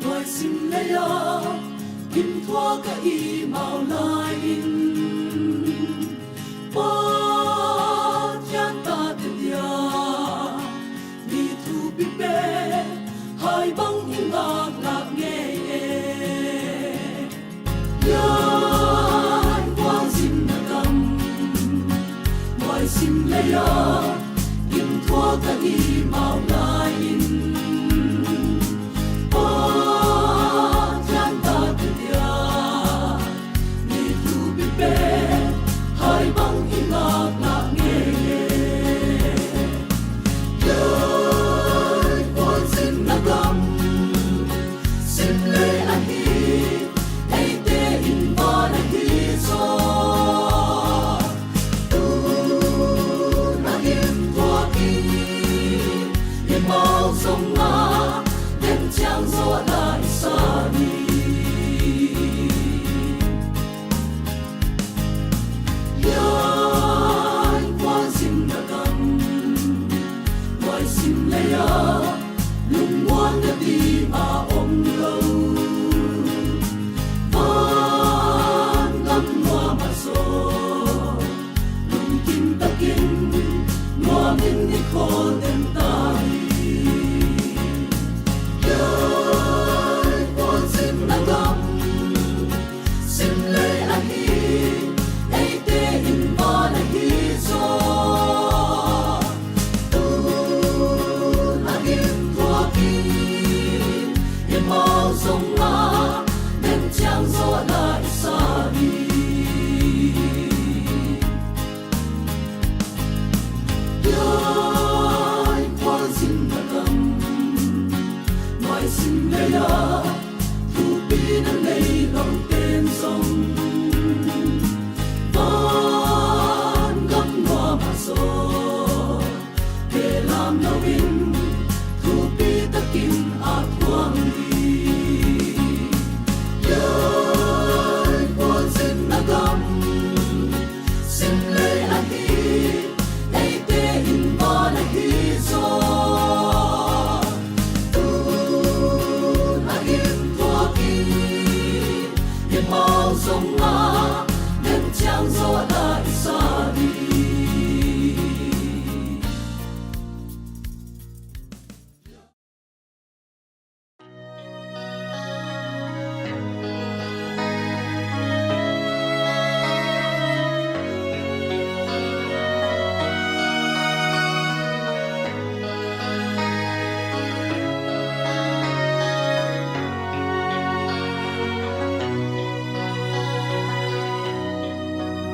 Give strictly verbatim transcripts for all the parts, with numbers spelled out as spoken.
Nuai sim lei a, kim thuak a i mau lai in, Pathian tate dia mi thupi pen, hai bang i ngak ngak ngei e. Hiai khualzinna gam, nuai sim lei a, kim thuak a i mau lai in, Pathian tate dia mi thupi pen, hai bang i ngak ngak ngei e. Hiai khualzinna gam, sim lei ahi, eite in van ahi zaw. Tun a gim tuak in, i mau zong a, den chiang zaw lai sa ni. Hiai khualzinna gam, nuai sim lei a, lungmuanna ding a om lou. Van gam nuam a zaw, lungkim takin, nuam in i khawl den ta hi. Hiai khualzinna gam, sim lei ahi, eite in van ahi zaw. Tun a gim tuak in, i mau zong a, den chiang zaw lai sa ni. Hiai khualzinna gam, nuai sim lei a, thupina nei lou ten zong, van gam nuam a zaw, belam lou in, thupi takin a thuang ni. Hiai khualzinna gam, sim lei ahi, eite in van ahi zaw. Tun a gim tuak in, i mau zong a, den chiang zaw lai sa ni.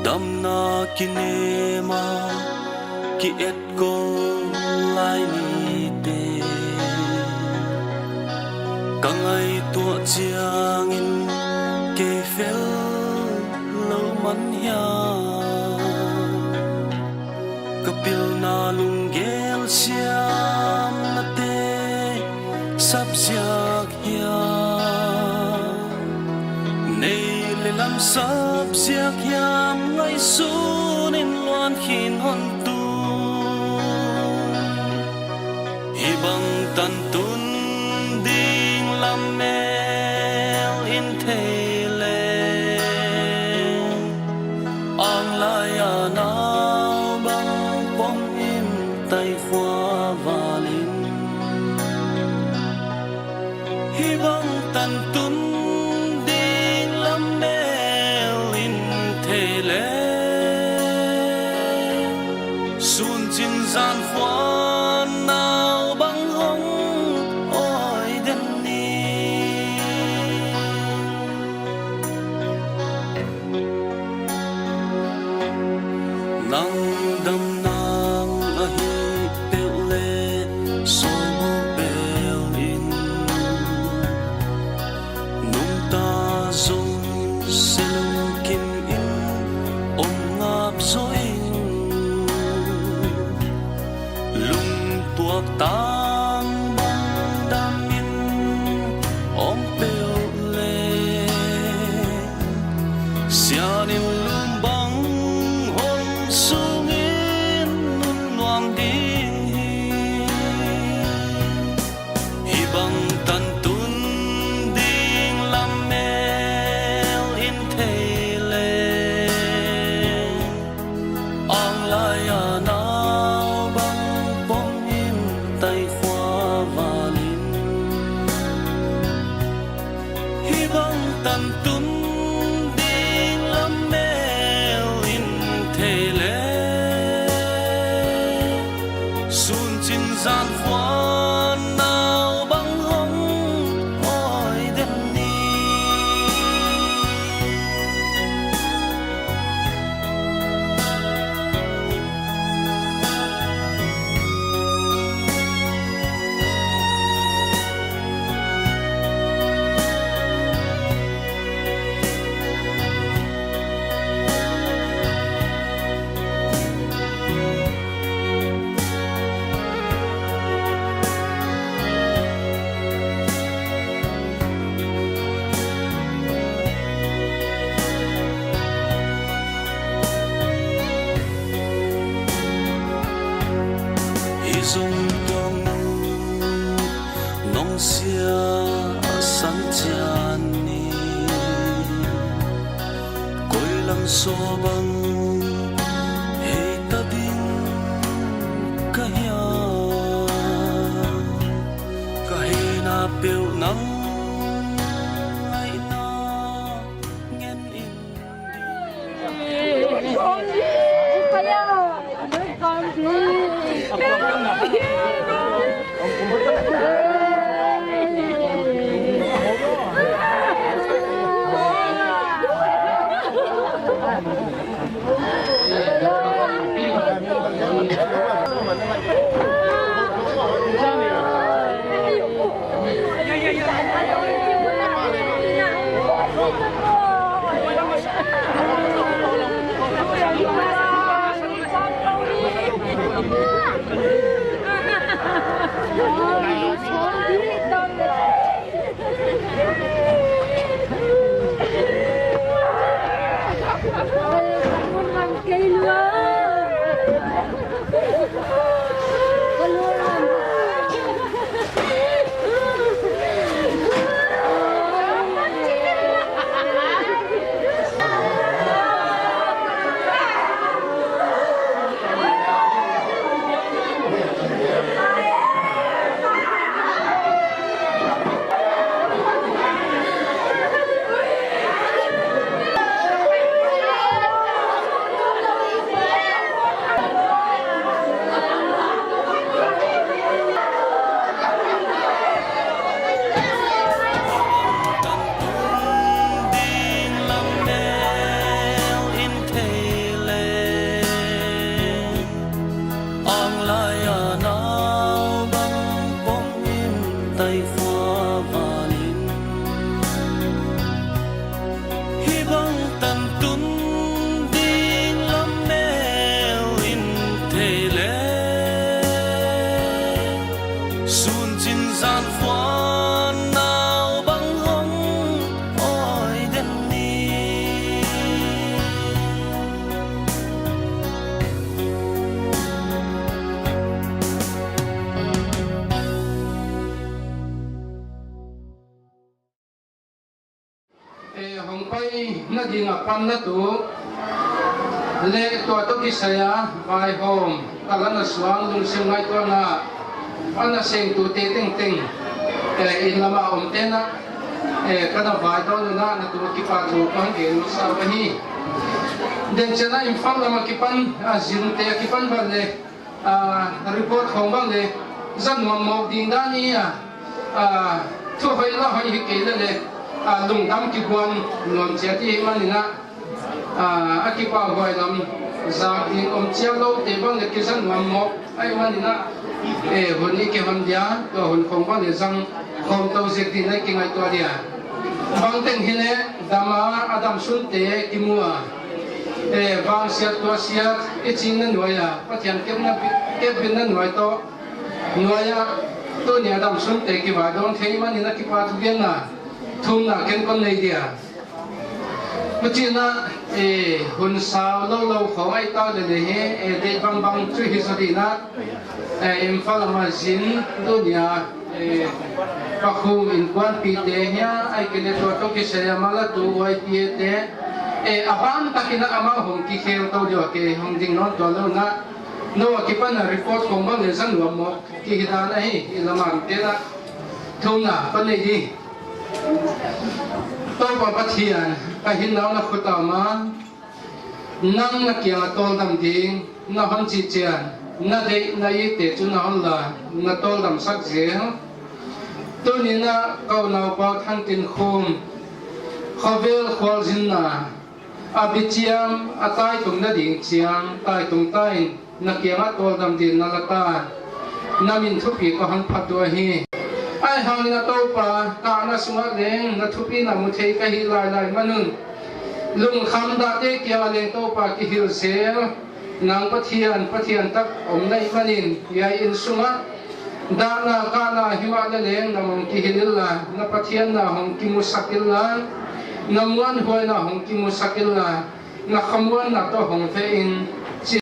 Damna kinem a ki-et kou lai nite, ka ngaihtuah chiangin kei fel lou man hiam. Ka pilna lunggel siamnate sap ziak hiam, nei leh lam sap ziak hiam, ngaihsun in luan khin hon tu. Hibang tantun ding lammel in thei leng, ang lai a nau bang pom in tai khua val in. Hibang tantun ding lammel in thei leng, sun chin zan khuan nau bang hong awi den ni. Nang damna ahih peuh leh sawm peuh in, nungta zong se lungkim in om ngap zaw in. Nong sia a san chian ni, koi lam saw bang hei ta ding ka hia, ka hei na peuh nang ai na ngen in. Ding lam mel in thei leng, ang lai a nau bang pom in tai fua val in. Hih bang tan tun ding lam mel in thei leng, sun chin zan fuan nau bang hong awi den ni. Eh, hong paina ding a panna tu leh tua toh kisai a vaihawm, kal a na suang, lungsim ngaihtuahna a na sengtute tengteng, eh, inn lam a omte'n, eh, ka na vaihawm nung a na tu kipahthu ka hon gen masa uhi. Denchiang a Imphal lam a kipan, a zinte a kipan bang leh, ah, report khong bang leh, zang nuam mawk ding dan ahi a, ah, thu hoih la hoih hi kei leh leh, ah, lungdam kiguan nuam chiat ahihman in a, ah, a kipahhuai lam zak ding om chiat loute bang leh kizang nuam mawk ahihman in a, eh, hun i kihon dia, tua hun khong bang leh zang khawm tou zek ding in i kingaihtuah dia. Bangteng hileh dam a, a damsunte kimu a, eh, vangsiat tuahsiat i chihna nuai a, Pathian kepna bi-, kepbitna nuai toh, nuai a, tuni a damsunte kivaidawn thei man in a kipahthugenna thumna ken kon nei dia. Huchi'n a, eh, hun sau lou lou khong ahi ta leh leh hi, eh, date bangbang chu hi zaw ding in a, eh, Imphal lam a zin, tuni a, eh, Pakhum innkuanpihte hia, ahihkeileh tua toh kisai a mala tu Y P A te, eh, a ban tak in a amau hong kikhel tou diing uh, kei hong ding nawn tuan lou in a, nou a kipan a report khong bang leh zang nuam mawk kihi dan ahi, i lam a omte'n a, thumna kon nei di. Toupa Pathian, ka hinna na khut a om a, nang na kiang a tawldam ding na hon chih chiang, na deih na itte chu na hon la, na tawldam sak zel. Tuni in a ka unaupa Thangtinkhum, khovel khualzinna, a bichiam, a taitungna ding chiang, taitung ta in, na kiang a tawldam ding na la ta, na min thupi ka hon phat uh ahi. Ahihhang in a Toupa, ka na sung ah leng, na thupina mu thei ka hi lailai man un. Lungkham dahte kiang ah leng Toupa kihilh zel, nang Pathian, Pathian tak om na hih man in, hiai inn sung ah, dahna kahna himahleh leng nang hong kihilh inla, na Pathianna hong kimusak inla, na muanhuaina hong kimusak inla, na khamuanna toh hong ve in, chi.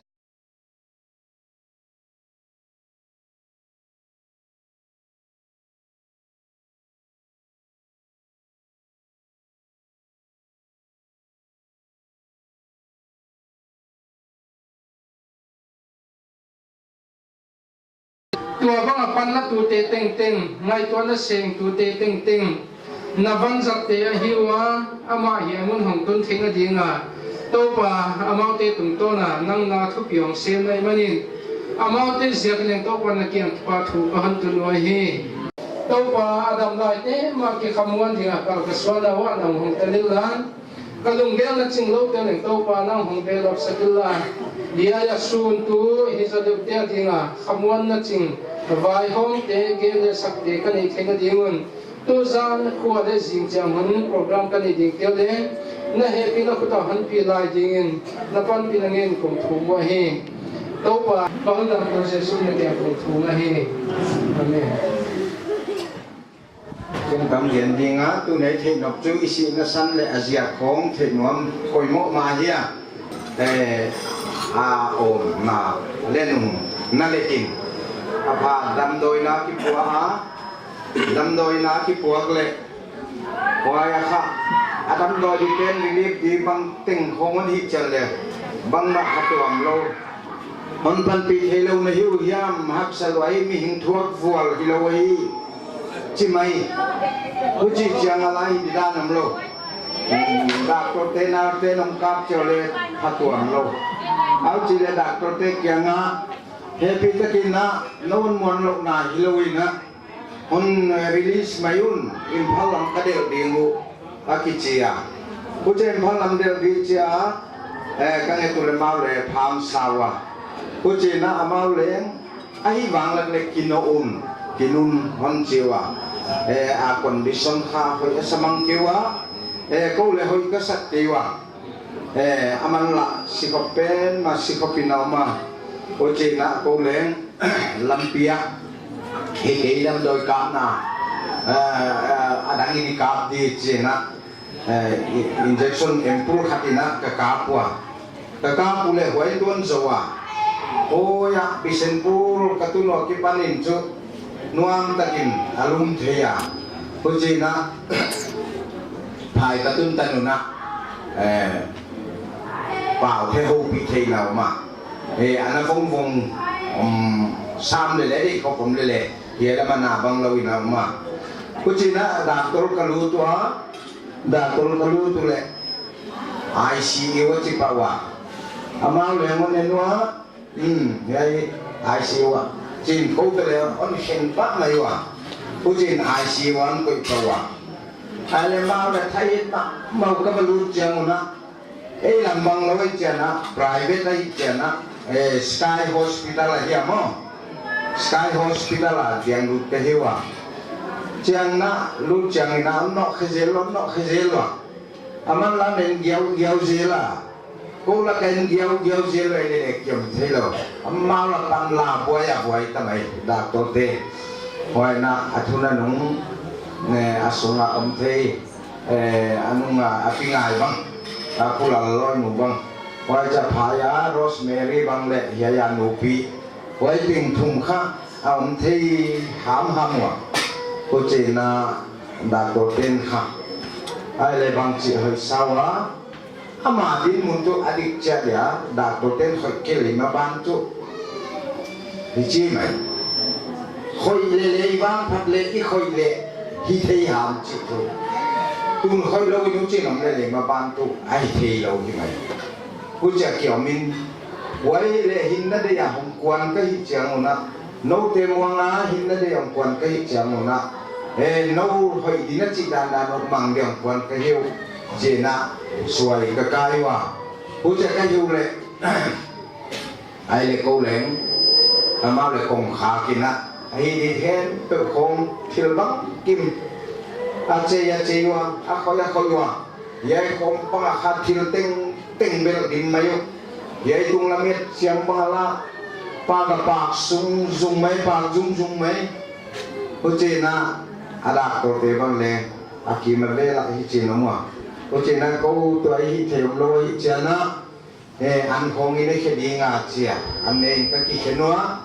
Tua bang a panlatute tengteng, ngaihtuahna sengtute tengteng, na vanzatte ahi ua, amah hiai mun hong tun theihna ding a, Toupa, amaute tungtawn a nang na thupi hong sem na ahihmanin, amaute ziak in leng Toupa na kiang kipahthu ka hon tun uhi. Toupa, a dam laite mah kikhamuan ding a kal ka suahna uah nang hong tel inla, ka lunggel na ching loute leng Toupa nang hong behlap sak inla, hiai a sun tu hi zaw deuhte a ding a khamuan na ching vaihawmte, gen leh sakte ka neih theihna ding un, tuzan khua leh zing chiang hun program ka neih dingte uh leng na hehpihna khut a hon pi lai ding in, na panpihna ngen kong thum uhi. Toupa, ka Lal Jesu na kiang kong thum ahi. Amen. Ken kam gen ding a, tuni theih nop chu i sihna san leh a ziak khong theih nuam poimoh mah ahi a. Eh, a om na leh nung na leh in. A pha damdawina kipua a, damdawina kipuak leh, huai a kha, a damdawi di pen relief di bangteng khong hon hih chiang leh, bangmah kha tuam lou. Hon panpih theilou na hi uh hiam, haksa lua hi, mihing thuak vual hilou hi, chi mai. Huchi chiang a lai hi di dan omlou. Doctor te, nurse te nong kap chiang leh phatuam lou. Huchi leh doctor te kiang a, hehpihtakin na non muanlouhna hilou in a, hon, eh, release mai un, Imphal lam ka delh ding uh, a kichi a. Huchi Imphal lam delh di chia, eh, ka nget uleh amau leh pham sa ua. Huchiin a amau leng, ahihvang lak leh kinawh un, kinun hon chi ua. Eh, a condition kha hoih a sa mang kei ua. Eh, kou leh hoih ka sak kei ua. Eh, aman lah sikhop pen mah sikhop in a om a. Huchiin a kou leng lampi ah, hi kei damdawi kapna, eh, eh, a dang in i kap di chiin a, eh, i-, injection ampoule khat in a ka kap ua. Ka kap uleh huai tuan zou a, huai a Bishnupur ka tun ua kipanin chu nuamtakin a lum thei a. Huchiin a phai ka tun tan un a, eh, pau the houpih theihna om a. Eh, ana vongvong, um, sam lele, dei khop om lele, hiai lam a na bang lou in a om a. Huchiin a doctor ka lut ua, doctor ka lut uleh I C U a chi pah ua. Amau leng hon en ua, Hmm, hiai I C U ah. Chiin kou toh leng hon khen pah mai ua. Huchiin I C U ah hon koih pah ua. Huai leh amau leh thei mahmah uh ka va lut chiang un a. Ei lam bang lou ahih chiang a, private ahih chiang a, eh, Sky Hospital ahi a maw. Sky Hospital a chiang lut ka hi ua. Chiang a lut chiangin a, hon nawh khe zel lou, hon nawh khe zel lou. Aman lam en giaugiau zel a. Kou lak en giaugiau zel lou leh kiom theilou. Amau lak pan la buai a buai ta mai, doctor te. Huai in a, a thuna nung, ne, a sung a om thei, eh, a nung a, a pi ngai bang, a Pu Lalloi nu bang. Huai cha phai a Rosemary bang leh hiai a nupi. Huai teng thum kha a om thei hamham ua. Huchiin a doctor ten kha, ei leh bangchi hoih sa ua. Ama dinmun tuh a dik chiat dia, doctor ten khoih kei leh maban tuh, hi chi mai. Khoih lele, i vangphat leh i khoih leh hi thei ham chih tuh. Tun khoih lou in huchiin om lele maban tuh a hi theilou hi mai. Huchia kiom in, huai leh hinna dia hong kuan ka hih chiang un a, noute muang a hinna dia hong kuan ka hih chiang un a, eh, nou hoih ding a chih dandan uh mang dia hong kuan ka hi uh, chiin a suai ka kai ua. Huchia ka hi uleh, ei leh kou leng, amau leh kongkhak in a, a hih ding khempeuh khong thil bangkim, a chei a chei ua, a khoih a khoih ua. Hiai khong pang a kha thil tengteng bel dim mai uh. Hiai tunglam hiai chiang bang a la, pak a pak zungzung mai, pak zungzung mai. Huchiin a, a doctor te bang leh, a kim a vel a hichiin om ua. Huchiin a kou toh a hih theih omlou ahih chiang a, eh, an khong i ne khe ding a chi a, an ne in ka kikhen ua,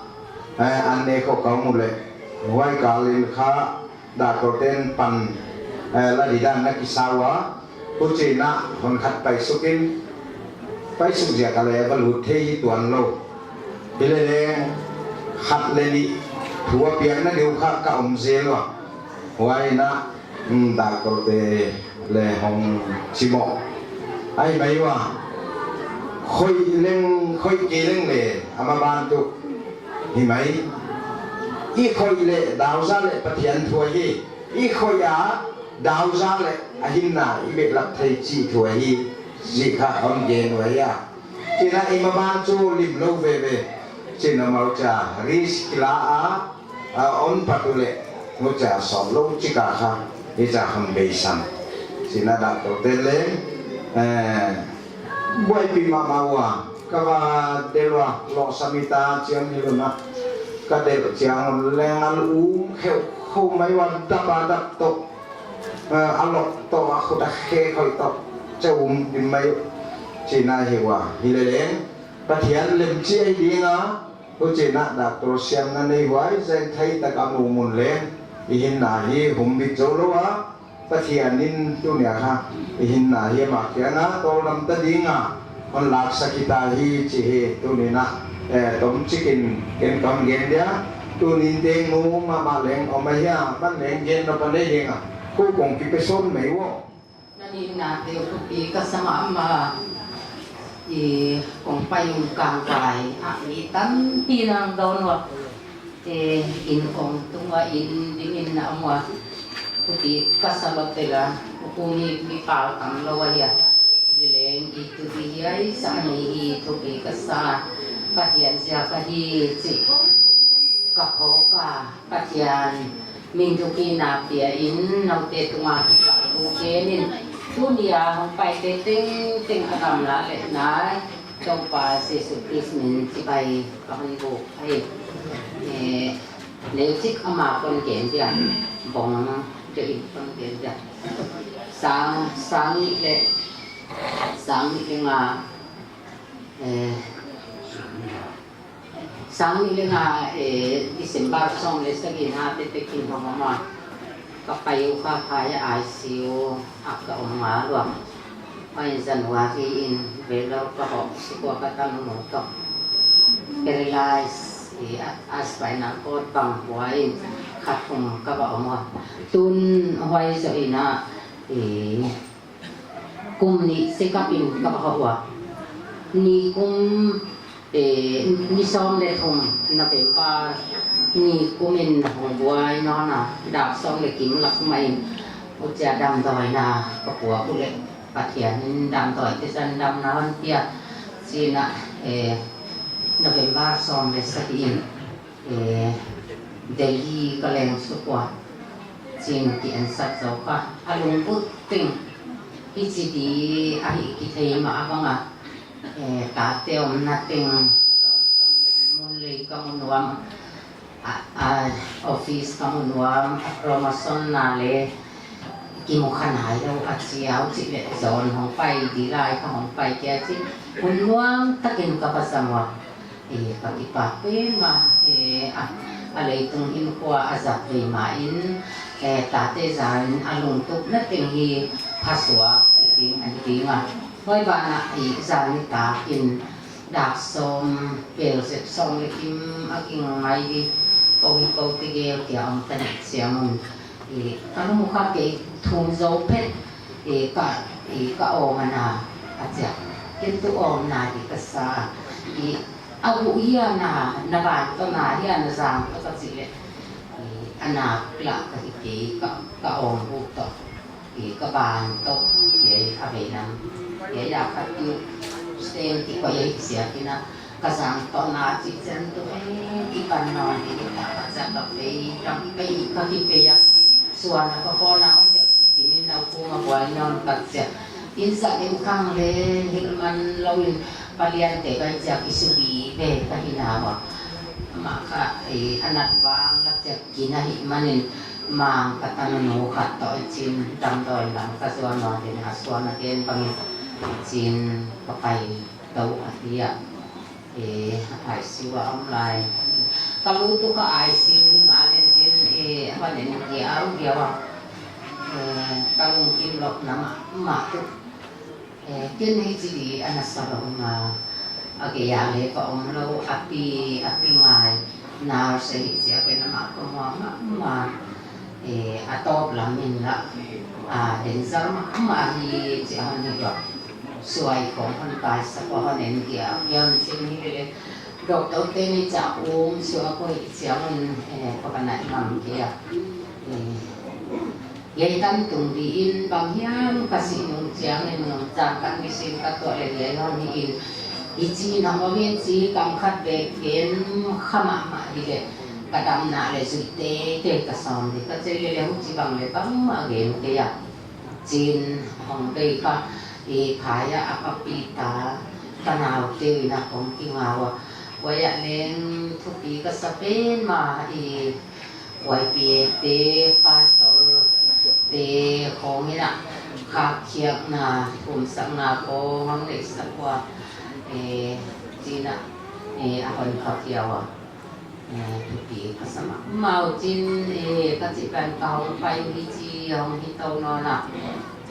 eh, an ne khong ka mu leh. Huai kal in kha, doctor ten pan, eh, la di dan na kisa ua, huchiin a hon khat paisuk in, paisuk ziak a leh va lut thei hi tuan lou. Hi lele khat leh nih, Thu a piakna deuh kha ka om zel ua. Huai in a, mm, doctor te leng hong chimoh. Ahi mai ua. Khoih leng, khoih kei leng leng, a maban tuh. Hi mai. I khoih leh, dauza leh Pathian thu ahi. I khoih a, dauza leh, a hinna, i behlap thei chih thu ahi. Chih kha hon gen uhi a. Chih in a i maban chu lim lou veve. Chih in a amau cha risk la a, a hon pat uleh. Huchia sawm lou chik a kha. Hichia hon beisan. Chih in a doctor te leng, eh, buaipih mahmah ua. Ka va delh ua, lawhsam hita chiang hilou in a. Ka delh chiang un leng a lung kheuh kheuh mai ua, dap a dap toh. Eh, a lok toh, a khut a khe khoi toh, che um dim mai uh. Chih in a hi ua, hi leleng. Pathian lem chih ahi ding a, huchi in a doctor siamna nei huai, zen thei tak a mu mun leng. I hinna hi humbit zou lou a, Pathian in tuni a kha. I hinna hi amah kiang a, tawldam ta ding a. Hon laksak hita hi chih hi tuni in a, eh, tomchik in ken kon gen dia, tuni in teng nu mahmah leng om ahi a, man leng gen nop a nei ding a, kou kong kipe sawn mai ua. Nang in na te thupi ka sa mahmah, i kong pai un kang vai, a mi tampi nang dawn ua. Eh, inn kong tung a inn ding in na om ua. Thupi ka sa lou tel a, kou mi, mi pau tam lou ahi a. Leleng i thupi hiai sa nei hi thupi ka sa. Pathian ziak ahi chih ka phawk a. Pathian min thukina pia in noute tung a kipahhuai ken in. Tuni a hong paite tengteng a gamla leh nai. Toupa Jesu Khrist min chibai ka hon buk ahi. Eh, neuchik amah kon gen dia. Bawng deuh in kon gen dia. Sang, sang nih leh, sang nih leh nga, eh, sang nih leh nga, eh, December sawm leh sagihna te te kin hong om a. Ka pai uh kha kha a I C U a ka om ngal ua. Huai in January in vei lou ka hoh suk ua ka tanu nu toh. Paralyze, i a, a spinal cord bang huai in kha thum ka va om ua. Tun huai zoh in a, i kum nih check up in ka va hoh ua. Nikum, eh, ni sawm leh thum November nikum in hong buai nawn a, dak sawm leh kim lak mah in huchia damdawina ka puak uleh Pathian in damdawi te zan damna hon pia. Chih in a, eh, November sawm leh sagih in, eh, Delhi ka leng suk ua. Chih in ki ensak zou kha. A lungput teng. Hichi di ahi kithei mah a bang a. Eh, tate omna teng. Mun lei ka mu nuam. A, a, office ka mu nuam. A promotion na leh. Kimu kha nai lou a chi a, huchi leh zong hong pai di lai ka hong pai kia chi. Hun nuam takin ka va zang ua. Eh, ka kipak pen mah, eh, a, a leitung in kua a zat vei mah in, eh, tate zan in a lungtupna teng hi phasuak chih ding ahi ding a. Huai ban ah, eh, zan nitak in dak sawm, pel sep sawm leh kim a ging mai di, kou hi kou tegel kia om tan siam un. I, ka lungkhat kei thum zou phet, i, ka, i, ka awm ana, a chia. Ken tuh awm na di ka sa. I, a gu hia na, na ban toh na hia na zang toh ka chih leh. I, a nak lah ka hi kei ka, ka awm bu toh. I, ka ban toh, i, a vei nam. I, a khat tu, stem ti ko i, sia ki na. Ka zang toh na chih chiang tu, eh, i pan nawn di ka, ka chia ka pei, ka pei, ka kipei a. Suan a ka khawng a, hong tek suk in na kum a buai nawn ka chia. In sa in khang leh, hilh man lou in, palian te ka chia ki subi ve ka hi na ua. Mah kha, eh, a nat vang la chia ki na hi man in, mang ka tanu nu khat toh i chin, damdawi lam ka zuan nawn di na suan a gen bang in, chin ka pai tou a hi a. Eh, I C U a om lai. Ka lut uh kha I C U ni nga len chin, eh, a va len kia u kia ua. Eh, ka lungkim lou na mah, mah tu. Eh, ken hichi di ana sa lou nga. A gei a leh ka om lou, a pi, a pi ngai, nurse ahi ziak in amah ka muang mahmah. Eh, a tawp lam in lah, ah, danger mahmah hi chih hon hi ua. Suai khong hon kai sak ua, hon en kia, pian chin hi leh. Doctor te'n i chah um suak ua hi chiang un, eh, ka va nai ngam kei a. Eh, Hiai tan tung di in bang hiam ka sih nung chiang in nung chang kan mi sin ka tuah leh hiai hon hi in. Hichi in hong om in chi kam khat bek gen kha mahmah hi leh ka damna leh zui teitei ka sawm di ka chi leh leh huchibang leh bangmah gen kei a. Chin hong bei ka i phai a a ka pi ta ka nau te in a kong ki ngau a. Huai ah leng thupi ka sa pen mah i Y P A te, pastor te khong in a, khak khiakna, kum sakna khong hong neih sak ua, eh, chin a, eh, a hon kha kia ua. Eh, thupi ka sa mahmah chin, eh, ka chih pen ka hong pai hi chi, hong hi tou nawn a.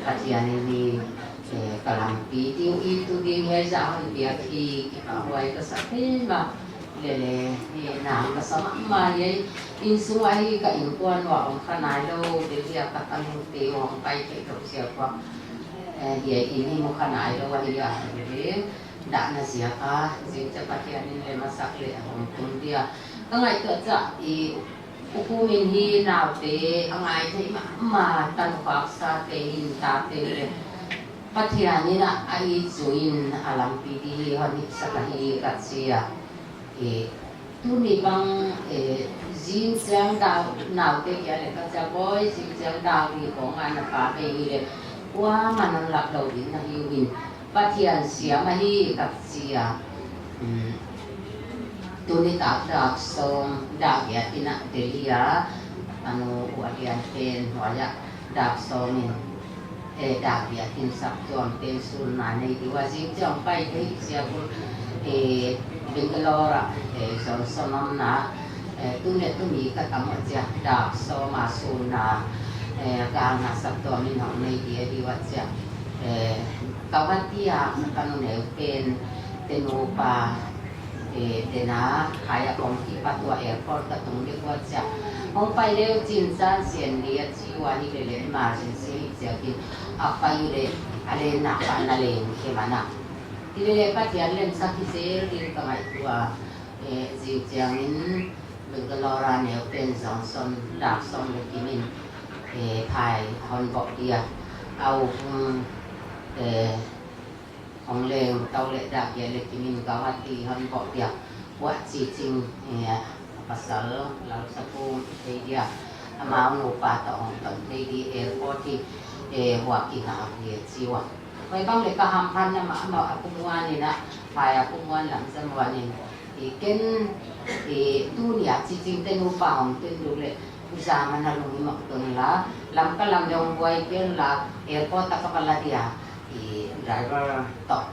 Pathian in hi, eh, ka lampi diu i tu ding hiai zah hon piak hi, kipahhuai ka sa pen mah. Lele, eh, nang ka sa mahmah hiai. Innsung ah hi ka innkuan ua om kha nai lou, Delhi a ka tanu te hong pai theih lou ziak ua. Eh, hiai inn hi mu kha nai lou ahi a, lele. Dahna ziak a, zingchiang Pathian in lem a sak leh a hong tung dia. Ka ngaihtuah chiah, i U Kum in hi naute a ngai theih mahmah, tanu khak sa te in tate leh. Pathian in a, a i zui in a lampi di hi hon hih sak ahi ka chi a. Eh, tuni bang, eh, zingchiang dau, naute kia leh ka chi a boi, zingchiang dau di khong a na pa bei hi leh, kuamah non lak lou ding na hi uh in, Pathian siam ahi ka chi a. Hmm. Tuni tak dak sawm, dak giat in a Delhi a, a nu U Adian te'n huai ah dak sawm in, eh, dak giat in saptuam pen sunna nei di ua, zingchiang pai thei ziak un, eh, Bangalore ah, eh, Johnson omna, eh, tuni tuni ka tam ua chia, dak sawm a sunna, eh, galna saptuam in hong nei di a di ua chia, eh, Guwahati a ka nu neu pen, te nupa, eh, te na, khai a kong kipat ua airport ka tung di ua chia. Hong pai leh chin chan sian di a chi ua hi lele emergency ziak in a pai leh a lenna pa na leng khe mana. Hi lele Pathian lemsak hi zel din ka ngaihtuah a, eh, zingchiang in Bangalore a neu pen Johnson dak sawm leh kim in, eh, phai hon bawh dia. A u hung, eh, Hong leng tou leh dak giat leh kim in Guwahati hon bawh dia. Huai chi ching, eh, pasal Lalsapung thei dia. Amau nupa toh hong ton thei di airport hi, eh, huai ki ngak dia chi ua. Huai bang leh ka hamphatna mahmah a pu Muan in a, phai a pu Muan lam zam ua in. I ken, i tuni a chi ching te nupa hong tun duk leh, zam a na lunghimawh tun la, Lamka lam leh hong buai kei un la, airport a ka va la dia, i driver toh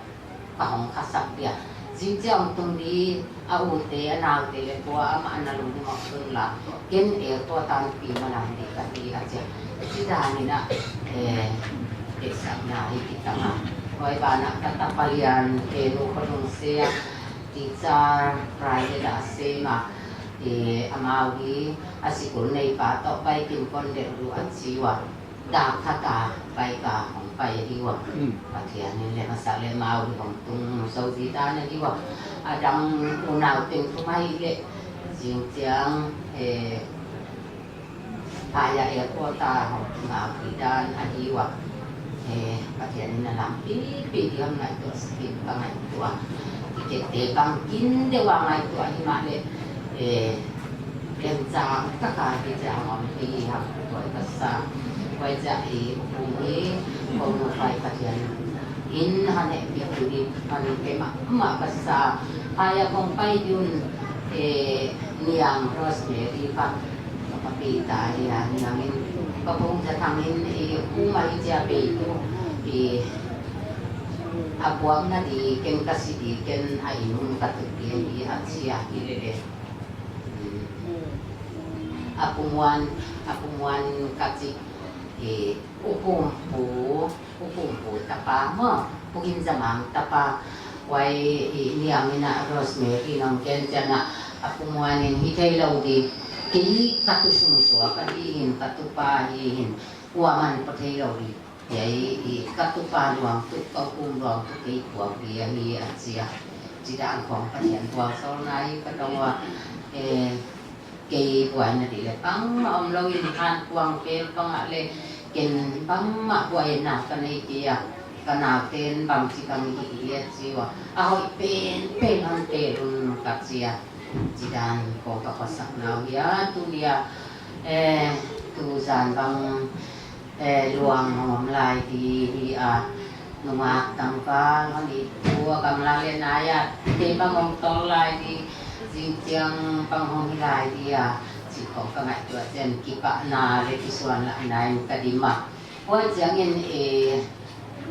ka hong khasak dia. Zingchiang tung di a u te, a nau te leh kuamah na lunghimawh tun la, ken airport a hong pi malam di ka chi a chia. Chi dan in a, eh, deihsakna hi ki tang a. Huai ban ah ka tapa lian te nu kho lungsia, teacher, private a sem a, eh, amau hi, a sikul neipa toh pai kim kon deuh uh a chi ua. Dak khat a pai ka hong pai ahi ua. Hmm. Pathian in lem a sak leh amau hi hong tung zou di dan ahi ua. A dang unau teng thum ahi leh, zingchiang, eh, Phaya airport a hong ngak di dan ahi ua. Eh, Pathian in a lampi pi di hon ngaihtuah sak in ka ngaihtuah. I kete bangkim deuh a ngaihtuah himahleh, eh, lemchang taka hi chia hong om hi hang tuai ka sa. Huai chia i U Kum hi, kou nu pai Pathian in hon hehpih di hon pe mahmah ka sa. Phaya kong pai di un, eh, Niang Rosemary pa. Ka pi ta hi a, Niang in, ka pung za thang in, i U Kum a i chia pe tu, i a puakna di, ken ka si di, ken a inn um ka tut di, i a chia hi lele. A Pu Muan, a Pu Muan ka chi, i U Kum pu, U Kum pu tapa maw, Pu Gin Za Mang tapa, Huai i niang in a Rosemary nong gen chiang a, a pu Muan in hi thei lou di, kei ka tu sung suak ahi hin, ka tupa hi hin, kuaman pua thei lou di. Hiai i ka tupa luang tu, ka kum luang tu kei kuak di ahi a chi a. Chi dan khong Pathian tual sol nai ka dong ua, eh, kei buaina di leh bangmah omlou in, han kuang pel pang ah leh ken bangmah buaina ka nei kei a, ka naute'n bangchi ka hih dia chi ua, a hoih pen pen hon tel un ka chi a. Chi dan khong ka khosak nau hi a, tu dia, eh, tu zan bang, eh, luang hong om lai di hi a, nungak tangval hon i tu a, gamla leh nai a te bang hong tol lai di, zingchiang bang hong hi lai di a, chi khong ka ngaihtuah chiang kipahna leh kisuanlahna in ka dim a. Huai chiangin, eh,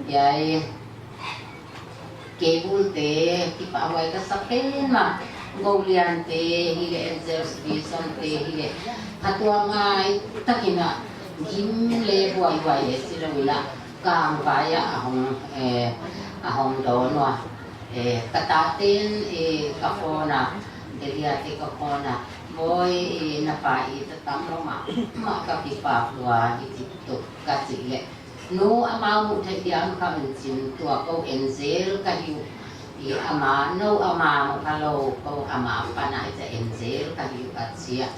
hiai Kei Bul te kipahhuai ka sa pen mah, Golian te hi leh, Angels Vision te hi leh, a tua ngai takin a gim leh buaihuai leh chi lou in a, kangvai ah a hong, eh, a hong dawn ua. Eh, ka tate'n, eh, ka phone a, Delhi a te ka phone a, Bawi, eh, na pa i ta tam lou mah, mah ka kipak lua hi chi tuk ka chih leh, Nu, amah muh theih diam ka hon chin, tua kou angel ka hi uh. I amah, nou amah muh kha lou, kou amah pan a i cha angel ka hi uh a chi a.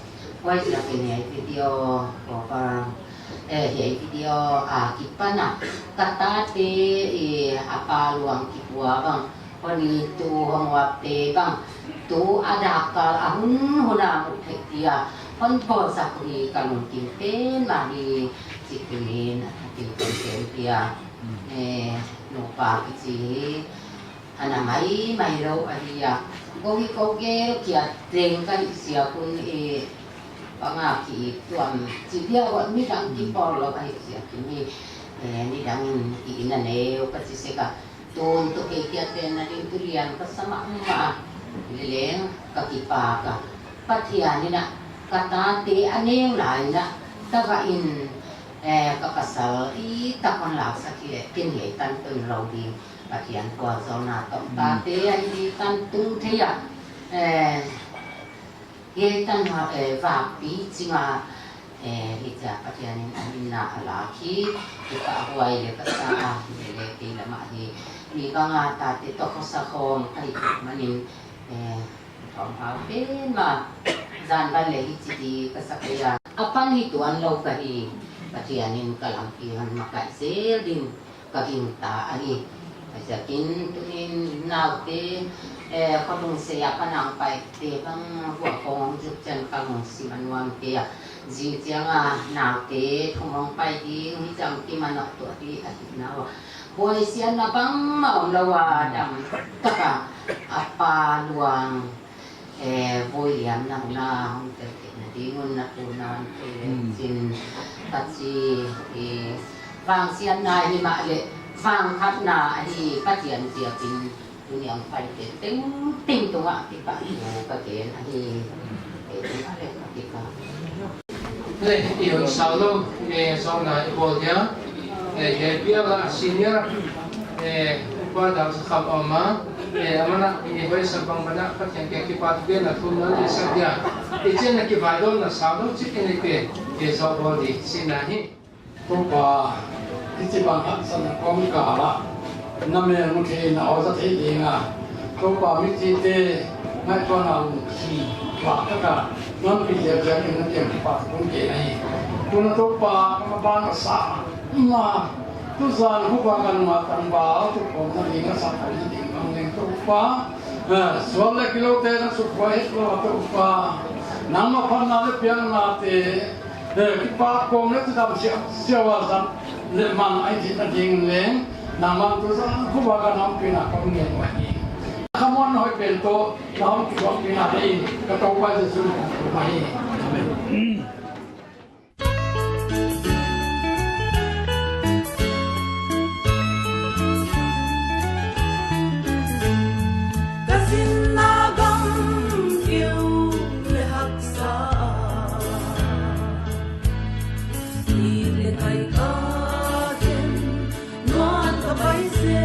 Huai ziakin hiai video, kou pa, eh, hiai video a kipan a, ka tate i a pa luang kipua bang, hon i tu hong uap te bang, tu a dak kal a hun hun a muh theih dia, hon bawlsak uh hi ka lungkim pen mah hi, chi tuni'n a thakin kon ken dia. Eh, nupa kichi hi, ana mai mai lou ahi a. Kou hi kou gel kia teng ka hih ziak un i, bang a ki tuam chi dia, huai midang kipawl lou ahi ziakin hi, eh, nidang in i inn a neu ka chi sek a. Tun toh kei kiang te'n a ding tu lian ka sa mahmah a. Leleng ka kipak a. Pathian in a ka tate a neu lai in a, tava in, eh, ka pasal i tak hon laksak hi leh, ken hiai tan tun lou ding. Pathian kual zona tawh tate a i tan tung thei a. Eh, Hiai tan a, eh, vakpi ching a, eh, hichia Pathian in a hinna a lak hi, kipahhuai leh ka sa a, leh leh kei lam ah hi. Mi bang a tate toh khosa khawm ka hih manin, eh, thawm hau pen mah, zan ban leh hichi di ka sa kei a. A pan hi tuan lou ka hi, Pathian in ka lampi hon makaih zel ding ka gingta ahi. Huaiziakin tuni'n naute, eh, kholung sei a pan a hong paite bang huai khong zuk chiang ka lungsim a nuam kei a. Zingchiang a naute thum hong pai ding hi chiang kimanoh tuah di ahihna ua, buaisiatna bangmah omlou a, dam tak a, a pa luang, eh, voi liamna hun a hong tel theihna ding un na pu na'n pe leh chin ka chi, eh, vangsiatna himahleh vangkhatna ahi, Pathian ziakin tuni a hong paite tengteng tungah kipahthu ka gen ahi. Eh, himahleh ka kipah. Le, i hun sau lou, eh, zonna i bawl dia. Eh, eh, bial a senior, eh, Upa Dam Sa Kham Aung a, eh, aman a, eh, huai sa bang ban a, Pathian kiang kipahthu gen a thumna leh sak dia. I chiang a kivaidawnna sau lou chik in i pe, eh, zong bawl di, sina hi. Toupa, hichibang haksatna kawmkal ah na mel mu thei, na awlsak thei ding a, Toupa, michite ngaihtuahna lungsim lak tak a na hon pi ziak in na kiang kipahthu kon gen ahi. Tuna Toupa, ka maban a sa ma, tuzan huai a ka nunga tangval tu khawmna ding ka sa thei ding bang leng Toupa, eh, sual leh kiloute na sukbuai het lou a Toupa, nangmah phatna leh piaknate, eh, kipak kawm leh chidam siausiau a zat leh man a i chihna ding leng, nangman tuzan huai a ka na ompihna ka hon ngen uhi. Khamuanna hoih pen toh na hon kituampihna ding in ka Toupa Jesu min in ka thum ahi. Amen. Ka sinna gam kiu le haksa, ni le kai ka ken nuan ka pai se.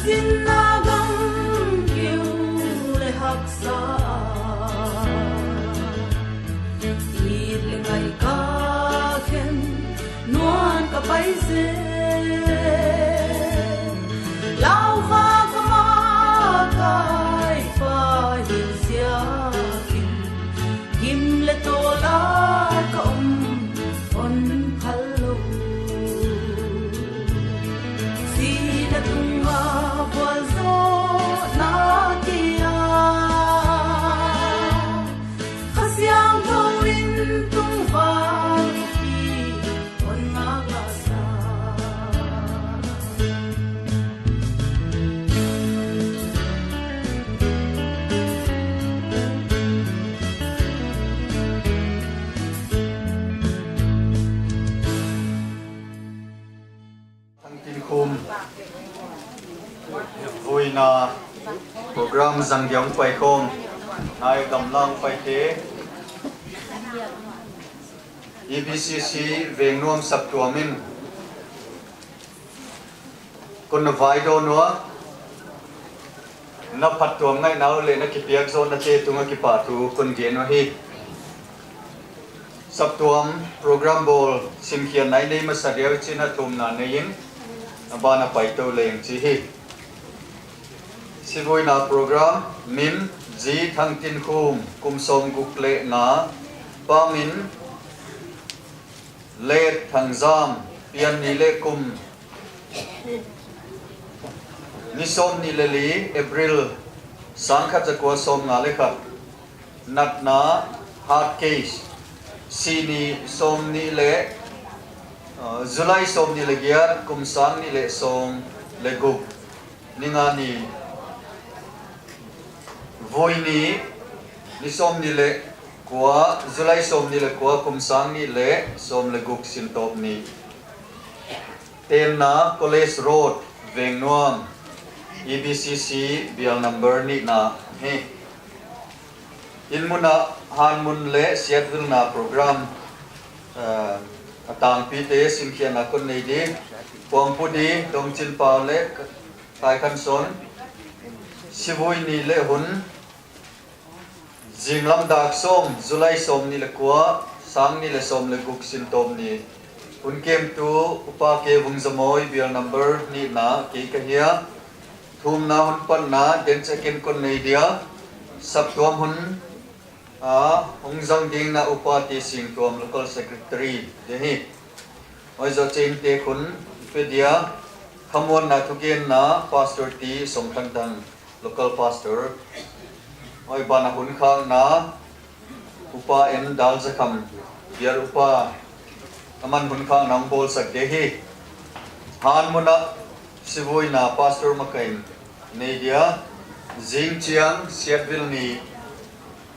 Sinna gam kiu le haksa, it le ngai ka khen, nuan ka pai se. Lau kha ka ma kai pa hil ziakin, gim le tawla ka om hon phal lou. Sihna tunga vualzawhna kia, Kha Siangthou in tungvang pi hon ngak lasa. Thangtinkhum vuina program zang dia hong pai khawm, nai gamla hong paite, E B C C Vengnuam saptuam in kon na vaidawn ua, na phattuam ngaihna uh leh na kipiakzawhnate tungah kipahthu kon gen uhi. Saptuam program bawl simkhiatna i nei masa dia uh chin a thumna nei in, a ban ah pai tou leng chi hi. Sivuina program min Zi Thangtinkhum, kum sawmguk leh nga, pa min Let Thangzam, pian ni leh kum ni sawmnih leh li, April, sangkhat zakua sawmnga leh khat. Natna, heart case. Si ni sawmnih leh, uh, July sawmnih leh giat, kum sang nih leh sawm leh guk. Ni nga ni, Voi ni, ni sawmnih leh kua, July sawmnih leh kua, kum sang nih leh sawm leh guk, Sintawp ni. Tenna, College Road, Vengnuam, E B C C bial number nihna hi. Inn mun ah hanmun leh siatvilna program, eh, a tangpite simkhiatna kon nei di. Puangpu di, Tongchin Pau leh Kai Khan Son. Sivui ni leh hun, zinglam dak sawm, July sawmnih leh kua, sang nih leh sawm leh guk, Sintawp ni. Hun kemtu Upa K Vungzamawi, bial number nihna, kei ka hi a. Thumna hun panna, den check-in kon nei dia. Saptuam hun a hong zang dingna Upa T Singtuam, local secretary, de hi. Oi, zo chein te khun pe dia. Khamuanna thugenna Pastor T Songkhanthang, local pastor. Oi, ban ah hun khakna Upa N Dalzakham, bial upa, aman hun khakna hong bawlsak de hi. Hanmun ah sivuina Pastor Makain nei dia. Zingchiang, siatvil ni,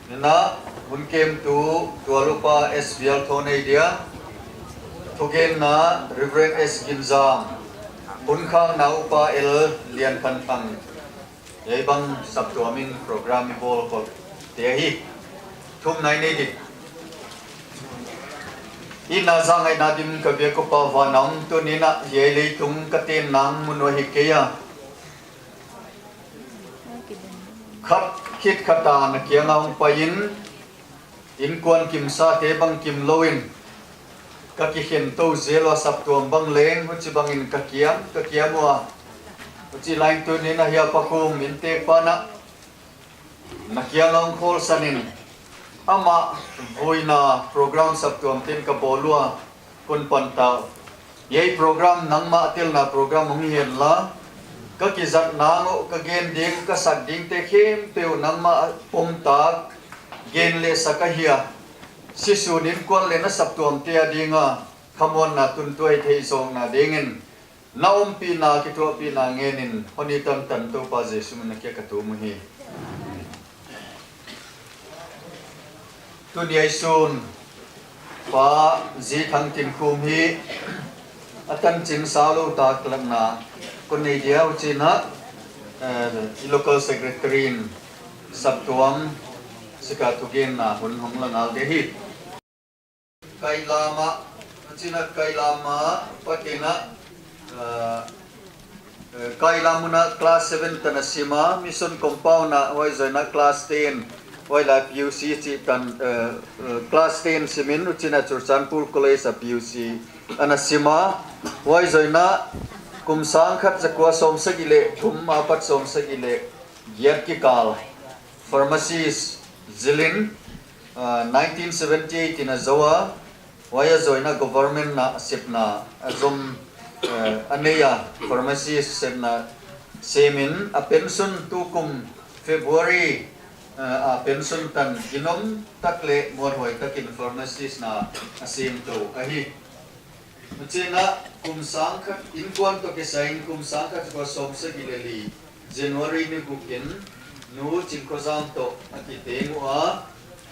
nihna, hun kemtu Tual Upa S Bialtho nei dia. Thugenna Reverend S Ginzam, hun khakna Upa L Liankhanthang. Hiai bang saptuam in program i bawl khol te ahi. Thumna i nei di. Itna zangaihna dim ka biak Upa van ah om, tuni'n ah hiai leitung ka tenna mun uh ahi kei a. Khat khit khat a na kiang ah hong pai in, innkuan kimsate bang kimlou in, ka kikhen tou zel ua, saptuam bang leng huchibang in ka kiam, ka kiam ua. Huchi lain tuni'n ah hiai Pa Khum Mintek pa'n ah na kiang ah hong khawlsan in, amah vuina program saptuam te'n ka bawl ua, kon pan ta. Hiai program nangmah telna program hong hi hen la, ka kizatna uh, ka gen ding, ka sak dingte khempeuh nangmah pom tak gen leh sak ahi a. Sisun innkuan leh na saptuamte a ding a khamuanna tuntuai theih zawkna dingin na ompihna, kithuahpihna ngen in, hon i tantan Toupa Jesu min a kiang ka thum uhi. Tuni a i sun Pa Zi Thangtinkhum hi a tanchin saulou tak lakna kon nei dia. Huchi'n ah, eh, i local secretary in saptuam sik a thugenna hun hong la ngal de hi. Kailam ah, huchi'n ah Kailam ah, Pathian ah, eh, Eh, Kailam mun ah class seven tan a sim a, Mission Compound ah huai zoh in a class ten, huai lai P U C chih tan, eh, eh, class ten sim in, huchiin a Churachandpur College ah P U C ana sim a, huai zoh in a kum sangkhat zakua sawmsagih leh thum apat sawmsagih leh giat kikal pharmacist zil in, ah, nineteen seventy-eight in a zou a, huai a zoh in a government in a sepna a zom, eh, a nei a, pharmacist sepna sem in a pension tukum February, eh, a pension tan ginom tak leh muanhuai takin pharmacist na a sem tou ahi. Huchiin a kum sangkhat, inkuan toh kisai in kum sangkhat zakua sawmsagih leh li January ni guk in Nu Chingkhozang toh a kiteng ua,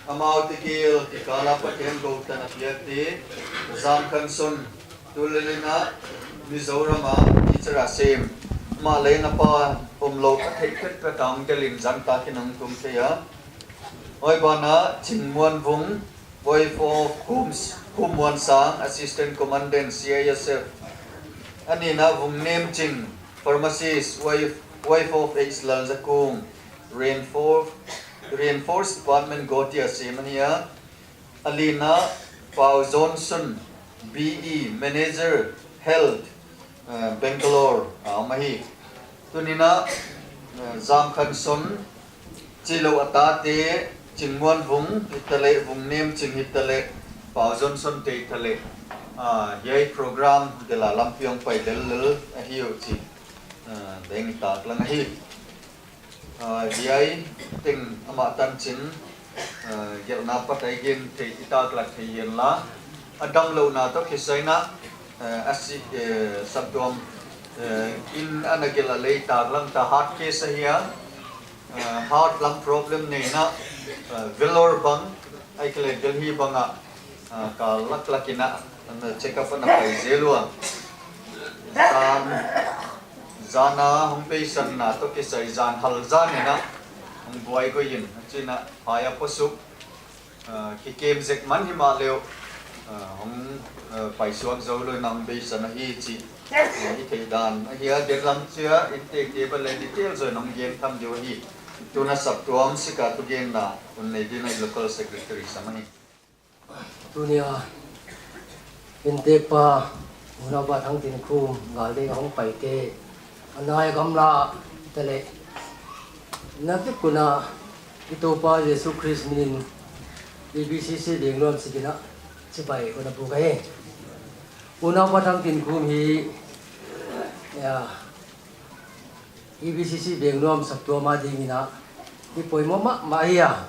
amau tegel kikal a Pathian gou tan a piakte, Zamkhanson, tulel in a Mizoram a teacher a sem, amah leng a pa omlou a theih phetphet a hong delh in zan tak in hong tum thei a. Huai ban ah Chingmuanvung, wife of Khum, Khummuansang, Assistant Commandant C I S F. A nihna Vungnemching, pharmacist, wife, wife of H Lalzakung, reinforce, reinforce department Guwahati a sem ahi a. A lina Pau Johnson, B E, Manager, Health, eh, Bangalore a om ahi. Tuni'n a, eh, Zamkhanson, chilou a tate, Chingmuanvung hitaleh, Vungnemching hitaleh, Pau Johnson te hitaleh, ah, hiai program delh a lampi hong pai lellel ahi uh chih, ah, deng taklang ahi. Ah, hiai teng amah tanchin, ah, gelhna pat a i gen thei, i taklang thei hian la. A damlouhna toh kisai in a, eh, a si, eh, saptuam, eh, in ana gelh a lei taklang ta, heart case ahi a, eh, heart lung problem nei in a, eh, Vellore bang, ahihkeileh Delhi bang ah, ah, kal laklak in a, ana check up ana pai zel ua. Zan, zan a hong beisanna toh kisai zan hal zan in a, hong buai goi in, huchiin a, phai a pawsuk, ah, kikem zek man himahleh uh, ah, hong, ah, paisuak zoulou in a hong beisan ahi chih, ah, i theih dan ahi a, den lam chia, inntekte bang leh detail zoh in hong gen tham diu ahi. Tuni'n a saptuam sik a thugenna hun nei dingin a i local secretary sam ahi. Tuni a inntekpa, Unaupa Thangtinkhum, gal ding a hong paite, a nai a gamla te leh, na vek un a i Toupa Jesu Khrist min in E B C C Vengnuam sik in a chibai kon a buk ahi. Unaupa Thangtinkhum hi, ya, E B C C Vengnuam saptuam a dingin a i poimoh mahmah ahi a.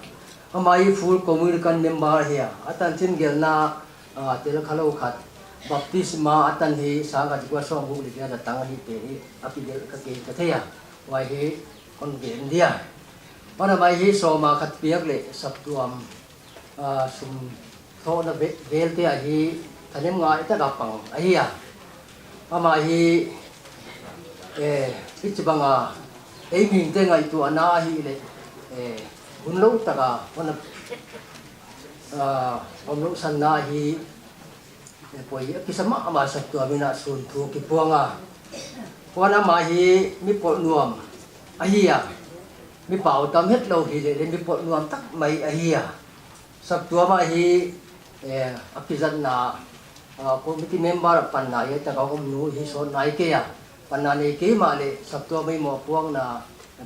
Amah hi full communion member ahi a. A tanchin gelhna, ah, tel kha lou khat, baptisma a tan hi sangkhat zakua sawmguk leh giat a tang ahi pen hi a kigelh ka gen ka thei a. Huai hi kon gen dia. Huan amah hi sawma khat piak leh saptuam, ah, sum thohna ve-, velte ah hi thanem ngai taka pang ahi a. Amah hi, eh, hichibang a ei mihingte ngaihtuahna ahihleh, eh, hun lou taka hon a, ah, omlouhsanna hi, eh, poi a kisa mahmah, saptuam in a sun thu kipuang a. Huan amah hi mi pawlnuam ahi a. Mi pau tam hetlou hileh leng mi pawlnuam tak mai ahi a. Saptuam ah hi, eh, a kizatna, ah, committee member a panna hiai taka om nu hi sawt nai kei a. Panna nei kei mahleh saptuam ah i mohpuakna,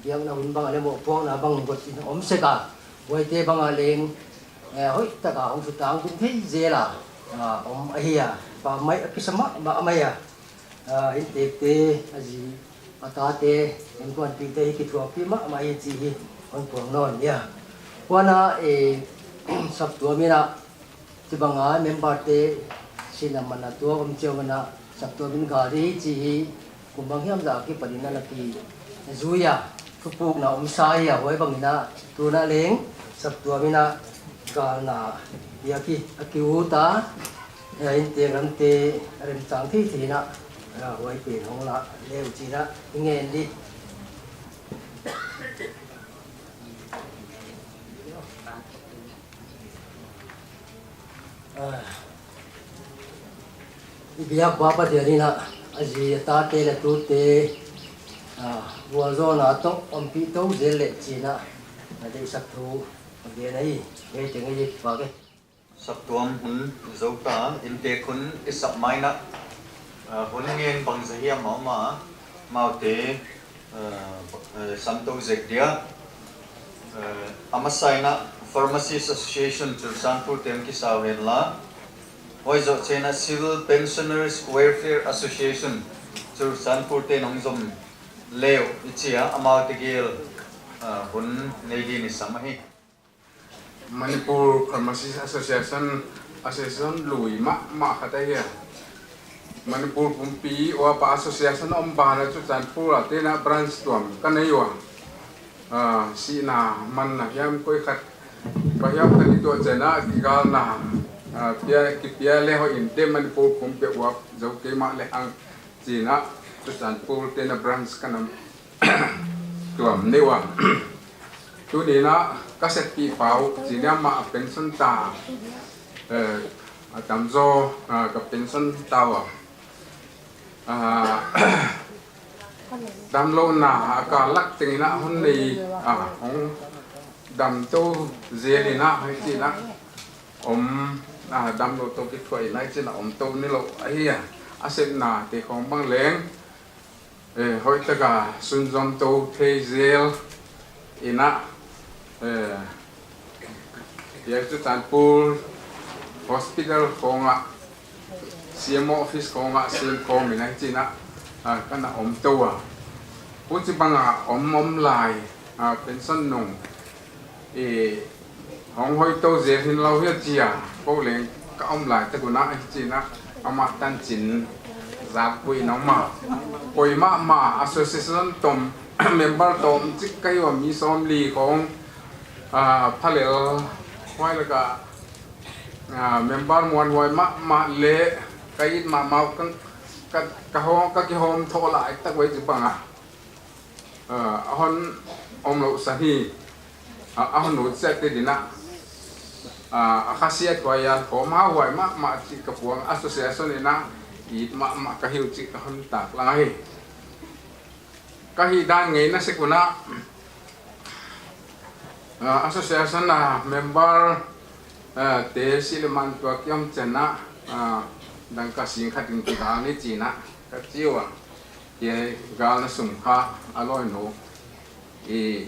biakna hun bang ah leh mohpuakna bang gawt in om sek a. Huaite bang ah leng, eh, hoihtaka hong sutang tung thei zel a, ah, om ahi a. Pa mai a kisa mahmah mai a. Ah, inntekte, a zi, a tate, innkuanpihte hi kithuahpih mahmah hi chih hi hon puang nawn nia. Huan a, eh, saptuam in a, chibang a memberte sihna manna tuak om chiang in a, saptuam in gal ding hi chih hi kum bang hiam zah a kipan in a na kizui a, thupukna omsa hi a. Huai bang in a, tuni'n a leng saptuam in a galna hi a ki, a ki ut a, eh, inntek lamte remchang theithei in a, ah, huai pen hong la leh uh chi'n a i ngen di. Ah, i biak Pa Pathian in a, a zi, a tate leh a tute, Ah, vualzawlna toh ompih tou zel leh chi'n a deihsak thu a gen ahi. Hiai teng ahi, kipahhuai. Saptuam hun zou ta, inntek hun i sap mai in a, ah, hun ngen bangzah hiam a om a, amaute, ah, ah, sam tou zek dia. Ah, a masa in a Pharmacist Association Churachandpur te'n kisau hen la, huai zoh chiang in a Civil Pensioners Welfare Association Churachandpur te'n hong zom le uh i chi a, amaute gel, ah, hun nei dingin i sam ahi. Manipur Pharmacist Association, association lui mahmah khat ahi a. Manipur pumpi uapa association om banah Churachandpur a te'n a branch tuam ka nei ua. Ah, sihna manna hiam koi khat, bang hiam khat i tuah chiang a kigalna, ah, pia, kipia le hoih in te Manipur pumpi uap zou kei mahleh ang chi'n a Churachandpur te'n a branch ka na tuam nei ua. Tuni'n a ka seppih pa uh, chi'n a amah a pension ta. Eh, a tamzaw, ah, ka pension ta ua. Ah, damlouhna a kal lak tengin a hon nei, ah, hong dam tou zel in a, hichi'n a om, ah, damlou tou kithuah in a, hichi'n a om tou nilouh ahi a. A sepna te khong bang leng, eh, hoihtaka sunzom tou thei zel in a, eh, hiai Churachandpur hospital khong ah, C M O office khong ah, C M khong in a hichi'n a, ah, ka na om tou a. Huchibang a om om lai, ah, pension nung, eh, hong hoih tou zel hi'n lou hia chia, kou leng ka om lai tak un a hichi'n a, amah tanchin zak pui in a om a. Poimoh mahmah, association tom, member tom chik ka hi ua, mi sawmli khong, ah, phalel huai laka, ah, member muanhuai mahmah leh ka it mahmah uh ka, ka, ka hong, ka kihawm thou lai tak uh ahi chibang a. Ah, a hon omlouh sa hi, ah, a hon ut sek te ding a, ah, a khasia thuaia khawm hauhuai mahmah chih ka puang, association in a it mahmah ka hi uh chih ka hon taklang ahi. Ka hihdan ngeina sek un a, ah, association a member, ah, te sih leh man tuak i om chiang a, ah, dangka sing khat in kigal ni chi'n a ka chi ua. Hiai galna sum kha a lawinu i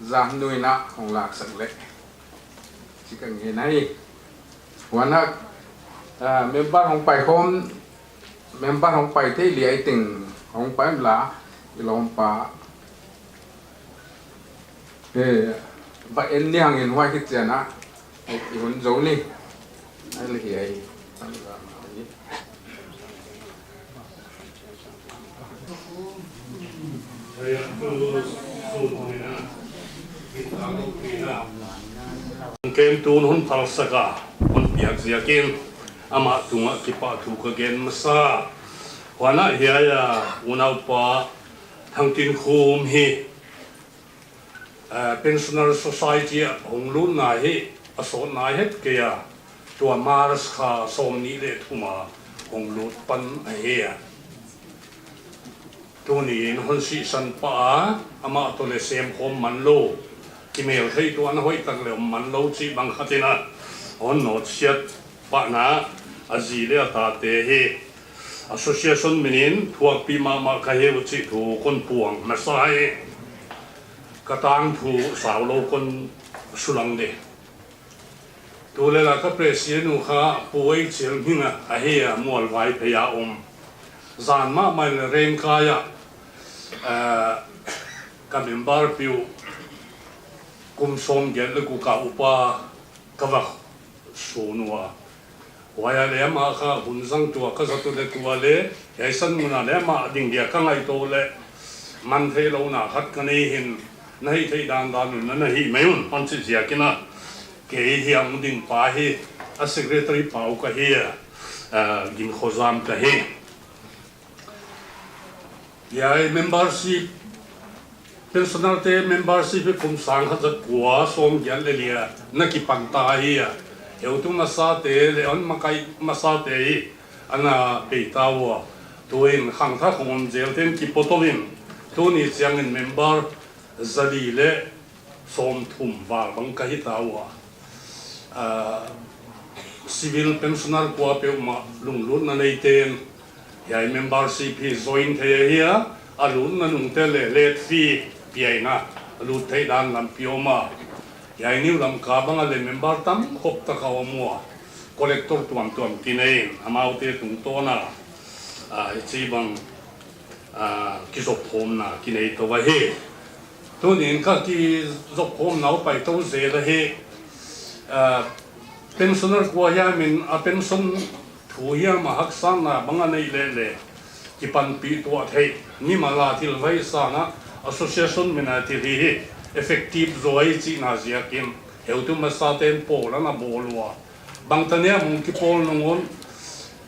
zan nuihna hong laksak leh chih ka ngen ahi. Huan a, ah, member hong pai khawm, member hong pai thei lai teng hong pai la, i lawmpa, eh, va en ni hang in huai hichi'n a, i hun zou ni. Ai le hiai. Kem tun hun phalsak a hon piak ziakin amah tungah kipahthu ka gen masa. Huan a hiai a unaupa Thangtinkhum hi, eh, Pensioner Society a hong lutna hi a sawt nai het kei a, tua March kha sawmnih leh thum a hong lut pan ahi a. Tuni'n hon sihsan pah a, amah toh leh semkhawm man lou, kimel theih tuahna hoihtak leh om man lou chih bang khat in a hon nawtsiat pahna, a zi leh a tate hi association min in thuakpih mahmah ka hi uh chih thu kon puang masa hi. Ka tangthu sau lou kon sulang di. Tulel a ka president uh kha Pu Ei Chil Hming a ahi a, Mualvaiphei a om. Zan mahmah in Rengkai a, eh, ka member pi uh kum sawmgiat leh guk a upa ka va sun ua. Huai a leh amah kha hun zang tua ka zat uh leh tua leh hiai san mun a leh amah ding dia ka ngaihtuah leh man theihlouhna khat ka nei hi'n, na hih theih dandan un na hih mai un hon chih ziakin a, kei hiai a ding pa hi a secretary pa uh ka hi a, ah, Ginkhozam ka hi. Hiai membership, pensioner te membership hi kum sang khat za kua sawmgiat leh li a na kipan ta hi a. Heutu masate leh hon makai masate hi ana pei ta ua. Tuin khangthak hong om zel te'n kipo tou in Tuni chiangin member zali leh sawmthum val bang ka hita ua. Ah, civil pensioner kuapeuhmah lunglutna neiten hiai membership hi join thei ahi a, a lutna nungte leh late fee piaina lut theih dan lampi om a. Hiai New Lamka bang ah leh member tam khop tak a om ua. Collector tuamtuam kinei in amaute tungtawn a, ah, hichibang, ah, kizopkhawmna kinei tou ahi. Tuni'n ka kizopkhawmna uh pai tou zel ahi. Ah, pensioner kua hiam in a pension thu hiam a haksatna bang a neih leh leh kipanpih tuah theih, mimal a thil vaisan a association min a thil hi hi effective zaw ahi chihna ziakin heutu masate'n pawl ana bawl ua. Bangtan hiam hong kipawl nung un,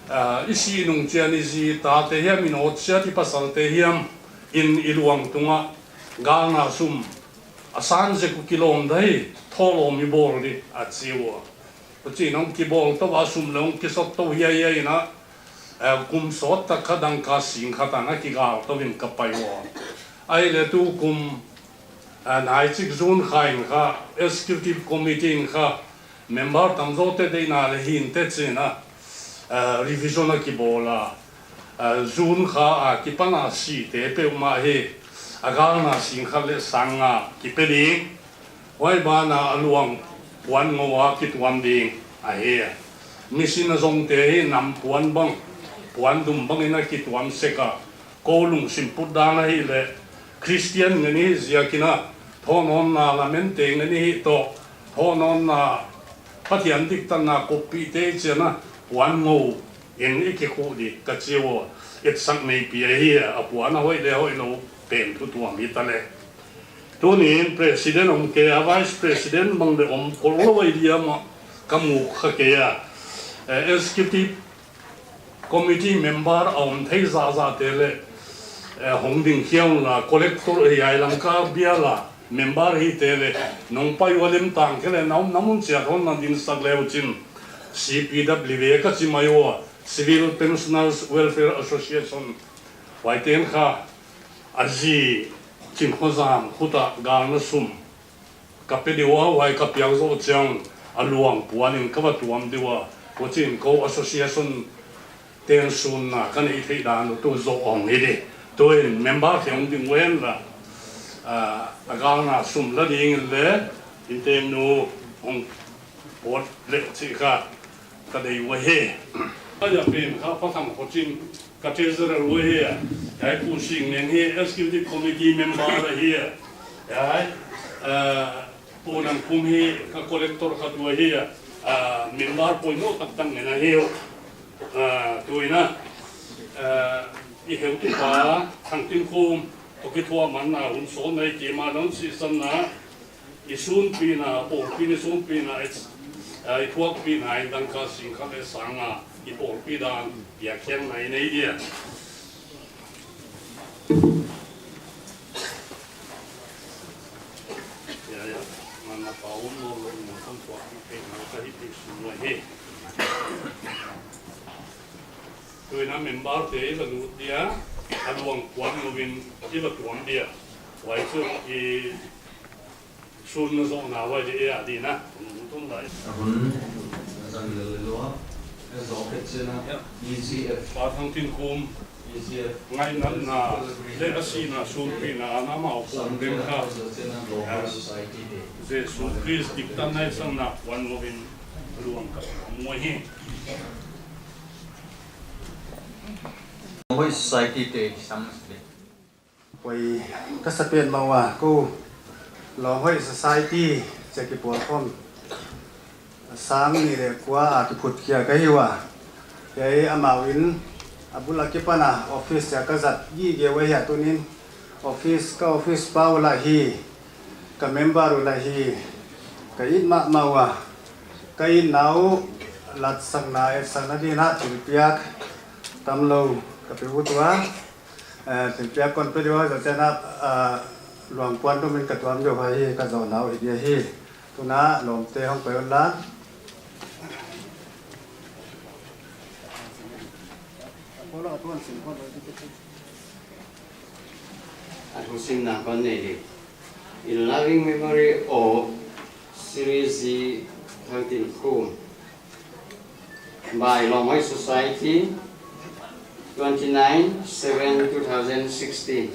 ah, i sih nung chiang i zi tate hiam, i naute hiam, i pasalte hiam in i luang tungah galna sum a san zek uh kilawm dai, thawlawm i bawl di a chi ua. Huchiin hong kibawl tou a, sum leh hong kisot tou hiaihiai in a, eh, kum sawt tak kha dangka sing khat ana kigal tou in ka pai ua. Ahihleh tukum, eh, naichik June kha in kha Executive Committee in kha member tamzawte deihna leh hinte chi'n a, eh, revision a kibawl a, eh, June kha akipan a site peuhmah hi a galna sing khat leh sang nga kipe ding. Huai banah a luang puan ngou a kituam ding ahi. Machine a zongte hi nam puan bang, puan dum bang in a kituam sek a. Kou lungsim put dan ahihleh Christian ngen i hih ziakin a, thawhnawnna lamente ngen i hih toh, thawhnawnna Pathian diktatna koppihte i chiang a, puan ngou in i kikhuh di ka chi ua. Etsak neipi ahi a, a puan a hoih leh hoihlou pen thu tuam hita leh. Tuni'n president om kei a, vice president bang leh om kol lou ahi diam a ka muk kha kei a. Eh, executive committee member a om thei zahzahte leh, eh, hong ding khia unla, collector, eh, hiai Lamka bial a member hite leh nong pai ua leh tangkhe leh na om na mun chiat hon na dingsak leu chin, C P W A ka chi mai ua, Civil Pensioners Welfare Association, huaite'n kha a zi Chinkhozam khut a galna sum ka pe di ua, huai ka piak zoh chiang a luang puan in ka va tuam di ua. Huchiin kou association te'n sunna ka neih theih dan uh tu zoh hong hi di. Tuin member te hong ding ua henla, ah, a galna sum la dingin leh Intengnu hong pawt leh chih kha ka deih uhi. Ka ya pen kha Pa Thang Kho Chin ka treasurer uhi a. Hiai Pu Sing Neng hi executive committee member ahi a. Hiai, eh, Pu Nang Kum hi ka collector khat uhi a. Ah, member poimoh taktak ngen ahi uh. Ah, tuin a, ah, i heutupa Thang Tin Kum toh kithuahmanna hun sawt nei kei ma dang sisan na. I sunpihna, pawlpi in i sunpihna, i, ah, i thuakpihna in dangka sing khat leh sang nga i pawlpi dan piakkhiakna i nei dia. Ya, ya. Mana pa un mo lo mo san thuakpih na ka hi pi sung uhi. Tuin a member te i va lut dia, a luang puan ngou in i va tuam dia. Huai chu i sunna zohna uhi di a di na. Tum lai. A hun zang lel lua. E zoh khe chena. Ya. E Z F. Pa Thang Tin Kum. E Z F. Ngainatna leh a sihna sunpihna a na mau pawlpi kha. Global Society Day. Jesu Christ diktatna i sanna puan ngou in luang ka mu hi. Lawmhoih Society te kisam le. Huai ka sa petmah ua, kou Lawmhoih Society chia kipawl khawm sang nih leh kua a kiphut khia ka hi ua. Hiai amau in a bul a kipan a office chia ka zat gige uhi a, tuni'n office, ka office pa uh lah hi, ka member uh lah hi, ka it mahmah ua. Ka itna uh latsakna, etsakna dingin a thilpiak tamlou ka pe ut ua. Eh, thilpiak kon pe di ua, zoh chiang a, ah, luang puan tum in ka tuam di ua hi, ka zohna uh hi dia hi. Tun a lawmte hong pai unla. Thusimna kon nei ding. In loving memory of Sri G Thangtinkhum, by Lawmhoi Society, twenty-nine seven two thousand sixteen.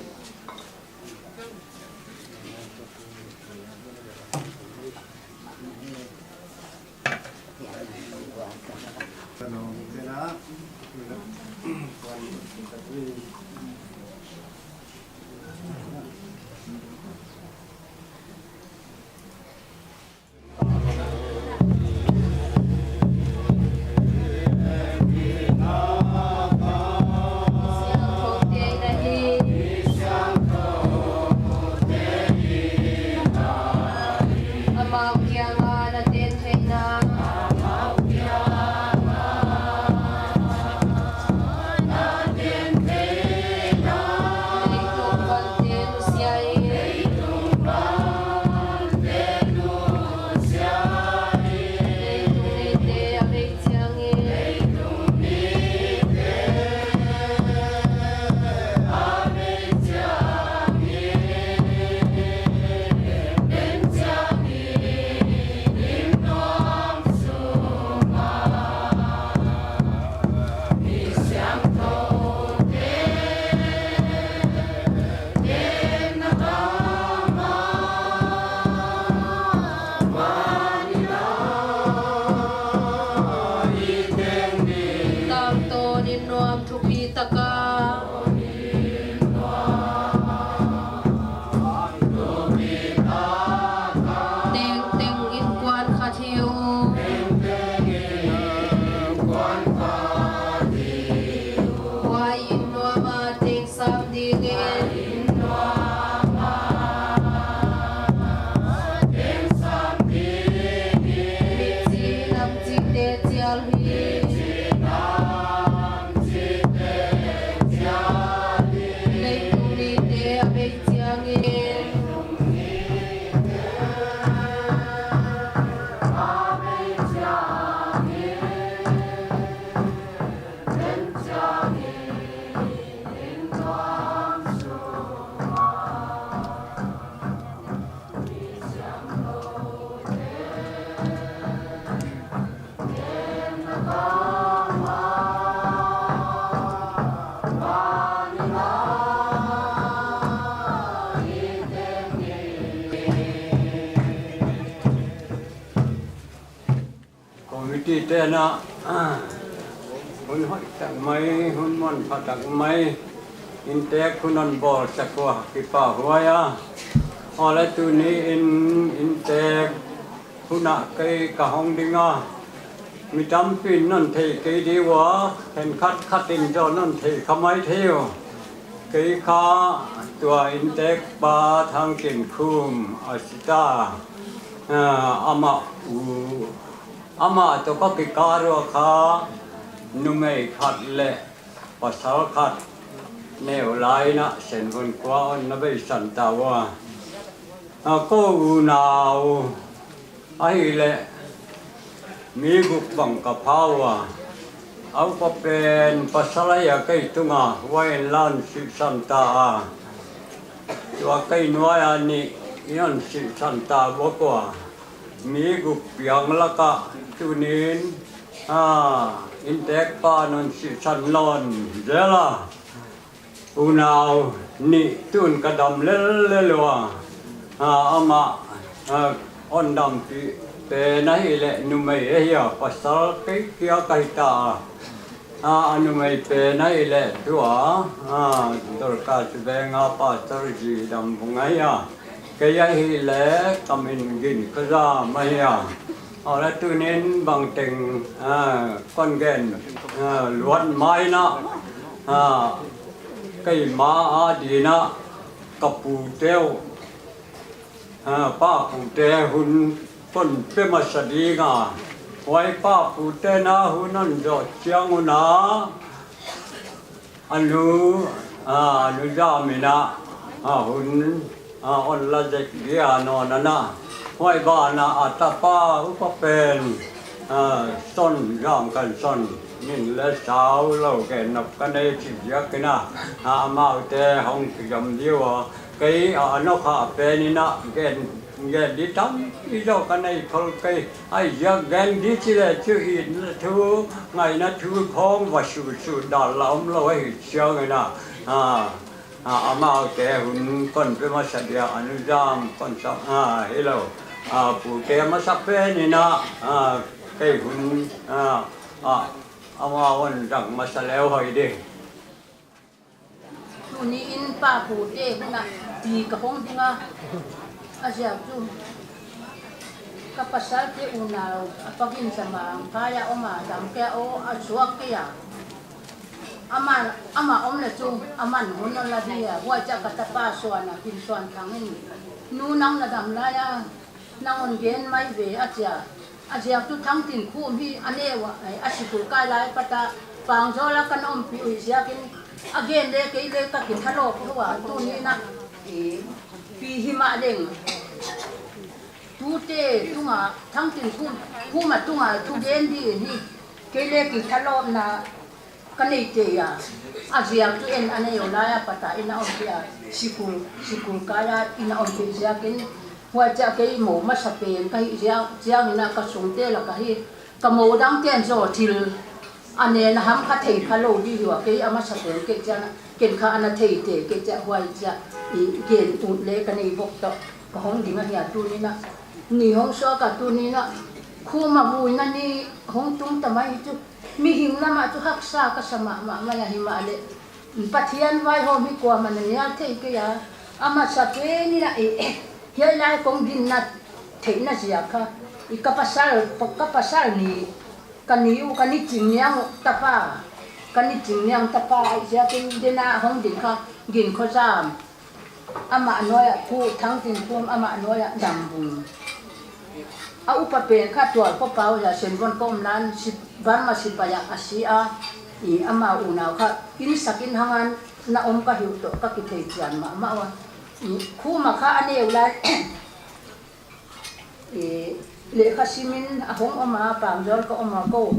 Tangtawn in nuam thupi taka. Tengteng in kuan kha thei uh. Huai in nuam a teng sam ding e. Mitchi lamchite chial hi. Leitung nite a bei chiangin. Committee te'n, ah, hun hoih tak mai, hun manpha tak mai, inntek hun hon bawlsak ua kipahhuai a. Huan leh tuni in inntek hun ah kei ka hong ding a. Mi tampi'n non thei kei di ua, khenkhat khat in zaw non thei kha maithei uh. Kei kha tua inntek pa Thangtinkhum a si ta. Ah, amah u, amah toh ka kikal ua kha numei khat leh pasal khat neu lai in a Senvon khua hon na beisan ta ua. Ah, kou unau ahihleh mi guk bang ka pha ua. A upa pen pasal ahi a kei tung a, huai in la hon sihsan ta a. Tua kei nuai a nih in hon sihsan ta bawk ua. Mi guk piang lak ah tuni'n, ah, inntek pa'n hon sihsan nawn zel a. Unau nih tun ka dam lellel ua. Ah, amah, ah, hon dampih pen ahihleh numei ahi a, pasal kei kia ka hi ta a. Ah, a numei pen ahihleh tua, ah, Dorcas Veng a Pastor Zi Dam Vung ahi a. Kei ahihleh ka min Gin Kha Zam ahi a. Huan leh tuni'n bangteng, ah, kon gen, ah, luat mai in a, ah, keimah adin a ka pute uh, ah, pa pute hun kon pe masa ding a. Huai pa pute'n a hun hon zoh chiang un a, a nu, ah, a nu Zam in a, ah, hun, ah, hon la zek dia nawn a na. Huai ban ah a tapa upa pen, ah, Son Zam Khan Son, min leh sau lou gen nop ka nei chih ziak in a, ah, amaute hong kizom di ua. Kei a, a nawk a pen in a gen, gen di tampi zaw ka nei khol kei. Huaiziak gen di chih leh chu itna thu, ngaihna thu khong va suhsuh dal la omlou ahi chiang in a. A, a, amaute hun kon pe masa dia, a nu zam kon sa, a, hilou. A, pute masa pen in a, a, kei hun, a, a, amau hon zang masa leh hoih ding. Tuni in pa pute hun a pi ka hong ding a. A ziak chu ka pasal te unau a pakin sa mang kaya om a, dam kei a, aw a suak kei a. Amah, amah om leh chu aman hun a la di a. Huai chiah ka tapa Suan a, Kin Suan Thang in, nu nang na dam lai a, nang hon gen mai ve a chi a. A ziak chu Thangtinkhum hi a neu a, a sikul kai lai pat a Pangzawl a ka na ompih uh ziakin, a gen leh kei leh ka kithalawp uh a, tuni in a, e, pi himahleng tute tung a, Thangtinkhum, Khum a tung a thugen di hi kei leh kithalawpna ka nei tei a. A ziak chu en a neu lai a pat a in a ompih a, sikul, sikul kai a in a ompih ziakin, huai chiah kei mou masa pen ka hih ziak, chiang in a ka sungte lak a hi, ka mou dangte'n zaw thil a nen a ham kha thei kha lou di hi ua, kei a masa pen kei chiang a, ken kha ana thei tei kei chiah, huai chiah i gen ut leh ka nei bok toh ka hong ding ahi a, tuni in a ni hong suak a, tuni in a Khum a vuina ni hong tung ta mai chu. Mihing lam ah chu haksa ka sa mahmah mai a, himahleh Pathian vaihawm hi kuamah in a nial thei kei a. A masa pen in a, e, hiai lai kong dinna theihna ziak kha, i ka pasal, ka pasal ni, ka ni uh, ka ni Chingniang uh tapa, ka ni Chingniang tapa ahih ziakin den a hong ding kha, Ginkhozam. Amah nuai ah Pu Thangtinkhum, amah nuai ah Dambung. A upa pen kha Tualkhopau, Senvon ka om lai in, si-, Burma sipai ah a si a. I amau unau kha inn sak inn hang a na om ka hi uh toh ka kitheichian mahmah ua. I Khum a kha a neu lai. E, lehkha sim in a hong om a, Pangzawl ka om a kou.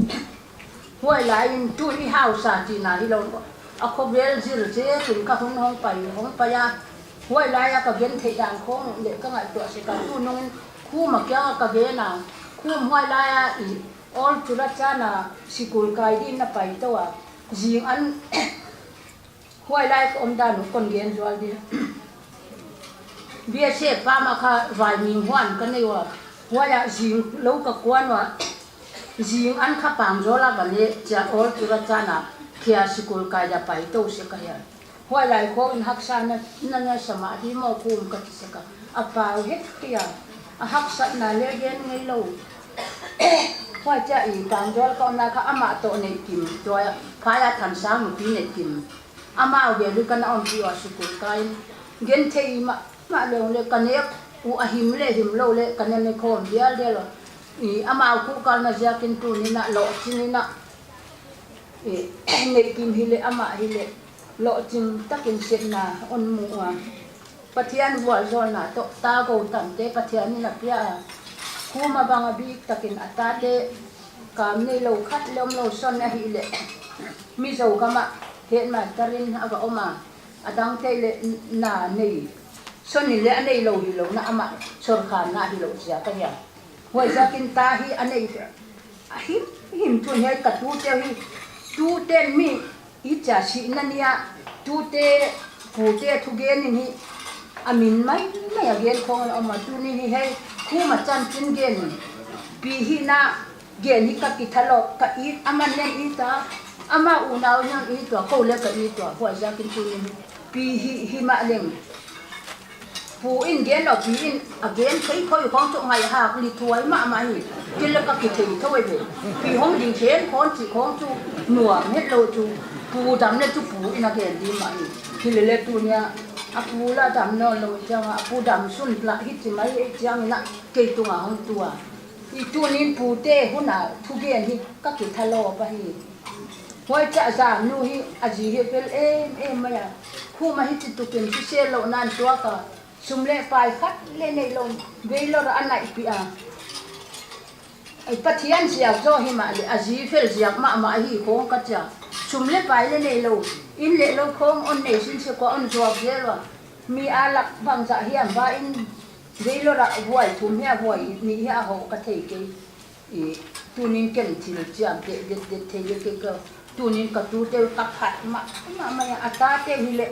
Huai lai in tun i hausa chihna hilou, a khovel zil zel in ka hun hong pai, hong pai a. Huai lai a ka gentheih dan khong leh ka ngaihtuah sek a, tunung in Khum a kiang a ka gen a. Khum huai lai a i Old Churachandpur sikul kai di in na pai tou a. Zing an Huai lai ka omdan uh kon gen zual di. Biase pam ah kha vaiming huan ka nei ua. Huai ah zing lou ka kuan ua. Zing an kha Pangzawl a va ne chia, Old Churachandpur a khia sikul kai dia pai tou sek ahi a. Huai lai khong in haksa na, na, na sa mah di maw Khum ka chi sek a. A pau het kei a. A haksatna leh gen ngeilou. Huai chia i Pangzawl ka omna kha amah toh Neihkim, tua phai a Thansang nupi Neihkim. Amau vel in ka na ompih ua sikul kai in. Genthei mahmah lou leh ka nek uh a him leh him lou leh ka na ne khawm dialdial ua. I amau kuhkalna ziakin tuni in a lohching in a. I Neihkim hileh amah hileh lohching takin sepna hon mu ua. Pathian vualzawlna toh ta gou tamte Pathian in a pia a. Khum a bang a bik takin a tate kam neilou khat leh omlou son ahihleh Mizo gam ah headmaster in a va om a, a dangte leh na nei, son in leh a neilou hilou in a amah sorkar na hilou ziak ahi a. Huaiziakin ta hi a nei a him, him tun hiai ka tute hi, tuten mi i chia sihna ni a, tute, pute thugen in hi, a min maimai a gen khong a om a, tuni hi hei, Khum a chanchin gen in, pi hihna gen hi ka kithalawp, ka it, aman nen it a, ama unau in hon it ua, kou leh ka it ua, huaiziakin tuni hi, pi hi, himahleng. Pu in gen lou, pi in a gen thei khoi khong chu ngaihak lithuai mahmah hi. Kei leh ka kithei thou ve. Pi hong ding khen khong chih khong chu nuam hetlou chu. Pu dam leh chu pu in a gen di mah hi. Hilele tuni a a pu la dam nawnlou chiang a, a pu dam sun lah hi chi mai chiang in a kei tung a hong tu a. I tuni in pute hun a thugen hi ka kithalawp ahi. Huaichia zan nu hi a zi hi fel emem mai a. Khum a hichi tukin sisel louhna in tuak a. Sum leh pai khat leh neilou, Vellore a naihpih a. Ai, Pathian ziak zaw himahleh, a zi fel ziak mahmah ahi khong ka chia. Sum leh pai leh neilou, inn leh lou khong hon nei sin sek ua hon zuak zel ua. Mi a lak bangzah hiam ba in, vei lo ra vuai thum hia vuai nih hia ho ka thei kei. I, tunin ken thil chiam te det det thei le kei ka. Tunin ka tute ka phat mahmah mai a, a tate hi le.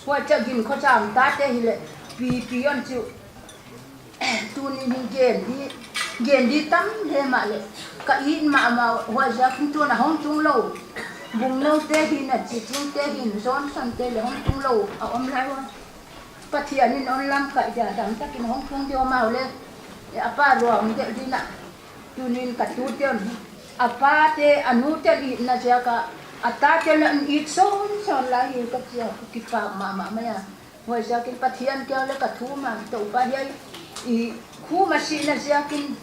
Huai cha gin kho cham tate hi le. Pi pi on chu. Tunin hin gen di, gen di tam le mah le. Ka it mahmah huai ziakin tun a hong tung lou. Bungno te hin a Chiching te hin Johnson te le hong tung lou a om lai huai. Pathian in hon lamkaih dia dam takin hong tung di om a le. A pa ruang deuh di na. Tunin ka tute on. A pa te, a nu te itna ziaka. A tate le an it son son lai hi ka chia kipak mahmah mai a. Huai ziakin Pathian kiang le ka thum a, Toupa hiai i khum a sihna ziakin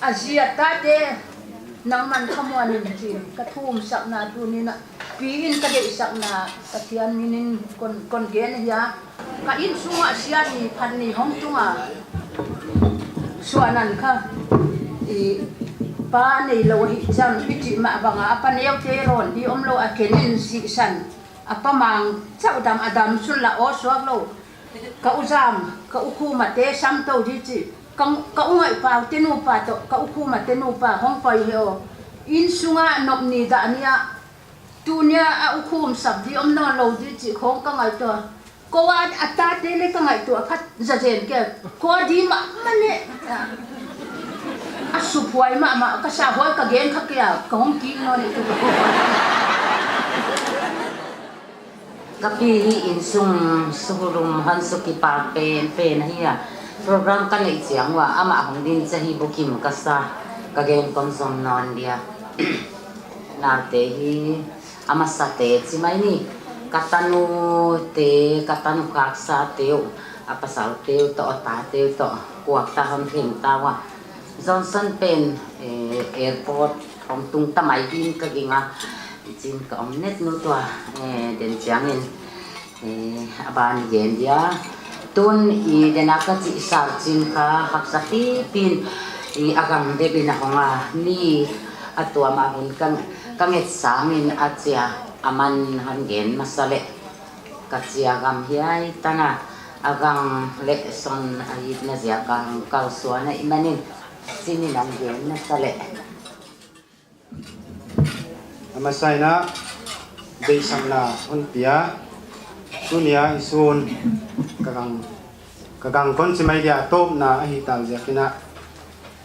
a zi a tate nangman khamuan in chi ka thum sakna tunin a pi in ka deih sakna Pathian min in kon, kon gen ahi a. Ka innsung a sia ni phat ni hong tung a, suan an kha i pa nei lou hi chang i chih mah bang a, a pa neu te ron di om lou a, ken in sih san. A pa mang chauh dam, a dam sun la aw suak lou. Ka u zam, ka u khum a te sam tou di chi. Ka, ka u ngaih pau te nupa toh, ka u khum a te nupa hong pai hi aw. Innsung a nop ni dah ni a. Tunia a u khum sap di om nawn lou di chi khong ka ngaihtuah. Kou a, a tate le ka ngaihtuah phat zazen kei. Kou a di mahmah le. A suphuai mahmah, ka sa huai ka gen kha kei a, ka hong kik nawn e tu. Ka pi hi innsung suhurum hon sukipak penpen ahi a. Program ka neih chiang ua, amah hong din chiah hi bukim ka sa, ka gen kon zom nawn dia. Naute hi a masate chi mai ni. Ka tanu te, ka tanu khaksa te uh, a pasal te uh toh, a ta te uh toh, kuak ta hon theng ta ua. Johnson pen, eh, airport hong tung ta mai din ka ging a. Chin ka om net nu tua, eh, den chiangin, eh, a ban gen dia. Tun i den a ka chih Sar Chin kha haksa pipin i a gam deuh in a hong a ni a tuam a hun ka, ka nget sangin a chia a man hon gen masa le. Ka chia gam hiai tan a, a gang le son a itna ziak a hong kal suan ahih manin, Chin in hon gen masa le. A masa in a, deihsakna hon pia, tunia i sun ka gang, ka gang kon chi mai dia tawpna ahi tak ziakin a,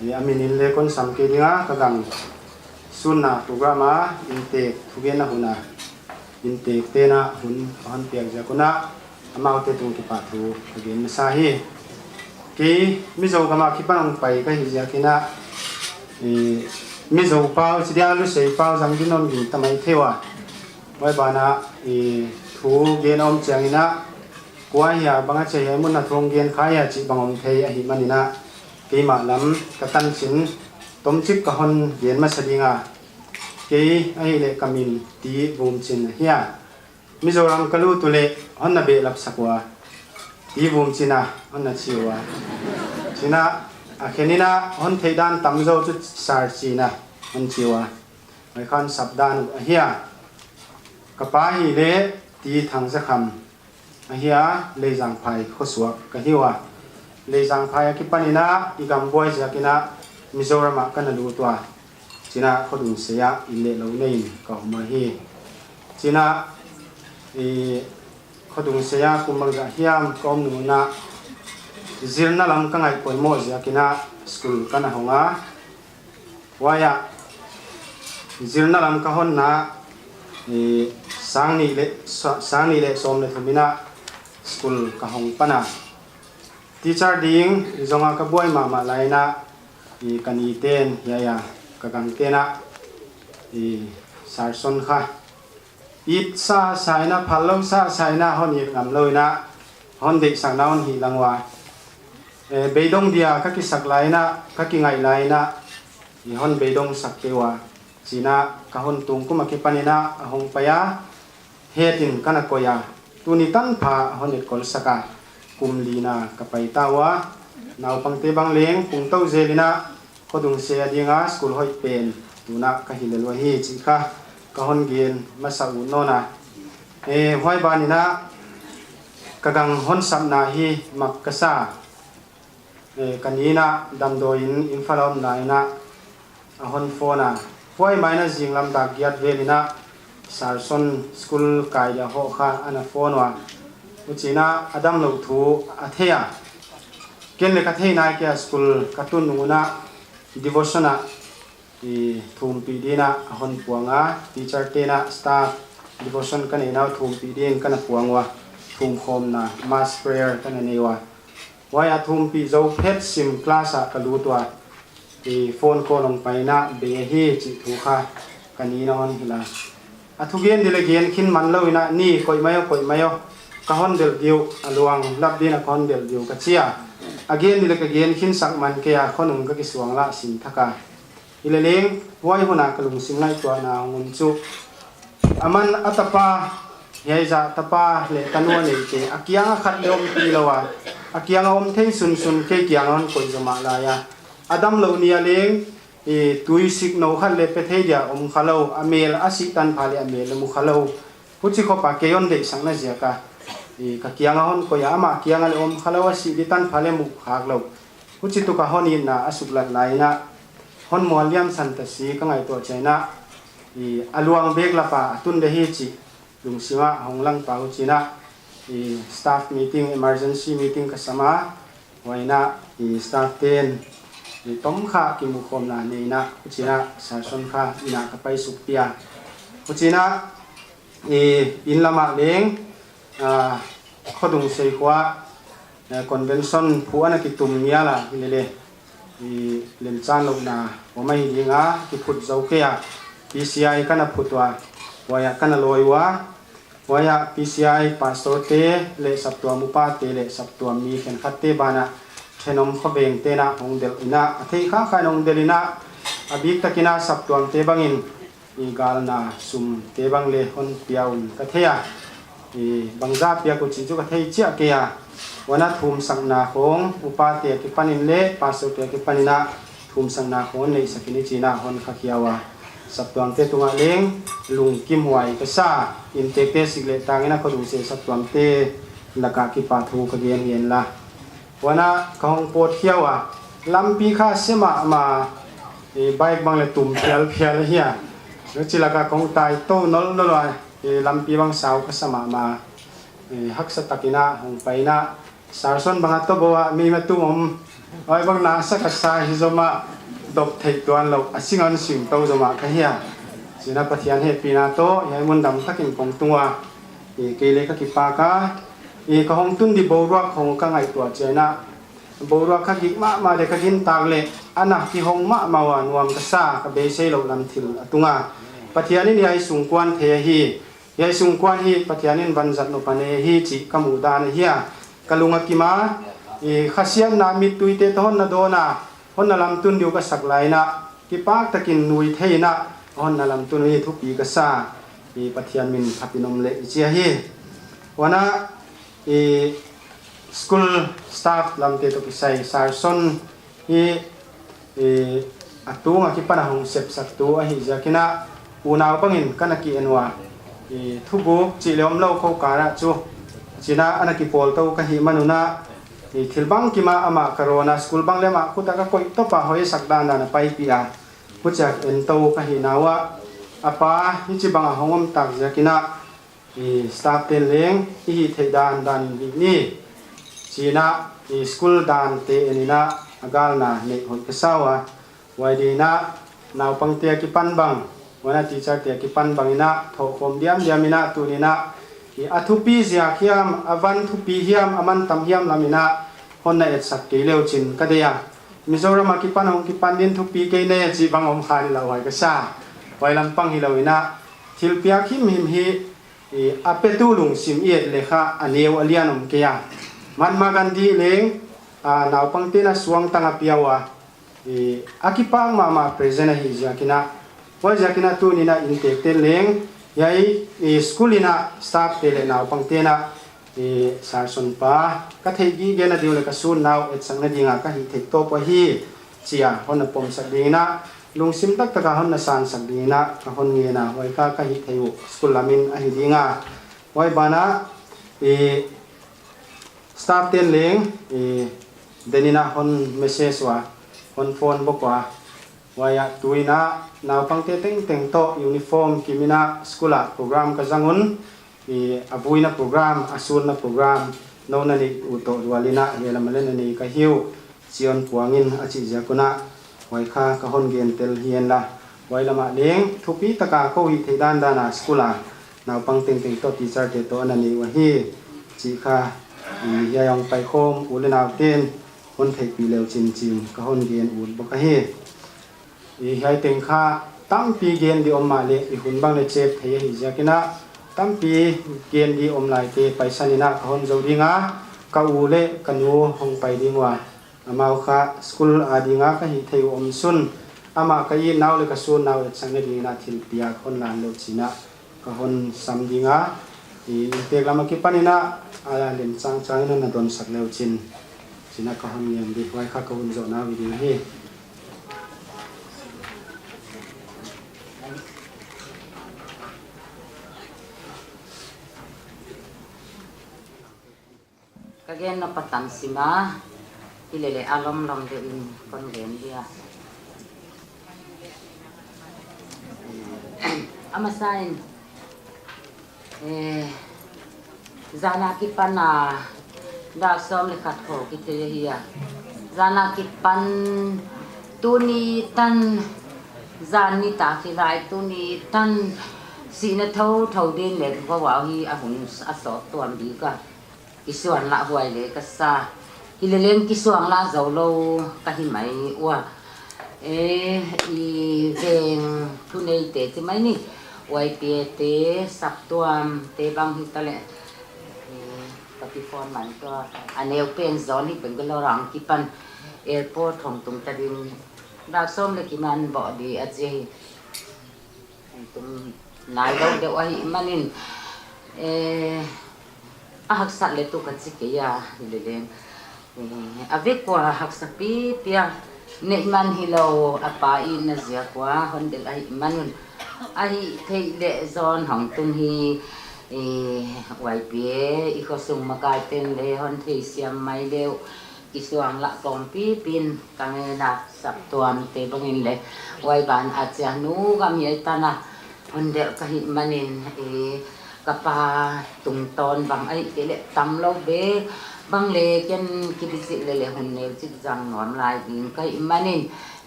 i a min in le kon sam kei ding a, ka gang sunna program a inntek thugenna hun a, inntek te'n a hun hon piak ziak un a, amaute tung kipahthu ka gen masa hi. Kei Mizo gam a kipan hong pai ka hi ziakin a, i, Mizo pau, chi dia Lusei pau zang din hon gingta mai thei ua. Huai ban a, i, thu gen om chiangin a, kua hia bang a chi hia mun a thu hong gen kha hia chih bang om thei ahih manin a, keimah lam ka tanchin tomchik ka hon gen masa ding a. Kei ahihleh ka min T. Vumchin ahi a. Mizoram ka lut uleh hon na behlap sak ua. T. Vumchin a hon na chi ua. Chin a, a khen in a hon theih dan tamzaw chu Sar Chin a hon chi ua. Huai khan sap dan uh ahi a. Ka pa ahihleh T. Thangzakham ahi a, Leizangphai khosuak ka hi ua. Leizangphai a kipan in a i gam buai ziakin a Mizoram ah ka na lut ua. Chin a Khodungsei ah inn leh lou nei in ka om uhi. Chin a, i, Khodungsei ah kum bangzah hiam ka om nung un a, zilna lam ka ngaih poimoh ziakin a school ka na hong a. Huai ah zilna lam ka honna, i, sang nih leh, sa-, sang nih leh sawm leh thum in a school ka hong pan a. Teacher ding zong a ka buai mahmah lai in a, i, ka ni te'n hiai a, ka gang te'n a, i, Sar Son kha it sasa in a, phal lou sasa in a, hon it ngam lou in a, hon deihsakna hon hih lang ua. E, beidong dia ka kisak lai in a, ka kingaih lai in a, i, hon beidong sak kei ua. Chin a ka hon tung kum a kipan in a, a hong pai a, het in ka na koih a. Tuni tanpha a hon etkol sak a, kum li na ka pai ta ua. Naupangte bang leng pungtou zel in a, Khodungsei a ding a school hoih pen tun a ka hi lel uhi chih kha ka hon gen masa uh nawn a. E, huai ban in a, Ka gang hon sapna hi mak ka sa. Eh, ka ni in a damdawi in Imphal a omna in a hon phone a. Huai mai in a zinglam dak giat vel in a Sarson school kai dia hoh kha ana phone ua. Huchiin a a damlouh thu a thei a. Ken leng ka thei nai kei a, school ka tun nung un a devotion a i thumpih dingin a hon puang a, teacher te'n a staff devotion ka neihna uh thumpih dingin ka na puang ua, thumkhawmna mass prayer ka na nei ua. Huai a thumpih zou phet sim class ah ka lut ua, i phone call hong pai in a bei ahi chih thu kha ka ni in a hon hilh a. A thugen di leh gen khin man lou in a, ni koih mai aw, koih mai aw, ka hon delh di uh, a luang lap dingin a ka hon delh di uh ka chi a. A gen di leh ka gen khin sak man kei a, khonung ka kisuang lah sin thak a. Hileleng, huai hun a ka lungsim ngaihtuahna hong om chu, aman a tapa, hiai zah tapa leh tanu a neite a kiang a khat leng ompih lou a, a kiang a om thei sunsun kei kiang a hon koih zomah lai a. A damlouh ni a leng, i tui sik nou khat leng pe thei dia om kha lou, a mel a sih tanpha leh a mel leng mu kha lou. Huchi khop a kei hon deihsakna ziak a, i ka kiang a hon koih a, amah kiang a leng om kha lou, a sih di tanpha leng mu khak lou. Huchituk a hon itna a suklat lai in a, hon mual liam san ta si ka ngaihtuah chiang in a, i a luang bek lap a a tun di hi chih lungsim ah hong lang pah. Huchiin a, i staff meeting, emergency meeting ka sam a, huai in a, i staff te'n i tomkha kimukhawmna nei in a, huchiin a Sarson kha inn ah ka pai suk pih a. Huchiin a, i inn lam ah leng, ah, Khodungsei khua, eh, convention phu ana kitum ngial a, hileleng, i lemchanlouhna om ahi ding a, kiphut zou kei a, P C I ka na phut ua, huai ah ka na lawi ua, huai ah P C I pastor te leh saptuam upa te leh saptuam mi khenkhat te banah, Thenom khoveng te'n a hong delh in a, a theikha kha in hong delh in a, a biktak in a saptuam te bangin i galna sum te bang leng hon pia un ka thei a. I bangzah piak uh chih chu ka thei chiah kei a. Huan a thumsakna khong upa te akipan in leh pastor te akipan in a thumsakna khong neihsak in i chi in a hon khakhia ua. Saptuam te tungah leng lungkimhuai ka sa. Innteek te sik leh tang in a Khodungsei saptuam te lak ah kipahthu ka gen ngen la. Huan a ka hong pawt khia ua, lampi kha se mahmah, i bike bang leng tum phialphial hi a. Huchi lak ah ka hong tai tou nolnol ua, i lampi bang sau ka sa mahmah. I haksa tak in a hong pai in a, Sarson bang a toh bou a, mi ma tum om. Huai bang na sa ka sa hi zomah, dop theih tuan lou, a sing a hon sing tou zomah ka hi a. Huchiin a Pathian hehpihna toh, hiai mun dam tak in kong tung ua. I kei leng ka kipak a, i ka hong tun di boruak khong ka ngaihtuah chiang in a, boruak kha gik mahmah di ka gintak leh, a na kihong mahmah ua, nuam ka sa, ka beisei louh lam thil a tung a. Pathian in hiai sungkuan thei ahi, hiai sungkuan hi Pathian in vanzat nop a nei ahi chih ka muhdan ahi a. Ka lung a kim a, i khasiatna mittui te toh hon na dawn a, hon na lamtun di uh ka sak lai in a, kipak takin nuithei in a hon na lamtun uh hi thupi ka sa. I Pathian min thapin om leh i chi ahi. Huan a, i school staff lam te toh kisai Sarson hi, i a tung akipan a hong sepsaktu ahih ziak in a, unau bangin ka na ki en ua. I thuguk chih leng om lou khou kal ah chu, huchiin a ana kipawl tou ka hih man un a, i thil bangkim a amah ka rawn a, school bang leng amah khut a ka koih top a hoihsak dandan a paipih a. Huchia en tou ka hihna uah, a pa hichibang a hong om tak ziak in a, i staff te'n leng i hihtheih dandan in hih ni, chi in a, i school dan te en in a, a galna neih hoih ka sa ua. Huai ding in a, naupang te akipan bang, huan a teacher te akipan bang in a, thohkhawm diamdiam in a, tuni in a, i a thupi ziak hiam, a van thupi hiam, a mantam hiam lam in a, hon na etsak kei leu chin ka deih a. Mizoram akipan hong kipan din thupi kei ne chih bang om kha ni lau huai ka sa. Huai lampang hilou in a, thilpiak himhim hi, i a petu lungsim i et leh kha a neu a lian om kei a. Mahatma Gandhi leng, a, naupang te'n a suangtang a pia ua, i a kipak mahmah present ahih ziak in a. Huai ziak in a tuni in a innteek te'n leng, hiai, i school in a staff te leh naupang te'n a, i Sarson pa, ka theih gige na di uh leh ka sun nau etsakna ding a ka hihtheih tawp ahi, chi a hon na pomsak ding in a, lungsim taktak a hon na sansak ding in a, ka hon ngen a, huai kha ka hihtheih uh school lam in ahi ding a. Huai ban ah, i Staff ten leng, i, den in a hon message ua, hon phone bawk ua. Huai ah tu in a naupangte tengteng toh uniform kim in a school ah program ka zang un, i, a buina program, a sunna program, nou na neih uh toh lual in a, hiai lam ah leng na nei ka hi uh, chi hon puang in a chih ziak un a, huai kha ka hon gen tel hi hen la. Huai lam ah leng thupi tak a kou hihtheih dandan a school a naupang tengteng toh teacher te toh na nei uh ahi chih kha, i, hiai ah hong paikhawm u leh nau ten hon theihpih le uchin chi'n ka hon gen ut bawk ahi. I, hiai teng kha tampi gen di om mahleh i hun bang leh chep thei ahih ziak in a, tampi gen di om lai te paisan in a ka hon zou ding a, ka u leh ka nu hong pai ding ua. Amau kha school a ding a ka hihtheih uh om sun, amah ka itnau leh ka sunnau etsakna ding in a thilpiak hon lan lou chi'n a ka hon sam ding a, i, inntek lam akipan in a, a len changchang in a na donsak le uchin, chi'n a ka hon ngen di, huai kha ka hun zohna uh hi ding hi. Ka gen nop a tam sim a, hilele a lomlom deuh in kon gen dia. A masa in, eh, zan a kipan a dak sawm leh khat khawng kithei ahi a. Zan a kipan tuni tan, zan nitak hi lai tuni tan, sihna thouthou ding leh vawau hi a hun a sawt tuam bik a. Kisuang lah huai leh ka sa. Hileleng kisuang lah zou lou ka hi mai ua. Eh, i veng thuneite chi mai ni. Y P A te, saptuam te bang hi ta leh. Eh, ka pi phone man tua. A neu pen zon hi Bangalore a kipan airport hong tung ta ding. Dak sawm leh kiman bawh di a chi hi. Tum nai lou deuh ahih manin, eh, a haksat leh tu ka chi kei a, hileleng. Eh, a vek ua haksa pipi a, neih man hilou, a pa itna ziak ua hon delh ahih manin. Ahihtheih leh zon hong tun hi, eh, Y P A, i khosung makai ten leh hon theisiam mai le uh. Kisuang lah kawmpipi in ka ngen a, saptuam te bang in leh. Huai ban a chia nu gam hiai tan a hon delh ka hih manin, eh, ka pa tungtawn bang ahihkeileh tam lou bek bang leh ken kivisit leh leh hun neu chik zang nuam lai ding ka hih manin,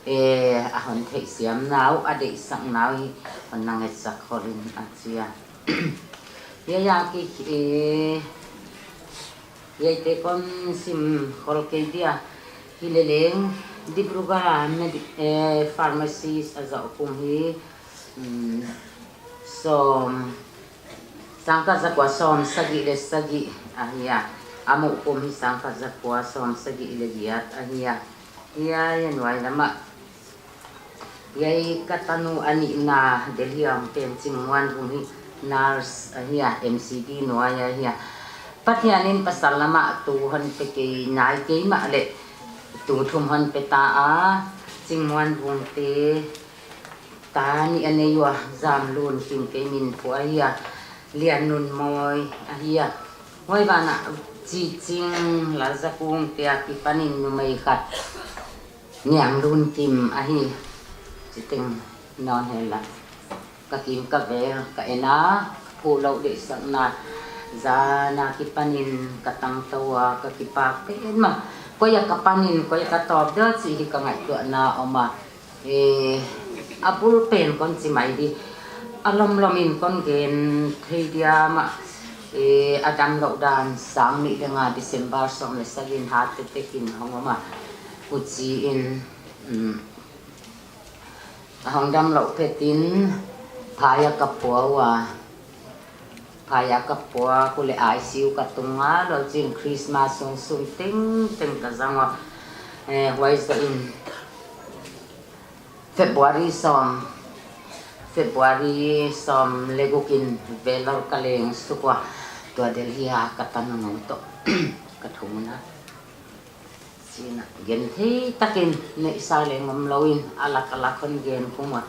eh, a hon theihsiamna uh, a deihsakna uh hi hon na ngetsak khol in a chia. Hiai a ki, eh, hiaite kon sim khol kei dia. Hileleng Dibrugarh a medi-, eh, pharmacist a zoh kum hi, mm, sawm, sangkhat zakua sawm sagih leh sagih ahi a. A muh kum hi sangkhat zakua sawm sagih leh giat ahi a. Hiai a nuai lam ah. Hiai ka tanu a nihna Delhi a om pen Chingmuanvung hi nurse ahi a, M C D nuai ahi a. Pathian in pasal lam ah tu hon pe kei nai kei mahleh tu thum hon pe ta a, Chingmuanvung te ta nih a nei ua, Zamlunkim kei min phuah ahi a, Liannunmawi ahi a. Huai ban ah Chiching, Lalzakung te a kipan in numei khat Nianglunkim ahi, chiteng non hela. Ka kim ka vel, ka en a, phuh lou deihsakna, zan a kipan in ka tangtou a, ka kipak pen mah. Koi a ka pan in, koi a ka tawp dia chih hi ka ngaihtuahna om a. Eh, a bul pen kon chi mai di. A lomlom in kon gen thei dia mah. Eh, a damlouh dan sang nih leh nga December sawm leh sagih in heart attack in hong om a. Huchiin, um, a hong damlouh phet in phai a ka pua ua. Phai a ka pua, kule I C U ka tung a, lou chin Christmas sung sung tengteng ka zang ua. Eh, huai zoh in February sawm, February sawm leh guk in Vellore ka leng suk ua, tua Delhi a ka tanu toh ka thum un a. China genthei takin neihsa leng omlou in, a lak a lak hon gen kum ua.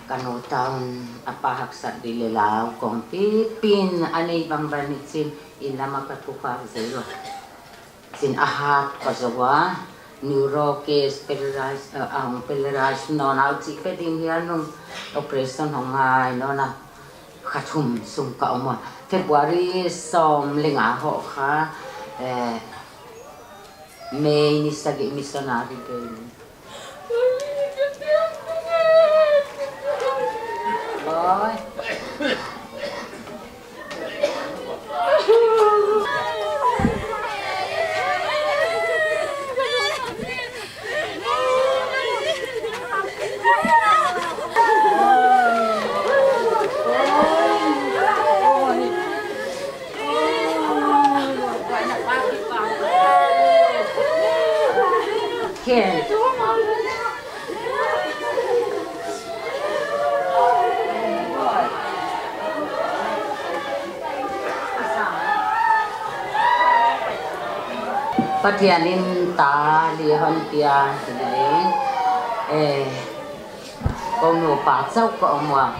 Ka nu toh a pa haksat di leh lau kawmpipi in a nei bangbang in chin, inn lam ah ka thukhak zel ua. Tin a hat ka zou a, neuro case paralyze, eh, a hong paralyze nawn a, huchi pe ding hial nung operation hong ngai nawn a, kha thum sung ka om a. February sawm leh nga hoh kha, eh, May ni sagih missionary day ni. Oi. Pathian in ta li hon pia hi leng, eh, kou nupa chauh ka om ua,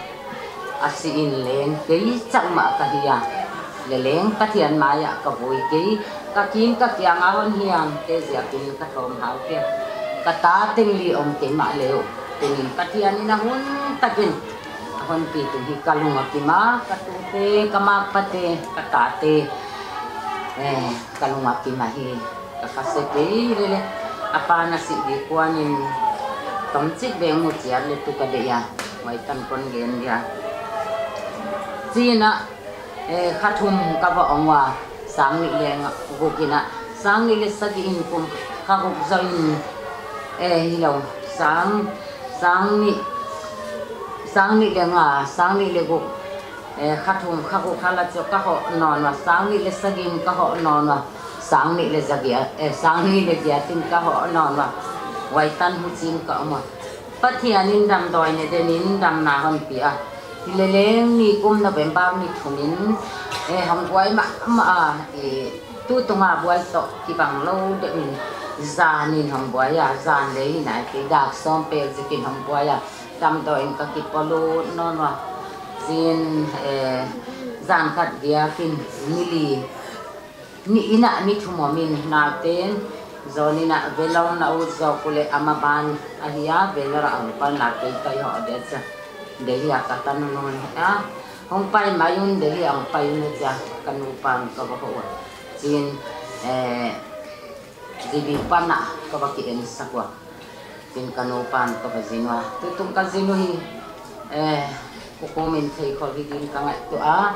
a si in leng kei chauh mah ka hi a. Leh leng Pathian mai ah ka vui kei, ka kim ka kiang a hon hiam te ziakin ka thawm hau kei. Ka ta teng li om kei mahleh uh, tuni'n Pathian in a hun takin a hon pi tung hi ka lung a kim a, ka tute, ka makpate, ka tate, eh, ka lung a kim a hi. Ka kha se kei lele, a pa na si di kuan in tomchik beng mu chiat leh tu ka deih a, huai tan kon gen dia. Chin a, eh, kha thum ka va om ua, sang nih leh nga guk in a, sang nih leh sagih in kum kha guk zou in, eh, hilou, sang, sang nih, sang nih leh nga, sang nih leh guk, eh, kha thum, kha guk, kha la chu ka hoh nawn ua, sang nih leh sagih in ka hoh nawn ua, sang nih leh zagiat, eh, sang nih leh giat in ka hoh nawn ua, huai tan huchi'n ka om ua. Pathian in damdawi ne den in damna hon pia. Hileleng nikum November ni thum in, eh, hong buai mahmah a, eh, tutung a buai toh kibang lou deuh in, zan in hong buai a, zan leh hi nai kei, dak sawm pek zikin hong buai a, damdawi in ka kipolut nawn ua. Chin, eh, zan khat giak in, ni li, ni in a ni thum om in, nauten, zon in a velou na ut zou kul leh ama ban ahi a, velou a hong pai na kei tai ho dia chia. Delhi a ka tan nawn a, hong pai mai un, Delhi a hong pai un chia, ka nupa'n ka va hoh ua. Chin, eh, G B pan a ka va ki en sak ua. Chin ka nupa'n ka va zin ua. Tutung ka zin uh hi, eh, kou kum in thei khol hi din ka ngaihtuah a.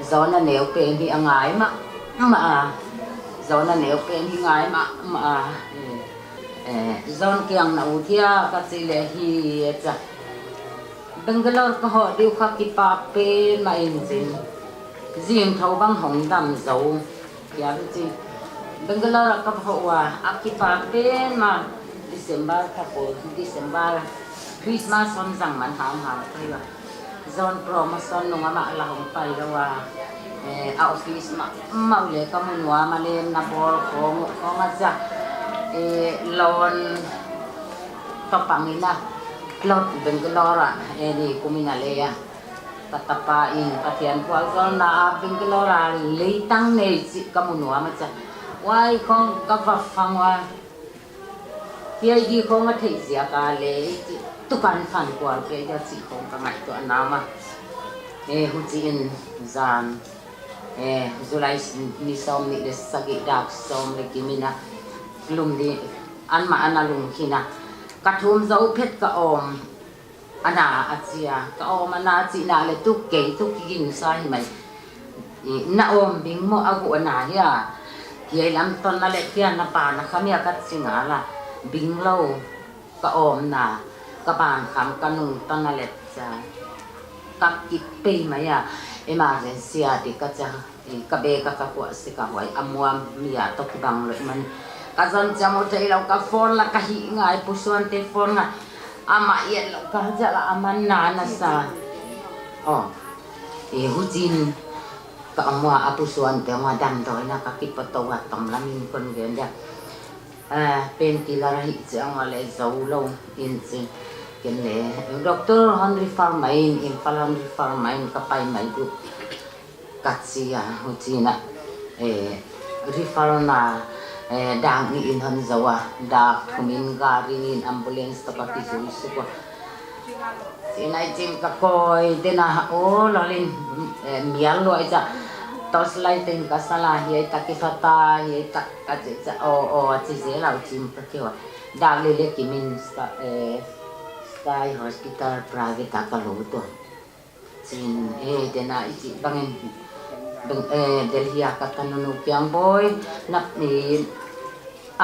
Zon a neu pen hi a ngai mahmah a. Zon a neu pen hi ngai mahmah a. Eh, eh, zon kiang na ut hia ka chi leh hi e chia. Bangalore ka hoh di uh kha kipak pen mah in chin. Zing thou bang hong dam zou. Kia lu chi. Bangalore ka hoh ua, a kipak pen mah, December kha kul, December, Christmas hon zang man hamham ka hi ua. Zon promotion nung a mah la hong pai lou ua. Eh, a office mah, mah leh ka mu nuam a, lem na bawl khong, khong a chia. Eh, loan toh pang in a, plot Bangalore a, eh, ni kum in a lei a. Ka tapa in Pathian vualzawlna a Bangalore a leitang nei chih ka mu nuam a chia. Huai khong ka va fang ua. Hiai di khong a theih ziak a lei chih tukan fan kual kei dia chih khong ka ngaihtuah nuam a. Eh, huchiin zan, eh, July ni sawm nih leh sagih dak sawm leh giat in a lum di, an mah ana lum khin a. Ka thum zou phet ka awm. Ana a chi a, ka awm ana chihna leh tu kei tu kiginsa hi mai. I, na awm bing maw a guh ana hia. Hiai lam ton na leh kia na pa na kha mia ka chi ngal a. Bing lou, ka awmna, ka ban kham ka nungta na leh chia. Ka kip pei mai a, emergency a di ka chia. I, ka bag a ka kuah sek a huai a muam mi a toh kibang lou man. Ka zon chiang uh theilou ka phone la ka hih ngai Pu Suante phone ngai. Amah et lou ka zia la aman na na sa. Oh. I, huchiin ka om ua a Pu Suante ua damdawi na ka kipat ua tom lam in kon gen dia. Ah, painkiller hi chiang ua leh zou lou in chi. Ken leh, doctor hon refer mai in, Imphal hon refer mai in ka pai mai di uh. Ka chi a, huchiin a, eh, refer na, Eh, dak nih in hon zou a, dak thum in gari nih in ambulance toh ka kizui suk ua. Chin ai chin ka koi den a, o lolin, eh, mial lua i cha. Torchlight in ka sal a, hiai tak i fata, hiai tak ka chi cha, o, o, a chi zel a u chin ka keu a. Dak li le kim in Sky, eh, Sky Hospital private a ka lut ua. Chin, eh, den a i chih bangin, bang, eh, Delhi a ka tanu nu kiang boi, na, eh,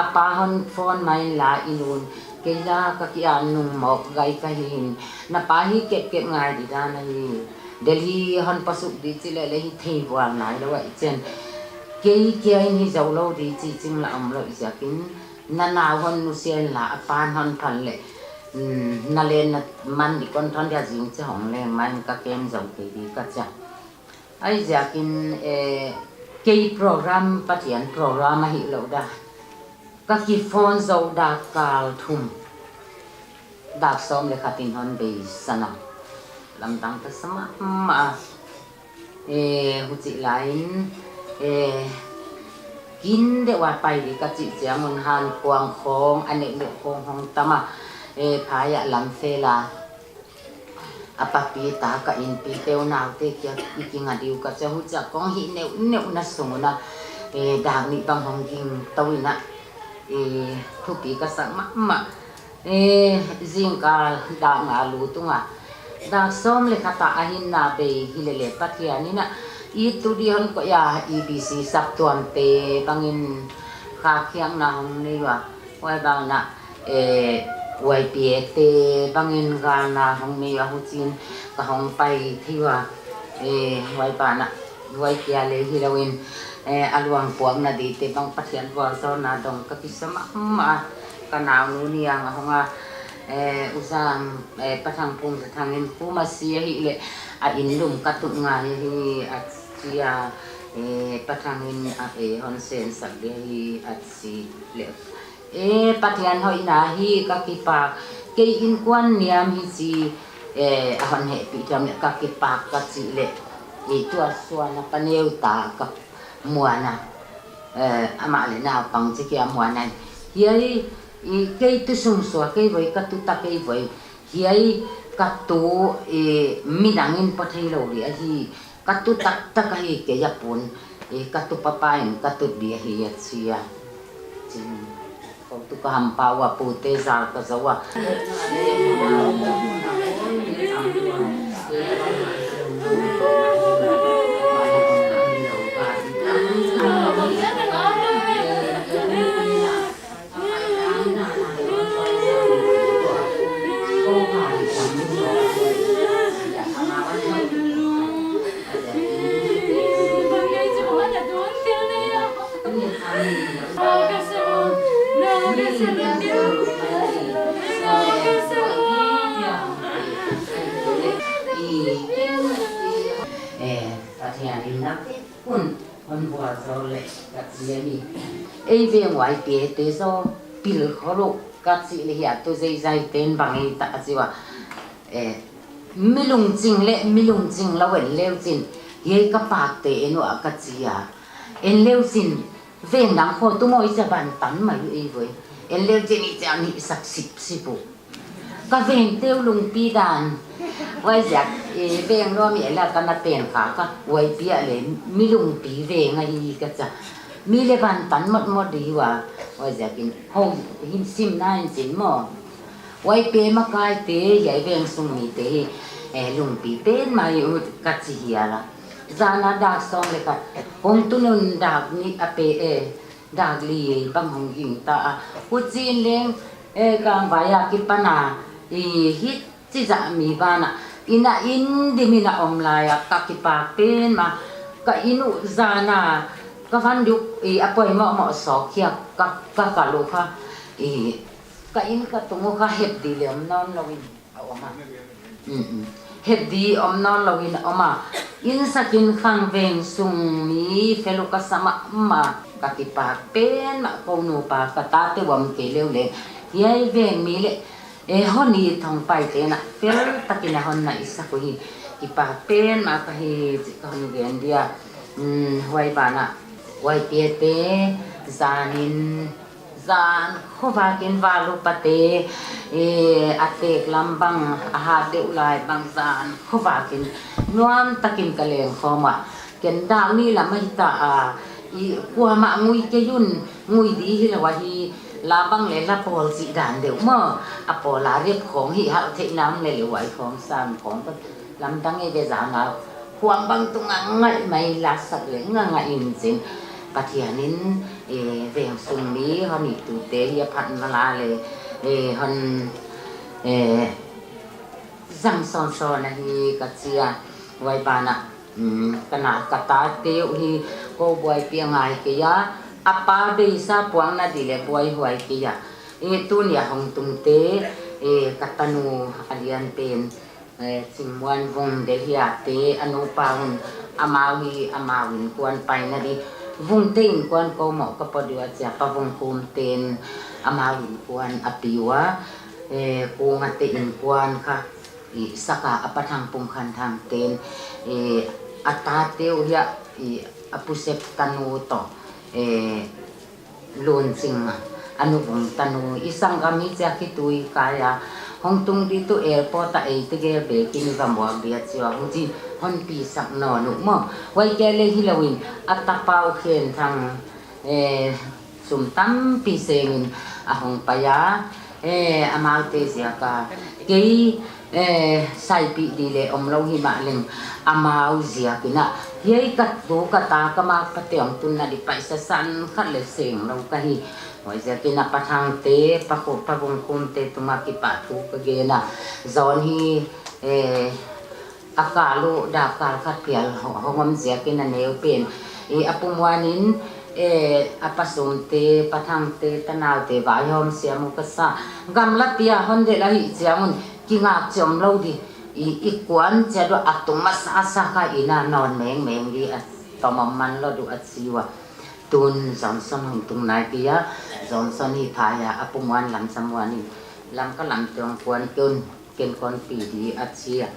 a pa hon phone mai la i nu'n, kei la ka ki an nung mawk gai ka hi in, na pa hi kep kep ngai di dan ahi. Delhi hon pasuk di chi leh leh hi thei vual nai lou a i chi'n. Kei kia in hi zou lou di chi ching la om lou i ziakin, na nau hon nusia in la, a pa'n hon phal leh, mm, na len na man di kon thon dia zing che hong leng man ka kem zou kei di ka cha. Ai ziakin, eh, kei program, Pathian program ahi lou da. Ka ki phone zou dak kal thum. Dak sawm le khat in hon beisan a. Lamdang ka sa mahmah. Eh, huchih lai in, eh, kin deuh a pai di ka chih chiang un han kuang khong, a neuneu khong hong tam a, eh, phai a lam fel a. A papi ta ka inpi teu naute kia i kinga diu ka cha huchia kong hi neuneu na sung un a, eh, dak nih bang hong ging tou in a, eh, thupi ka sa mahmah. Eh, zingkal dak nga lut ung a. Dak sawm le khat a hinna bei hi lele Pathian in a. I tu di hon koih a, E B C saptuamte bangin khakhiakna hong nei ua. Huai ban ah, eh, Y P A te bangin galna hong nei ua huchiin ka hong pai thei ua. Eh, huai ban ah, huai kia le hilou in, eh, a luang puakna dingte bang Pathian vualzawlna dong ka kisa mahmah a, ka naunu ni a nga hong a, eh, U Zam, eh, Pa Thang Pung Za Thang in kum a si ahihleh a inn lum ka tut ngai hi a chi a, eh, Pa Thang in a, eh, hon sensak di hi a chi leh. Eh, Pathian hoihna hi ka kipak, kei innkuan niam hi chi, eh, a hon hehpih thiam leh ka kipak ka chih leh. Eh, tua suan a pa neu ta ka muan a, eh, amah leh naupang chi kia muan a. Hiai, eh, kei tu sung sua kei voi, ka tu ta kei voi. Hiai ka tu, eh, midang in pua theilou di ahi. Ka tu taktak ahi kei a pun, eh, ka tu papa in ka tu di ahi a chi a. Chin, kou tu ka hampa ua pute zal ka zou a. Eh, Pathian in nak kun hon vualzawl leh ka chi a ni. Ei veng Y P A te zaw pil khol uh ka chih leh hiai tu zeizai ten bang ei ta a chi ua. Eh, mi lungching leh mi lungching lou en leu chin, hiai ka pakte en ua ka chi a. En leu chin, veng dang khawng tu maw i cha ban tan mai uh ei voi. En leu chin i cha ni sak sipsip uh. Ka vengte uh lungpi dan. Huaiziak, eh, veng lua mi la ka na ten kha ka, huai pi a leh mi lungpi veng ahi ka cha. Mi leh ban tan mawtmawt di ua. Huaiziakin, hou, hin sim na in chin maw. Huai pi makaite, hiai veng sung mite hi, eh, lungpi pen mai uh ka chi hial a. Zan a dak sawm leh khat, kong tu nung dak nih a pe, eh, dak li bang hong ging ta a. Huchiin leng, eh, kangvai a kipan a, i hih chi zah mi ban ah. Inn ah inn dim in a om lai a, ka kipak pen mah. Ka inn uh zan a, ka van duk, i a poimoh moh sawk hiak, ka, ka kal uh kha. I, ka inn ka tung uh kha hep di leh om nawn lou in. A om a. Mm, mm. Hep di om nawn lou in a om a. Inn sak inn khang veng sung mi fel uh ka sa mahmah. Ka kipak pen mah kou nupa ka tate uh om kei leu leh. Hiai veng mi leh, eh, hon it hong paite na fel takin a hon na i sak uh hi. Kipak pen mah ka hi chih ka hon gen dia. Mm, huai ban ah. Huai pi te, Zanin, zan khua vakin val upate, eh, a tek lam bang, a hat deuh lai bang zan khua vakin nuam takin ka leng khawm a. Ken dak ni lam ahi ta a, i kuamah ngui kei un, ngui di hilou ahi, la bang leh la pawl chih dan deuh maw. A pawl a rep khawng hi hal theih nam leh leh huai khawng sam khawng lamdang e ve zan a. Huang bang tung a ngai mai la sak leh nga nga in chin. Pathian in, eh, veng sung mi hon i tute hi a phat na la leh, eh, hon, eh, zang sawn sawn ahi ka chi a. Huai banah, um, ka na ka tate uh hi kou buaipih a ngai kei a. A pa beisa puang na di leh buai huai kei a. Eh, tuni a hong tungte, eh, ka tanu a lian pen, eh, Chingmuan Vung Delhi a te, a nupa un, amau hi, amau innkuan paina di. Vungte innkuan kou maw ka pawt ua chia, Pa Vung Khum ten, amau innkuan a pi ua, eh, Kung a te innkuan kha, i saka a Pa Thang Pung Khan Thang ten, eh, a tate uh hia, i a Pu Sep tanu toh, eh, Lun Ching a, a nu Vung tanu, i sanggam hi chia khitui kai a, hong tung di tu airport a ei te gel be kin i va muak bia chia, hong chin hon pi sak nawn uh maw. Huai kia leh hilou in, a tapa uh Khen Thang, eh, sum tampi seng in a hong pai a, eh, amau te ziak a. Kei, eh, saipih di leh omlou hi mah leng, amau ziak in a. Hiai ka tu ka ta ka mak pa te hong tunna di paisa san khat leh seng lou ka hi. Huai ziak in a Pa Thang te, Pa Khu-, Pa Vung Khum te tungah kipahthu ka gen a. Zan hi, eh, a kal uh dak kal khat phial ho-, hong om ziak in a neu pen. I a Pu Muan in, eh, a Pa Sum te, Pa Thang te, tanau te, vaihawm siam uh ka sa. Gamla pia hon delh ahi chiang un, kingak chiam lou di. I, i kuan chia dua a tung masa sa kha in a nawn meng meng di a tawm om man lou di a chi ua. Tun Johnson hong tung nai kei a, Johnson hi phai a, a Pu Muan lam sa Muan in. Lamka lam te hong kuan kei un, ken kon pi di a chi a.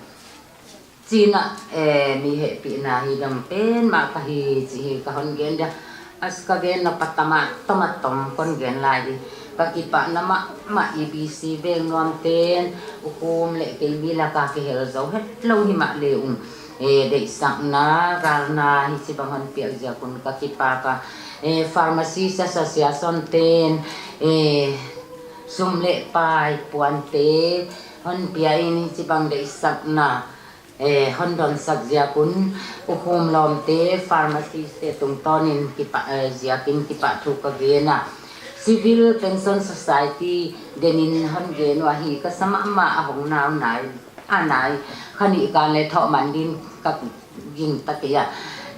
Chin a, eh, mi hehpihna hi dong pen mah ka hi chih hi ka hon gen dia. As ka gen nop a tam a, tom a tom kon gen lai di. Ka kipahna mahmah E B C veng nuam ten, U Khum leh kei mi laka kihel zou hetlou hi mah leh un. Eh, deihsakna, galna, hichibang hon piak ziak un ka kipak a. Eh, Pharmacist Association ten, eh, sum leh pai puante, hon pia in hichibang deihsakna, eh, hon donsak ziak un, U Khum lawmte, pharmacist te tungtawn in kipa-, eh, ziak in kipahthu ka gen a. Civil Pension Society den in hon gen ua hi ka sa mahmah a hong nau nai, a nai. Kha nih kan leh thoh man din ka ging ta kei a.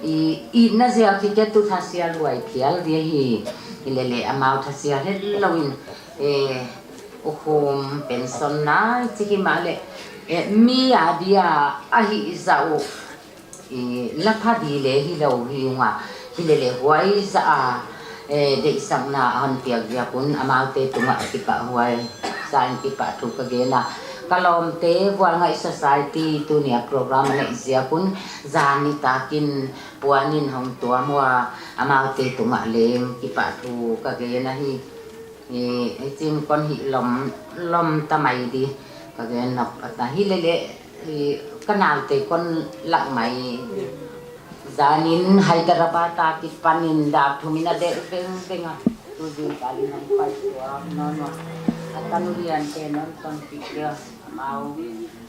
I, i na ziak hi ke tu thasia luai phial di hi. Hilele amau thasia hetlou in, eh, U Khum pension nai chih hi mah leh, eh, mi a dia a hih zah uh, i, la pha di leh hilou hi ung a, hilele huai zah a, eh, deihsakna a hon piak ziak un amaute tungah kipahhuai sa in kipahthu ka gen a. Ka lawmte, Vualngaih Society tuni a program a neih ziak un zan nitak in puan in hong tuam ua, amaute tungah leng kipahthu ka gen ahi. I, i chin kon hih lawm, lawm ta mai di ka gen nop a ta. Hilele, i, ka naute kon lak mai. Zan in Hyderabad a kipan in dak thum in a delh vengveng a. Tu zingkal in hong pai tuak nawn ua. A tanu lian te non ton pi kia. Amau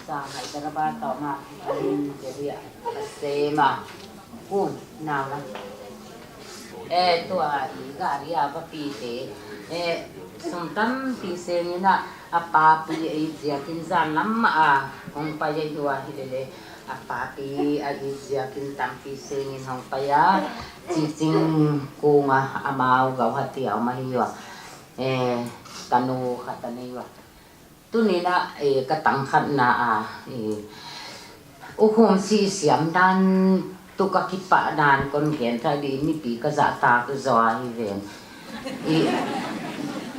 sa Hyderabad toh mah. A lim te dia. A sem a. Kum, nau la. Eh, tua i gari a va pi te. Eh, sum tampi seng in a, a papi a it ziak in zan lam mah a hong pai a hi ua hilele. A papi a it ziak in tampi seng in hong pai a. Chiching Kung a amau Guwahati a om ahi ua. Eh, tanu khat a nei ua. Tuni in a, eh, ka tang khatna a, eh, U Khum si siam dan tu ka kipah dan kon gen ta di mipi ka zahtak zaw hi ven. I,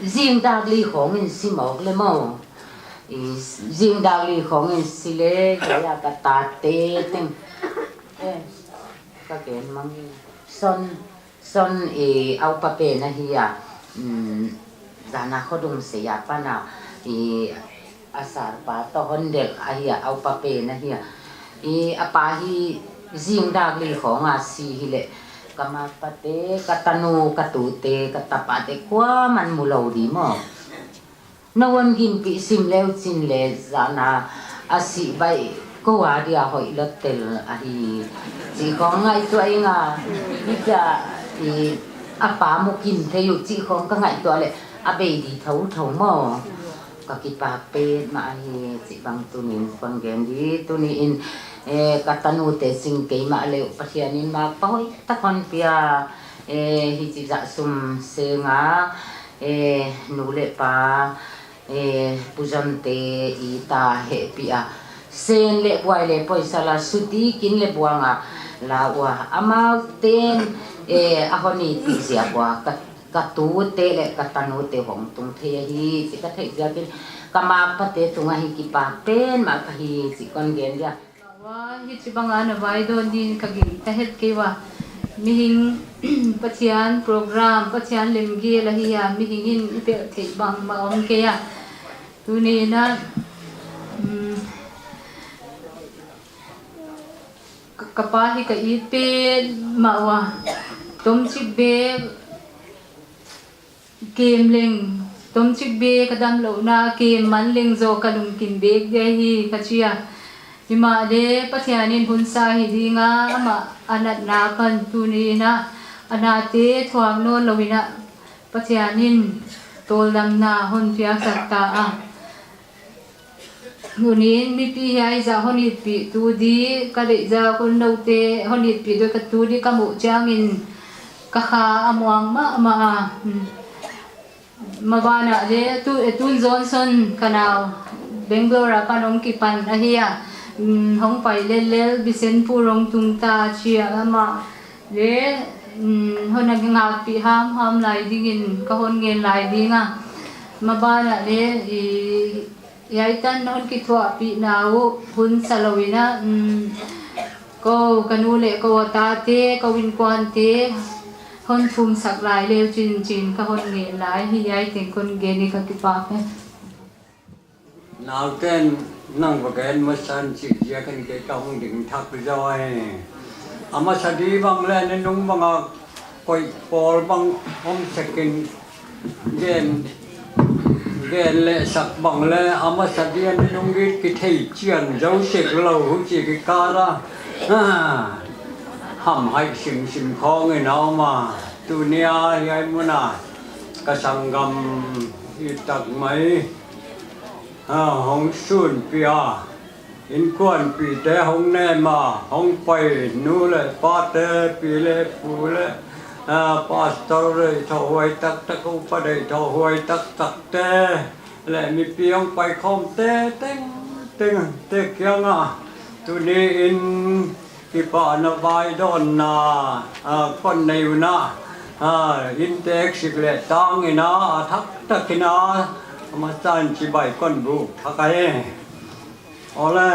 zing dak li khong in si mawk le maw. I, zing dak li khong in si le, kei a ka tate teng. Eh, ka gen mang hi. Son, Son i a upa pen ahi a, um, zana khodung sei a pan a, i a sar pa toh hon delh ahi a, a upa pen ahi a. I a pa hi zing dak li khong a si hileh, ka makpate, ka tanu, ka tute, ka tapate kuaman mu lou di maw. Na wan ginpih sim leu chin leh zana a si baih kou a dia hoih lou tel ahi. Chih khong ngaihtuah ing a, mi kia i a pa mu kim thei uh chih khong ka ngaihtuah leh a bei di thouthou maw. Ka kipak petmah ahi chih bang tuni'n kon gen di. Tuni'n, eh, ka tanute sing keimah leh Pathian in makpa hoihtak hon pia, eh, hichi zah sum seng a, eh, nu leh pa, eh, Pu Zon te i ta hehpih a, sen leh buai leh poisa la suti kin leh buang a la ua, amau ten, eh, a hon itpih ziak ua, ka, ka tute leh ka tanute hong tung thei ahi chih ka theih ziakin, ka makpate tung ahi kipak petmah ka hi chih kon gen dia. Ua, hichibang a na vaidawn din ka gingta het kei ua. Mihing Pathian program, Pathian lemgel ahi a, mihing in i pelh theih bangmah om kei a. Tuni'n a, um, ka, ka pa hi ka it petmah ua. Tomchik bek kem leng, tomchik bek ka damlouhna kem man leng zaw ka lungkim bek dia hi ka chi a. Himahleh Pathian in hun sa hi ding a, amah a natna pan tuni'n a, a nate thuak nawn lou in a, Pathian in tawldamna hon piaksak ta a. Tuni'n mipi hiai zah hon itpih tu di, ka deih zah kon noute hon itpih tu ka tu di ka muh chiangin ka kha a muang mahmah a. Hmm. Maban ah leh tu, eh, tun Johnson ka nau Bangalore a pan hong kipan ahi a. Hmm, hong pai lellel Bisenpur hong tung ta chi a, amah leh, hmm, hon a ngakpih hamham lai dingin ka hon ngen lai ding a. Maban ah leh, i, hiai tan hon kithuahpihna uh hun sa lou in a, um, kou, ka nu leh kou a tate, kou innkuante hon thumsak lai leu chin chi'n ka hon ngen lai hi, hiai teng kon gen i ka kipak e. Nauten nang va gen masa in chih ziakin kei ka hong ding thak zaw e. A masa di bang leh ni nung bang a koih pawl bang om sek in gen, gen leh sak bang leh a masa di a ni nung git kithei chian zou sek lou huchi kikal a. Ah, hamhai simsim khong in a om a. Tuni a hiai mun a ka sanggam i tak mai, ah, hong sunpih a. Innkuanpihte hong nem a, hong pai nu leh pate, pi leh pu leh, ah, pastor deih thoh huai taktak, upa deih thoh huai taktak te, leh mipi hong pai khawmte tengteng te kiang a. Tuni'n kipahna vaidawnna, ah, kon nei un a, ah, inntek sik leh tang in a, a thaktak in a, a masa in chibai kon buk thak ahi. Awle,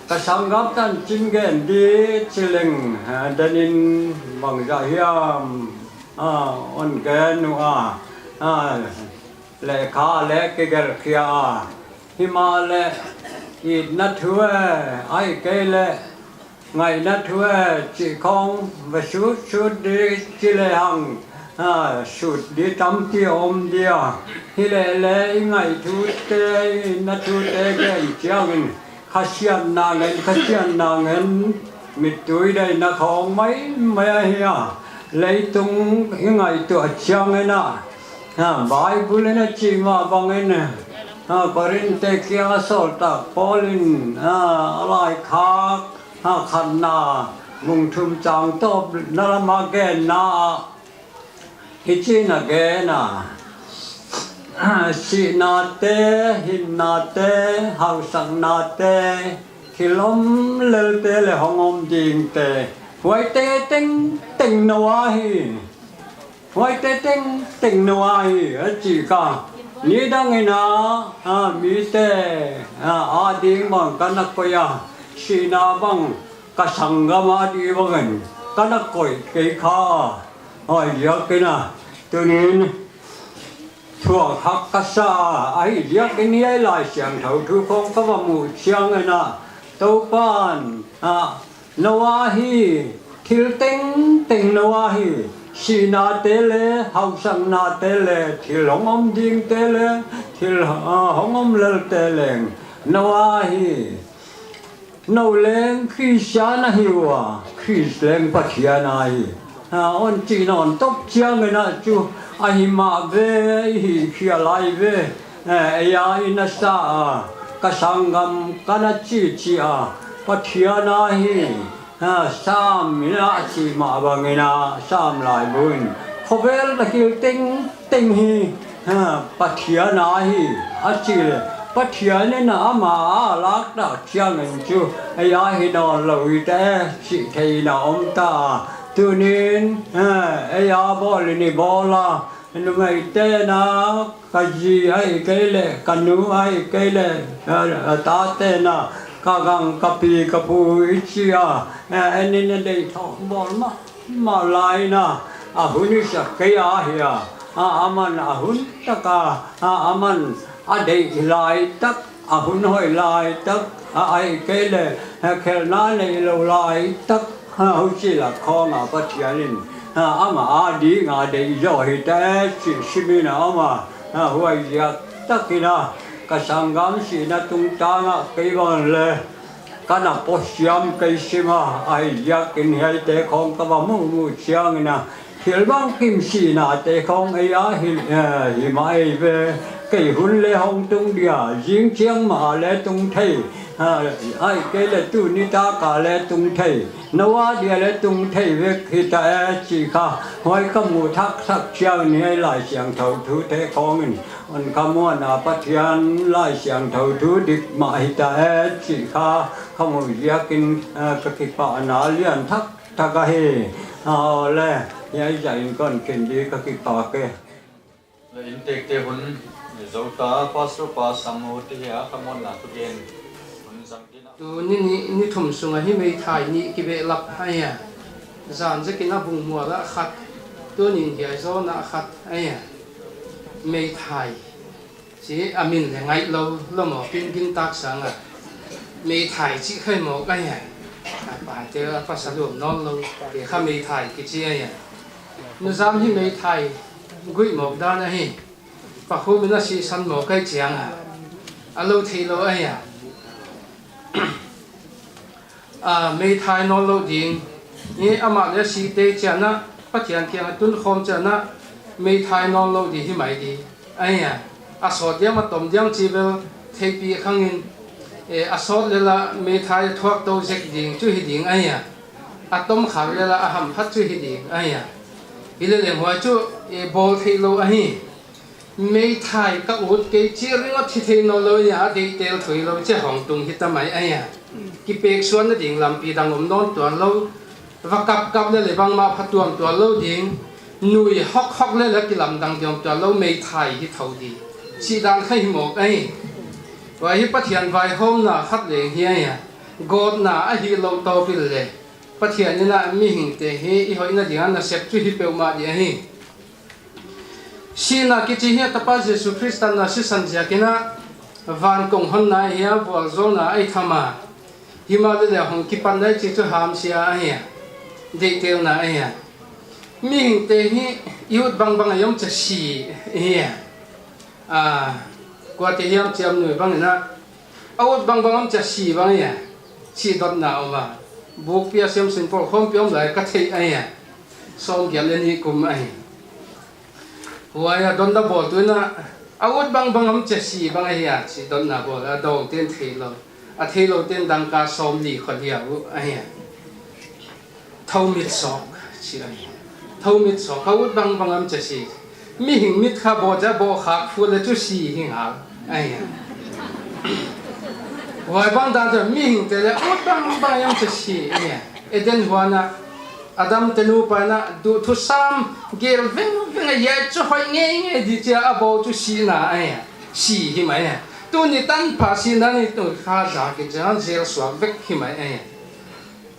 ka sanggam tanchin gen di chi leng, ah, den in bangzah hiam, ah, hon gen ua, ah, lehkha leh kigelh khia a. Himahleh, itna thu e, ahihkeileh ngaihna thu e, chih khong va sutsut di chi lehang, ah, sut di tampi om dia. Himahleh i ngaih thute, i na thute gen chiangin, khasiatna ngen, khasiatna ngen, mittui deihna khong maimai ahi a. Leitung i ngaihtuah chiangin a, ah, Bible in a chi mah bangin, ah, Korinthte kiang a sawltak Paul in, ah, a laikhak, ah, khatna bung thum chang tawpna lam a genna ah, hichi'n a gen a, sihnate, hinnate, hausaknate, thil om lelte leh hong om dingte, huaite tengteng nou ahi. Huaite tengteng nou ahi, a chi kha. Nidang in a, ah, mite, ah, ading bang ka na koih a, sihna bang ka sanggam ading bang in. Ka na koih kei kha, huaiziakin a, tunin thuak hak ka sa a, ahihziakin hiai Laisiangthou thu khong ka va muh chiangin a, Toupan, a, Noah hi, thil tengteng Noah hi, sihnate leh, hausaknate leh, thil hong om dingte leh, thil, a, hong om lelte leng, Noah hi, nou leng Christian ahi ua, Khrist leng Pathian ahi. A, hon chih nawn top chiangin a chu, ahi mah ve, i hihkhial lai ve, eh, ei a i na sa a, ka sanggam ka na chih chih a, Pathian ahi, a, Sam in a chih mah bangin a, Sam laibu in, khovel na thil teng teng hi, ha, Pathian ahi, a chih leh, Pathian in a amah a lak tak chiangin chu, ei a hi nawnlou hita e, chih theihna om ta. Tunin, ha, ei a bawl in i bawl a, numeite'n a, ka zi ahihkeileh, ka nu ahihkeileh, a, a tate'n a, ka gang, ka pi, ka pu i chi a, a, en in a deih thou bawl mah mah lai in a, a hun i sak kei a hia, a, aman a hun tak a, a, aman a deih lai tak, a hun hoih lai tak, a, ahihkeileh, a, khelhna neilou lai tak, a, huchi lak khong a Pathian in, a, amah a ding a deih zaw hita e chih simin a om a, a, huaiziak takin a, ka sanggam sihna tungtang a kei bang leh, ka na pawt siam kei sim a, ahihziakin hiaite khong ka va muh muh chiangin a, thil bangkim sihnate khong ei a hi, eh, hi mah ei ve, kei hun leh hong tung dia, zing chiang mah leh tung thei, a, ahihkeileh tuni tak a leh tung thei, Noah dia leh tung thei vek hita e chih kha, huai ka muh thak thak chiangin hiai Laisiangthou thute khongin, hon ka muan a Pathian Laisiangthou thu dik mah hita e chih kha, ka muh ziakin, eh, ka kipahna lian thak thak ahi. Aw leh, hiai zah in kon khen di ka kipak e. Leh inntekte hun zouta, Pastor pa Sammo te hia ka muanna thugen hun zang ding a. Tuni ni, ni thum sunga hi meithai nih kibehlap ahi a. Zan zekin a Bungmual ah khat, tunin hiai zawn ah khat ahi a. Meithai chih a min leh ngaihlou lou maw, kin gintak sang a. Meithai chih khai mawk ahi a. A paite a pasal lawm nawnlou te kha meithai kichi ahi a. Nuzam hi meithai guih mawk dan ahi. Pakhum in a sihsan mawk ahi chiang a, a lou theilou ahi a. A, meithai nawnlou ding. Hi amah leh a sihte chiang a, Pathian kiang a tunkhawm chiang a, meithai nawnlou di hi mai di. Ahi a, a sawt diam a tom diam chih bel theihpih khangin, eh, a sawt leh la meithai thuak tou zek ding chu hi ding ahi a. A tom khak leh la a hamphat chu hi ding ahi a. Hileleng huai chu, eh, bawl theilou ahi. Meithai ka ut kei chih ringawt hi thei nawnlou ahi a, a deihtel thuailou chia hong tung hita mai ahi a. Kipeksuanna ding lampi dang om nawn tuanlou. Va kap kap leh leh bangmah phatuam tuanlou ding. Nui hok hok leh leh kilamdang diam tuanlou meithai hi thou di. Chih dan kha hi mawk ahi. Huai hi Pathian vaihawmna khat leng hi ahi a. Gawtna ahih louh tawpin leh, Pathian in a mihingte hi i hoihna ding a nasep chu hi peuhmah di ahi. Sihna kichi hi a Tapa Jesu Khrist tanna sisan ziakin a, van kong honna hi a, vualzawlna ahi tham a. Himahleh leh hong kipatna i chih chu hamsia ahi a. Deihtelna ahi a. Mihingte hi i ut bangbang a i om chia si hi a. A, kuate hiam chiam nui bangin a, a ut bangbang om chia si bang ahi a, chih dotna om a. Bukpi a siamsin pawl khawmpi om lai ka theih ahi a. Sawmgiat leh nih kum ahi. Huai a dotna bawl tuin a, a ut bangbang om chia si bang ahi a, chih dotna bawl a, dawngte'n theilou. A theiloute'n dangka sawmli khong hia uh ahi a. Thou mit sawk, chi ahi. Thou mit sawk, ka ut bangbang om chia si. Mihing mit kha bawh chia bawh khak phut leh chu si hi ngal ahi a. Huai bang dan chu mihingte leh ut bangbang om chia si ahi a. Eden huan a, Adam te nupa in a, duhthusam gel vengveng a, hiai chu hoih ngeingei di chia a bawl chu sihna ahi a. Si hi mai a. Tuni tanpha sihna ni tu kha zak in chia zel suak vek hi mai ahi a.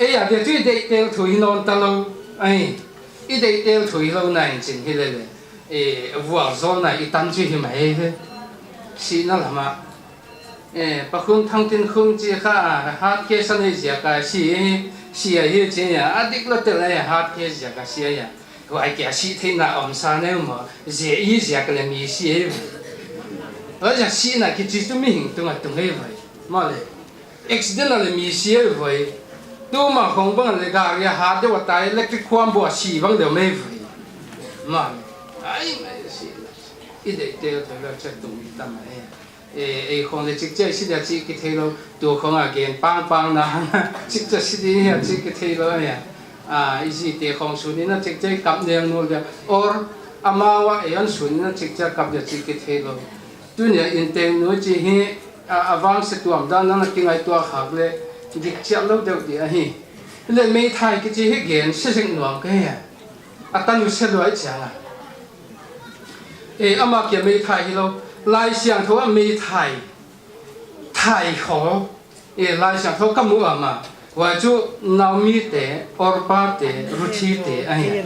Ei a dia chu i deihtel thu hi nawn ta lou. Ai, i deihtel thu hi lou na in chin hi lele. E, vualzawlna i tan chu hi mai hi. Sihna lama. E, Pa Khun Thang Tin Khun chi kha, heart case a nei ziak a si, si ahi chi a, a dik lou tel a, heart case ziak a si a. Huai kia sih theihna om sa neu maw, zi i ziak leh mi si ei ve. Huai ziak sihna kichi chu mihing tunga tung ei ve. Maw le. Accident a leh mi si ei ve. Tuma khong bang leh gari a hat deuh a tai, electric khuam bua si bang deuh mai ve. Maw le. Ai, mai si. I deihtel thu leh chet tung i tam a he. E, ei khong leh chik chai si dia chi kithei lou, tu khong a gen pangpang na, chik chai si di hia chi kithei lou hia. A, i zite khong sun in a chik chai kap neu nul dia. Or, amau a ei hon sun in a chik chai kap dia chi kithei lou. Tuni a innteeknu chi hi, a, a vangse tuam dan a kingaihtuah khak leh, dik chiah lou deuh di ahi. Leh meithai kichi hi gen se zek nuam ka hia. A tanu se luai chiang a. E, amah kia meithai hi lou. Laisiangthou a meithai. Thai kho. E, Laisiangthou ka mu a mah. Huai chu Naomi te, Orpa te, Ruthi te, ahi.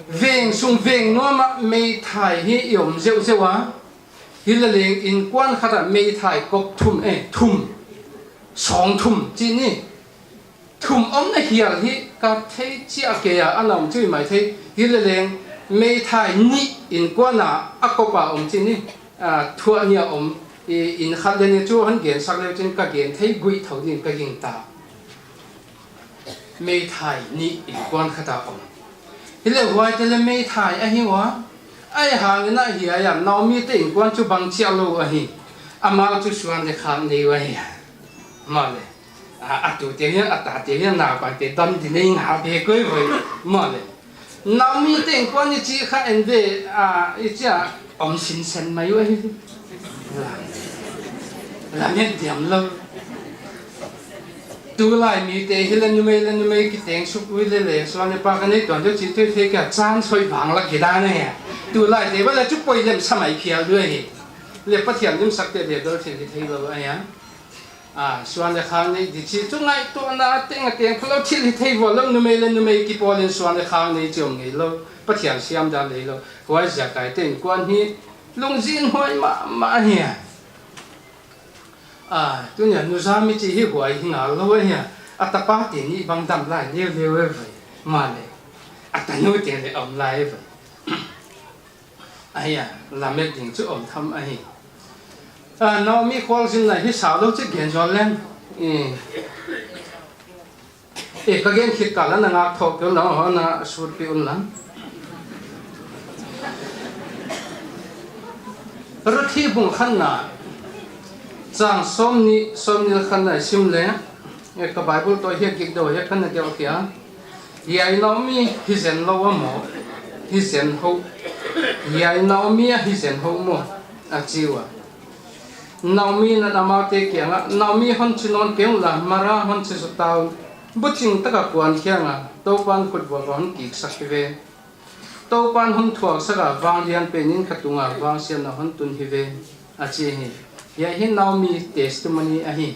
Veng sung veng nuam a meithai hi i om zeuhzeuh a. Hi leleng innkuan khat a meithai kop thum, e, thum. Sawng thum, chi ni. Thum omna hial hi ka thei chiah kei a, a na om chu i mai thei. Hi leleng, meithai nih innkuan a a kop a om chi ni, a, thuah nih a om, i, inn khat leh nih chu hon gen sak leu chin ka gen thei guih thou din ka gingta. Meithai nih innkuan khat a om. Hi leh huaite leh meithai ahi ua. Ahihhangin a hiai a Naomi te innkuan chu bang chiah lou ahi. Amau chu suan leh khak nei uh ahi. Maw le. A, a tute hian, a tate hian, naupaite dam di nei nga be koi voi. Maw le. Naomi te innkuan i chi kha en ve, a, i chi a om sinsen mai uh ahi. La. Lamet diam lou. Tulai mite hi leh numei leh numei kiteng suk ui lele, suan leh pa ka nei tuan deuh chi tuithei ka chan soi vang lak ki dan e. Tulaite bang leh chu poi lem sa mai phial deuh hi. Leh Pathian dimsak te leh dol thil hithei lou ahi a. A, suan leh khak nei di chi chu ngaihtuahna teng a teng kha lou thil hithei vual lou, numei leh numei kipawl in suan leh khak nei chi om ngei lou. Pathian siam dan nei lou. Huai ziak a te innkuan hi lungzinhuai mahmah ahi a. A, tuni a nuza mi chi hi huai hi ngal lou ahi a. A tapate nih bang dam lai leuleu e vai. Maw le. A tanute leh om lai e vai. Ahi a, lamet ding chu om tham ahi. A, Naomi khualzinna hi sau lou chi gen zual leng. E. E, ka gen khit kal a na ngak thawk kei un la, hon na sut pi un la. Ruthi bung khatna, chang sawmnih, sawmnih leh khatna i sim leh, e, ka Bible toh hiai gik deuh hiai kha na gelh khia. Hiai Naomi hi zen lou a maw, hi zen hou. Hiai Naomi a hi zen hou maw, a chi ua. Naomi in amaute kiangah, Naomi hon chi nawn kei un la, Mara hon chi zaw ta un. Buching taka kuan khiang a, Toupan khutvuak a hon kiksak hi ve. Toupan hon thuaksak a, vanglian pen in ka tunga vangsiatna hon tun hi ve, a chi hi. Hiai hi Naomi testimony ahi.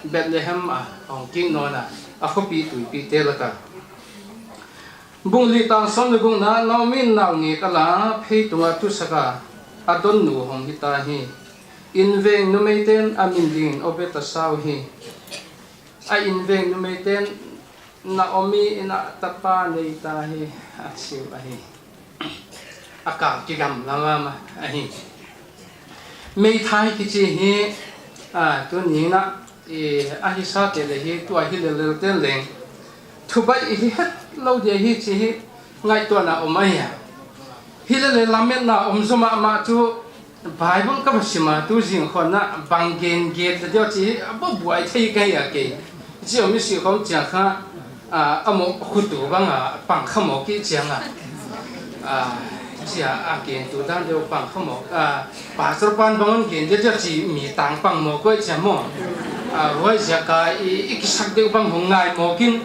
Bethlehem a hong kik nawn a, a khopi tuipite laka. Bung li tang sawm leh gukna, Naomi in naungek a la, phei tunga tusak a, a donnu hong hita hi. Inveng numeite'n a min dingin Obed a sa uhi. A inveng numeite'n Naomi in a tapa nei ta hi, a chi uh ahi. A kal kigam lam a ahi. Meithai kichi hi, a, tuni'n a, i, a hi sa te leh hi, tua hi lel lel ten leng. Thubaih i hi het lou dia hi chi hi, ngaihtuahna om ahi a. Hi lele lametna om zaw mahmah chu, Bible ka va sim a, tu zing khawng a bang gen gen ta diam chi, a buai thei ka hi a kei. Chi om i si khawng chiang kha, a, a mawk khutu bang a, pang kha mawk i chiang a. A, chi a, a gen tu dan deuh pang kha mawk. A, pastor pan bang hon gen dia dia chi mi tang pang mawk koi chiang maw. A, huai ziak a i, i kisak deuh bang hong ngai mawk in,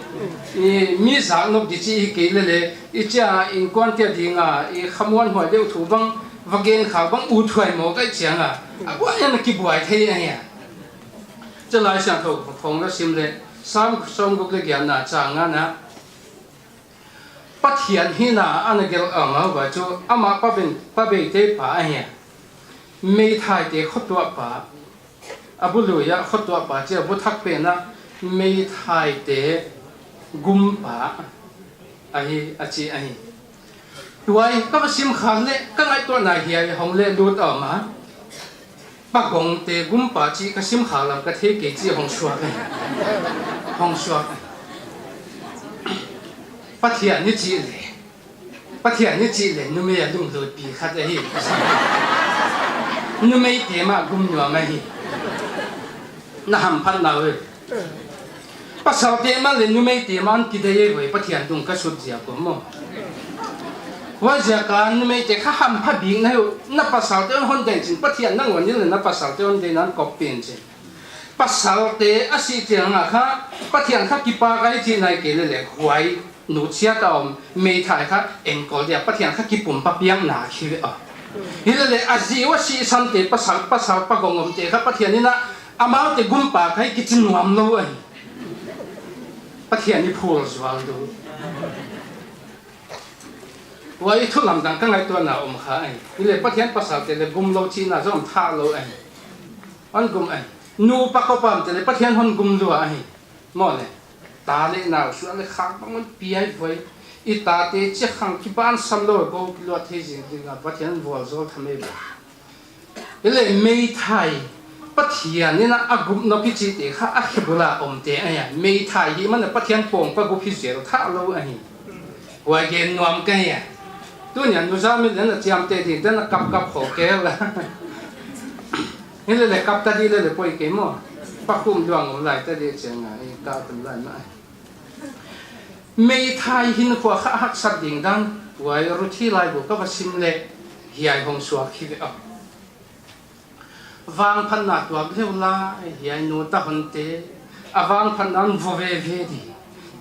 i mi zak nawk di chi hi kei lele, i chi a inkuan te ding a, i khamuanhuai deuh thu bang, va gen khak bang uthuai mawk i chiang a, a buai in a kibuai thei ahi a. Chi Laisiangthou khawng la sim leh, Sam sawmguk leh giatna chang ngana, Pathian hihna ana gelh a, amah chu amah pa ben, pa beite pa ahi a. Meithaite khotuah pa, a bu lui a khotuah pa, chia bu thak pen a meithaite gumpa ahi, a chi ahi. Tuai ka va sim khak leh ka ngaihtuahna hiai hong leh lut a om a. Pagongte gumpa chih ka sim khak lam ka thei kei chih hong suak ahi. Hong suak ahi. Pathian i chih leh, Pathian i chih leh numei a lunglutpi khat ahi. Numeite mah gum nuam ahi. Na hamphat na ve. Pasalte mah leh numeite mah hon kidei e voi, Pathian tung ka sut ziak uh maw. Huaiziak a numeite kha hampha bik na hi uh, na pasalte hon hon dei chin, Pathian nang hon in leh na pasalte hon dei nan kop pen chin. Pasalte a sih chiang a kha, Pathian kha kipak ahi chih nai kei leh leh huai nu chiat a om meithai kha enkol dia, Pathian kha kipumpa piak na khi ve a. Hi leh leh a zi uh a sihsante pasal, pasal pagong omte kha Pathian in a amaute gumpa kha hi kichi nuam lou ahi. Pathian i phul zual du. Huai thu lamdang ka ngaihtuahna om kha ahi. Hi leh Pathian pasalte leh gum lou chihna zong thah lou ahi. Hon gum ahi. Nupa kopamte leh Pathian hon gum lua ahi. Maw leh. Ta leh nau suan leh khak bang hon pi ahi voi. I tate chia khang kiban sam lou ko kilua thei zing ding a Pathian vualzawl tham e ve. Hi leh meithai, Pathian in a gum nop hi chihte kha a khe bul a omte ahi a. Meithai hi man a Pathian pawngpa gup hi zel thah lou ahi. Huai gen nuam ka hi a. Tuni a nu za mi leh na chiamteh ding, dan a kapkap khawk kei la. Hi leh leh kap ta di leh leh poi kei maw. Pakhum duang om lai ta di chiang a, i ka tum lai mah. Meithai hinkhua kha haksat ding dan, huai Ruthi laibu ka va sim leh, hiai hong suak hi ve a. Vangphatna tuak leh la, hiai nu ta hon te, a vangphatna hon vo veve di.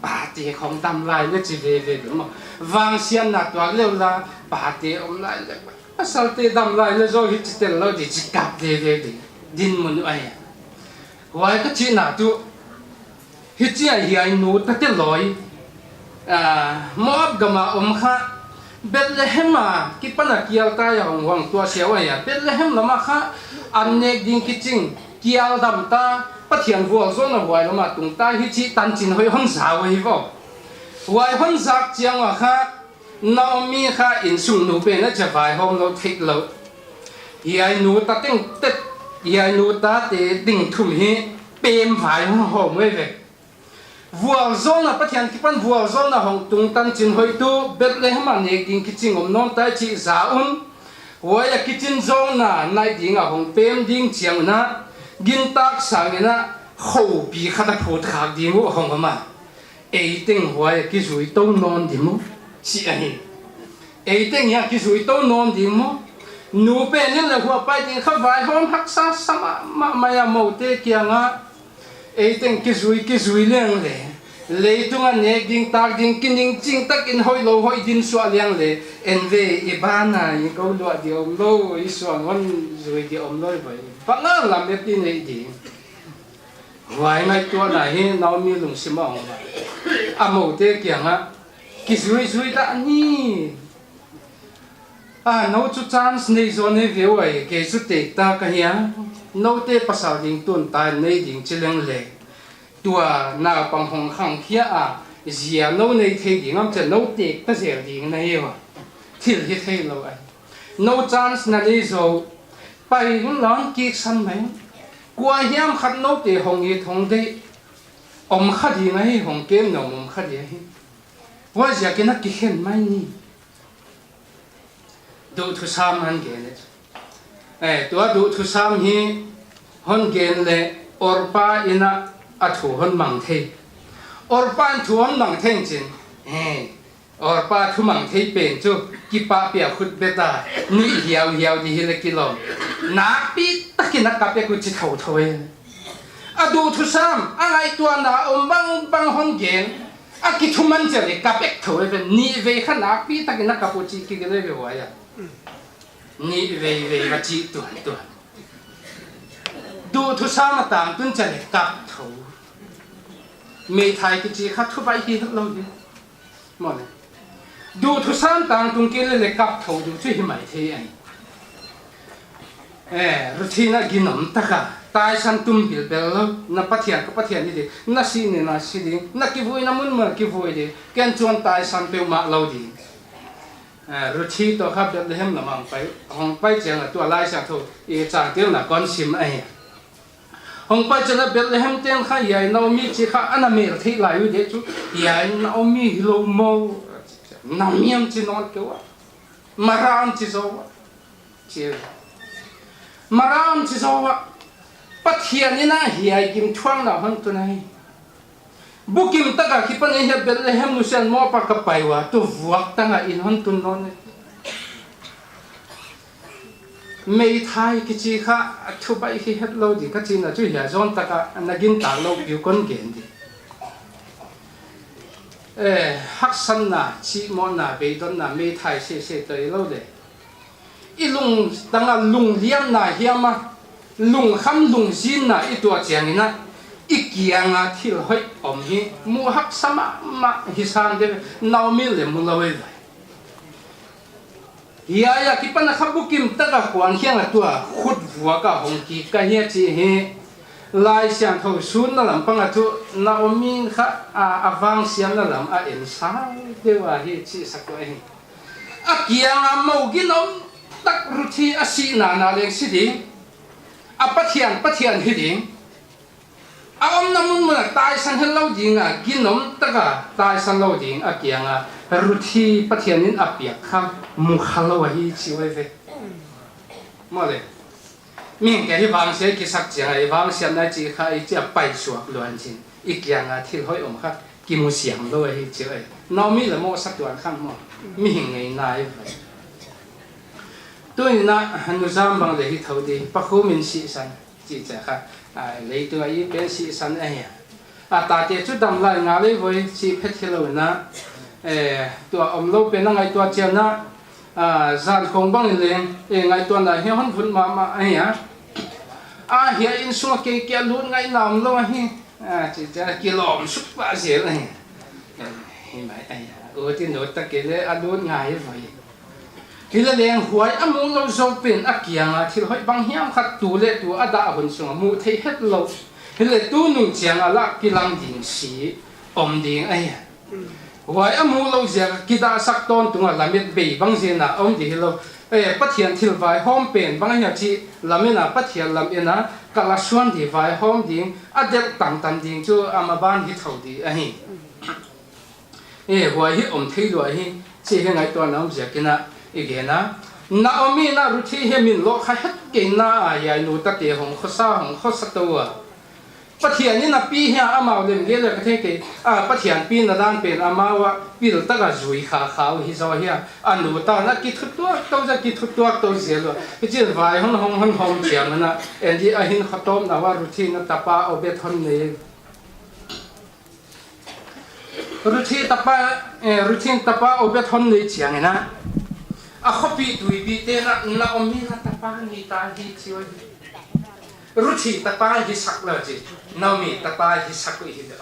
Pate khong dam lai leh chi veve di maw. Vangsiatna tuak leh la, pate om lai leh. Pasalte dam lai leh zaw hi chi tel lou di chi kap veve di. Dinmun uh ahi. Huai ka chihna tuh, hichi a hiai nu tate lawi, ah, Moab gam a om kha, Bethlehem a kipan a kial ta a hong huang tua sia uh ahi a. Bethlehem lam a kha an nek ding kiching, kial dam ta, Pathian vualzawlna huai lam a tung ta hi chih tanchin hoih hon za uh ahi vo. Huai hon zak chiang ua kha, Naomi kha insung nu pen a chia vaihawm lou theih lou. Hiai nu ta teng tet, hiai nu tate ding thum hi pem vaihawm uh ahi ve. Vualzawlna, Pathian kipan vualzawlna hong tung tanchin hoih tuh Bethlehem a nek ding kiching om nawn ta chih za un. Huai a kiching zawngna nai ding a hong pem ding chiang un a, gintak sang in a, khawpi khat a phut khak ding uh hong om a. Ei teng huai a kizui tou nawn di maw, chi ahi. Ei teng hiai a kizui tou nawn di maw. Nu pen in leh huai pai ding kha vaihawm haksa sa mahmah mai a, moute kiang a. Ei teng kizui, kizui leng leh. Leitung a nek ding tak ding kining ching tak in hoih lou hoih din suah leng leh. En ve i ban a i ko luah di om lou, i suang hon zui di om lou vai. Bang a lamet i nei ding. Huai ngaihtuahna hi Naomi lungsim a om a. A moute kiang a, kizui zui ta ni. A, nou chu chance nei zaw nei ve uai, kei chu tek ta ka hi a. Noute pasal ding tun ta nei ding chi leng leh. Tua naupang hong khangkhia a, zia nou nei thei ding am chia nou tek ta zel ding na hi ua. Thil hi thei lou ai. Nou chance na nei zaw, pai hun lam kik san mai. Kua hiam khat noute hong it hong deih. Om kha ding ahi, hong kem nawn om kha ding ahi. Huaiziakin a kikhen mai ni. Duhthusam hon gen leh. Eh, tua duhthusam hi hon gen leh Orpa in a thu hon mang thei. Orpa in thu hon mang thei chin. Eh, Orpa thumang thei pen chu kipahpih a khut beh ta, nuih hiauhiau di hi leh kilawm. Nakpi takin a kap ek uh chi thouthou e. A duhthusam, a ngaihtuahna om bangbang hon gen, a kithuman chia leh kap ek thou e ve, nihvei kha nakpi takin a kap uh chi kigelh e ve huai a. Nihveivei va chi tuantuan. Duhthusam a tangtun chia leh kap thou. Meithai kichi kha thubaih hi lou di. Maw le. Duh thusan tang tung kei leh leh kap thou duh chu hi maithei ahi. Eh, Ruthi na ginom taka taisan tum bilbel lou, na Pathian ka Pathian hi di, na si ni na si di, na kivuina mun mun kivui di, ken chuan taisan peuhmah lou di. Eh, Ruthi toh kha Bethlehem lam ah hong pai, hong pai chiang a tua Laisiangthou i chang tel na kon sim ahi. Hong pai chiang a Bethlehem te'n kha hiai Naomi chi kha ana mel thei lai uh di chu, hiai Naomi hi lou maw, Naomi am chi nawn kei ua, Mara am chi zaw ua. Chi. Mara am chi zaw ua. Pathian in a hiai gimthuakna hon tun ahi. Bukim taka kipan in hiai Bethlehem nusiat mawh pa ka pai ua, tu vuak tanga in hon tun nawn e. Meithai kichi kha thubaih hi het lou di ka chihna chu hiai zon taka na gintak lou piu kon gen di. Eh, haksatna, chihmawhna, beidonna, meithai sese toh i lou le. I lungtang a lungliamna hiam a, lungkham lungzinna i tuah chiang in a, i kiang a thil hoih om hi, mu haksa mahmah hi san de, Naomi le mu lou e vai. Hiai a kipan a kha bukim taka kuan hiang a tua khut vuak a hong kik ka hi a chi hi. Laisiangthou sunna lam pang a chu Naomi kha a, a vangsiatna lam a en sa deuh a hi chi sak ua hi. A kiang a mou ginom tak Ruthi a sihna na leng si ding. A Pathian, Pathian hi ding. A omna mun mun a taisan het lou ding a, ginom taka taisan lou ding a kiang a, Ruthi Pathian in a piak kha mu kha lou ahi chi ua ve. Maw le. Mihing kei hi vangsiat kisak chiang a, i vangsiatna chi kha i chi a paisuak luan chin. I kiang a thil hoih om kha kimu siam lou ahi chi ua. Naomi le mawh sa tuan khan maw. Mihing ngeina ahi vai. Tuin a, nu zam bang le hi thou di, Pa Khum in sihsan. Chi chia kha, a, leitung a i pen sihsan ahi a. A tate chu dam lai ngal e voi, chi phet hi lou na. Eh, tua om lou pen a ngaihtuah chiang a, a, zan khong bang in leng, eh, ngaihtuahna hi hon vun mahmah ahi a. A, hiai inn sung a kei kia lut ngaihna om lou ahi. A, chi chia kilawm suk pah zel ahi. Eh, hi mai ahi a. U ti nu ta kei le a lut ngai voi. Hi le leng huai a mu lou zou pen a kiang a thil hoih bang hiam khat tu le tu a dah hun sung a mu thei het lou. Hi le tu nung chiang a lah kilang ding si om ding ahi. Huai a mu lou ziak a kidahsak tawntung a lamet bei bang zen a om di hi lou. Eh, Pathian thil vaihawm pen bang ahi a chi lamet a Pathian lamet a ka la suan di vaihawm ding a delh tangtang ding chu a maban hi thou di ahi. Eh, huai hi om thei lua hi, chi hi ngaihtuahna om ziak in a, i gen a. Naomi in a Ruthi hi min lawh kha het kei in a, a hiai nu tate hong khosa, hong khosa tou a. Pathian in a pi hi a amau lem gel a ka thei kei, a Pathian pina dan pen amau a pil taka zui kha kha uh hi zaw hi a. A nu tan a kithutuak tou zel, kithutuak tou zel lua. Hichi'n vai hon hong hon hong chiang in a, en di a hin khotawmna ua Ruthi in a tapa Obed hon nei. Ruthi tapa, eh, Ruthin tapa Obed hon nei chiang in a. A khopi tuipi te'n a Naomi in a tapa nei ta hi chi ua. Ruthi tapa hi sak lou chi. Naomi tapa hi sak uh hi leh.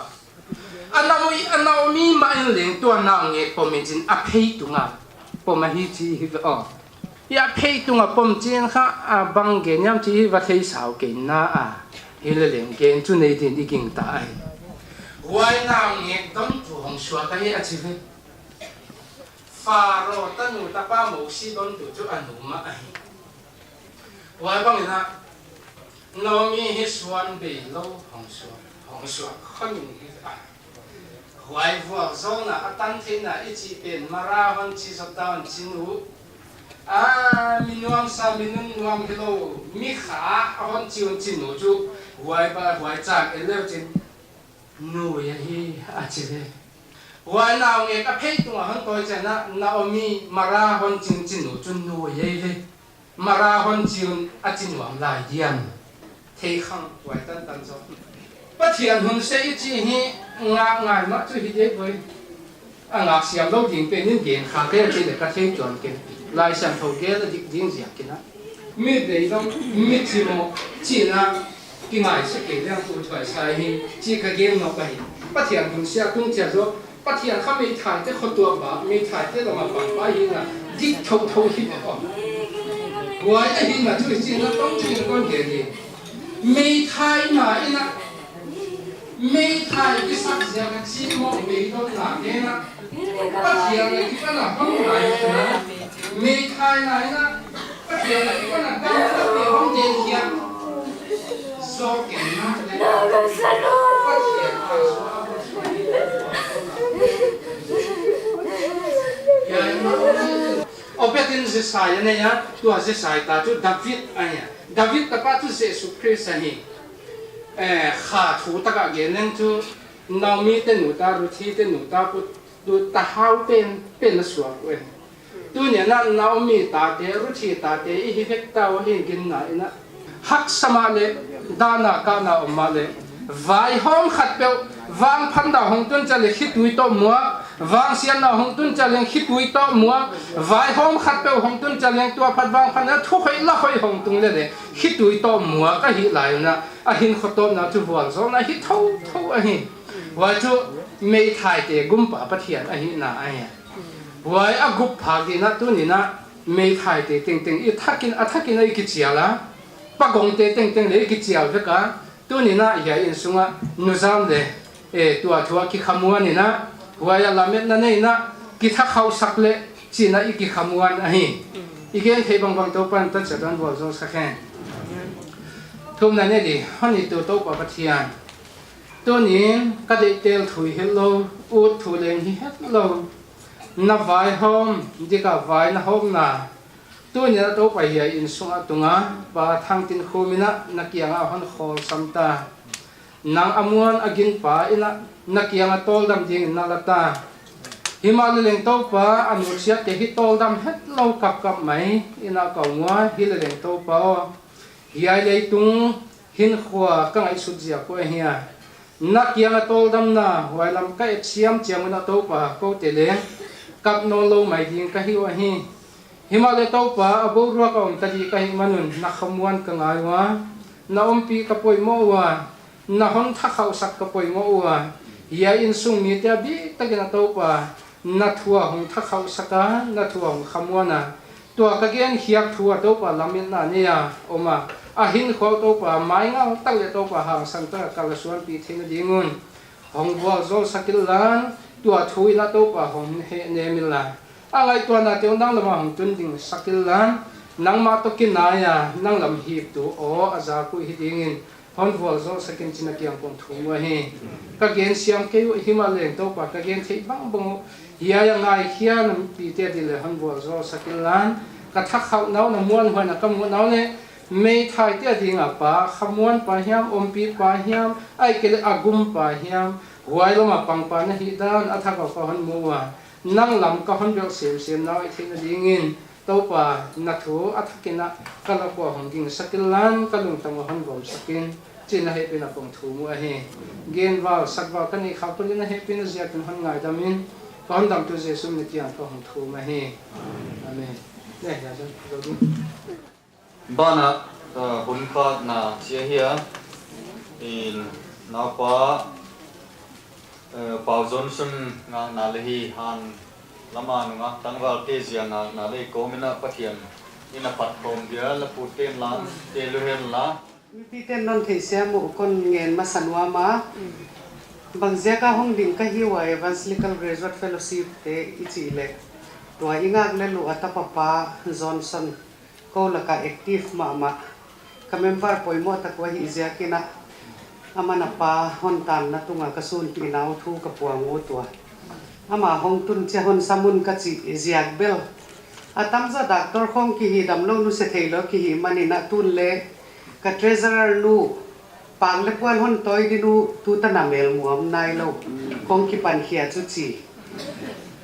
A Naomi, a Naomi mah in leng tua naungek pom in chin a phei tung a. Pom ahi chi hi ve aw. Hiai phei tung a pom chiang kha a bang gen hiam chi hi va thei sau kei in a. Hi le leng gen chu nei din i gingta ahi. Huai naungek dontu hong suak ahi a chi ve. Pharaoh tanu tapa Mosi dontu chu a nu mah ahi. Huai bang in a Naomi hi suan bei lou hong suak, hong suak khon in hi a. Huai vuak zaw in a a tan theihna i chih pen Mara hon chi zaw ta un chi nu. A, mi nuamsa, mi nunnuam hi lou, mi kha a hon chi un chi nu chu. Huai pa, huai chang en leu chin. Nuai ahi a chi ve. Huai naungek a phei tung a hon tawi chiang a Naomi Mara hon chi un chi nu chu nuai ahi ve. Mara hon chi un a chi nuam lai diam. Thei khang huai tantan zaw. Pathian hun se i chi hi ngak ngai mah chu hi dek voi. A ngak siam lou ding pen in gen kha kei a chi le ka thei tuan kei. Laisiangthou gel a dik ding ziak in a. Mi beidong, mi chimawh, chi in a. Kingaihsak kei leng uthuai sa hi, chih ka gen nawn ahi. Pathian hun siat tung chia zo, Pathian kha meithaite khotuam ba, meithaite lama pangpa hi na, dik thouthou hi ve aw. Huai ahi na chu i chih na tawm chih na kon gen hi. Meithai na i na, meithai i sak ziak a chih maw, meidotna gen a. Pathian na kipan a hong ngai na, meithai na i na, Pathian na kipan a dam na pe hong den hiam. Zo ken na le. Pathian a zo a. Ya, ya. Obetin Jesai a nei a, tua Jesai ta chu David ahi a. David tapa chu Jesu Khrist ahi. Eh, kha thu taka gen leng chu Naomi te nu ta, Ruthi te nu ta, pu tu ta hau pen, pen a suak uh e. Tuni a Naomi tate, Ruthi tate, i hi vek ta uh hi ginna i na. Haksa mah le, dahna kahna om mah le. Vaihawm khat peuh, vangphatna hong tun chia le khitui toh muak, vangsiatna hong tun chia le khitui toh muak, vaihawm khat peuh hong tun chia le tua phat vangphatna thu hoih la hoih hong tung le le, khitui toh muak ahi lai na, a hinkhua tawpna chu vualzawlna hi thouthou ahi. Huai chu meithaite gumpa Pathian ahihna ahi. Huai a gup phak ding in tuni in meithaite tengteng i thakin, a thakin i kichial a. Pagongte tengteng le i kichial vek a. Tuni in hiai innsung a nuzam le, eh, tua thu a kikhamuan in, huai a lametna nei in, kithakhauhsak le chih in i kikhamuan ahi. I gen theih bangbang Toupa'n tangchiat in vualzawlsak hen. Thumna nei di, hon ittu Toupa Pathian. Tuni'n ka deihtel thu hilou, ut thu leng hi hetlou. Na vaihawm, dik a vai na hawmna. Tuni'n Toupa hiai innsung a tung a, Pa Thangtinkhum in na kiang a hon khawlsam ta. Nang a muan a gin pa in na kiang a tawldam ding in na la ta. Himahleh leng Toupa a nutsiatte hi tawldam hetlou kapkap mai in ka um ua, hileleng Toupa aw. Hiai leitung hinkhua ka ngaihsut ziak uh ahi a. Na kiang a tawldamna, huai lam ka et siam chiang un Toupa, koute leng kap nawnlou mai ding ka hi uh ahi. Himahleh Toupa, a boruak a om ta di ka hih man un, na khamuan ka ngai ua, na ompih ka poimoh ua, na hon thakhauhsak ka poimoh ua. Hiai innsung mite a biktakin Toupa, na thu a hong thakhauhsak a, na thu a hong khamuan a. Tua ka gen khiak thu a Toupa lametna nei a om a. A hinkhua Toupa, maingal tak leh Toupa hangsan tak a kal a suanpih theihna ding un hong vualzawlsak inla, tua thu in Toupa hong hehnem inla. A ngaihtuahnate uh nang lam a hong tun ding sak inla, nangmah toh kinai a, nang lam hihtu aw a zak uh hi ding in, hon vualzawlsak in chih in na kiang kong thum uh ahi. Ka gen siam kei uh himahleh Toupa ka gen theih bangbang uh. Hiai a ngaikhiakpihte ading leh hon vualzawlsak inla. Ka thakhauhna uh na muanhuai in ka muhna uh leh meithaite ading a pa, khamuanpa hiam, ompihpa hiam, ahihkeileh a gumpa hiam. Huai lam a pangpa na hihdan a thak a ka hon mu ua. Nang lam ka hon belh semsem na uh i theihna ding in. Toupa, na thu a thakin ka lak ua hong gingsak inla, ka lungtang ua hon vomsak in, chih in na hehpihna kong thum uh ahi. Gen val, sak val ka neih khak tung in na hehpihna ziakin hon ngaidam in, ka hondamtu Jesu min in ka hong thum ahi. Amen. Banah, uh, hun khakna chia hia, in, naupa, uh, Pau Johnson ngakna leh hi han lama nungak tangvalte zia ngakna leh kawm in Pathian in a phatkhawm dia la puten lam te lu hen la. Mipite'n non theisiam uh kon ngen masa nuam a. Bangziak a hong ding ka hi ua Evangelical Graduate Fellowship te i chih leh. Tua i ngak leh lu a tapa pa Johnson. Kou laka active mahmah. Ka member poimoh tak uh ahih ziakin, aman a pa hon tanna tunga ka sunpihna uh thu ka puang ut ua. Ama hong tun chia hon sam un ka chih ziak bel. A tamzaw doctor khong kihi damlou nu se theilou kihi manin tun leh ka treasurer nu Pak leh puan hon tawi ding uh tutan a mel muam nailou. Kong kipan khia chu chi.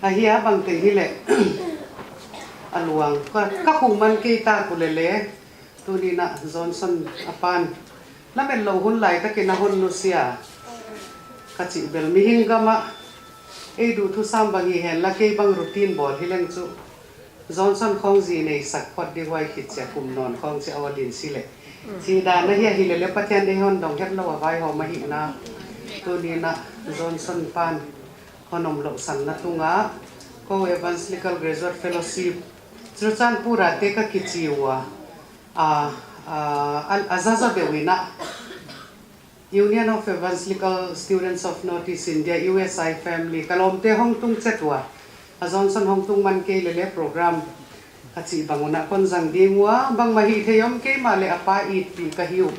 Ahia bangte hileh. A luang. Ka, ka khung man kei ta ku lele. Tuni'n Johnson a pan. Lamet lou hun lai takin a hon nusia. Ka chih bel mihing gam ah. Ei duh thusam bang hi hen la kei bang routine bawl hileng chu. Johnson khong zi nei sak phot di huai khit chia kum nawn khong chia awlin si le. Chi dan ahi a hi le le Pathian ei hon dong het lou a vaihawm ahihna. Tuni na Johnson pan hon om lou san na tunga. Ko Evangelical Graduate Fellowship. Churachandpur a te ka kichi ua. A, a, a, a zaza deuh ina. Union of Evangelical Students of Northeast India, U S I family, ka lawmte hong tung chet ua. A Johnson hong tung man kei le le program. Ka chih bang un a kon zang ding ua, bangmah hih theih om kei mahleh a pa itpih ka hi uh.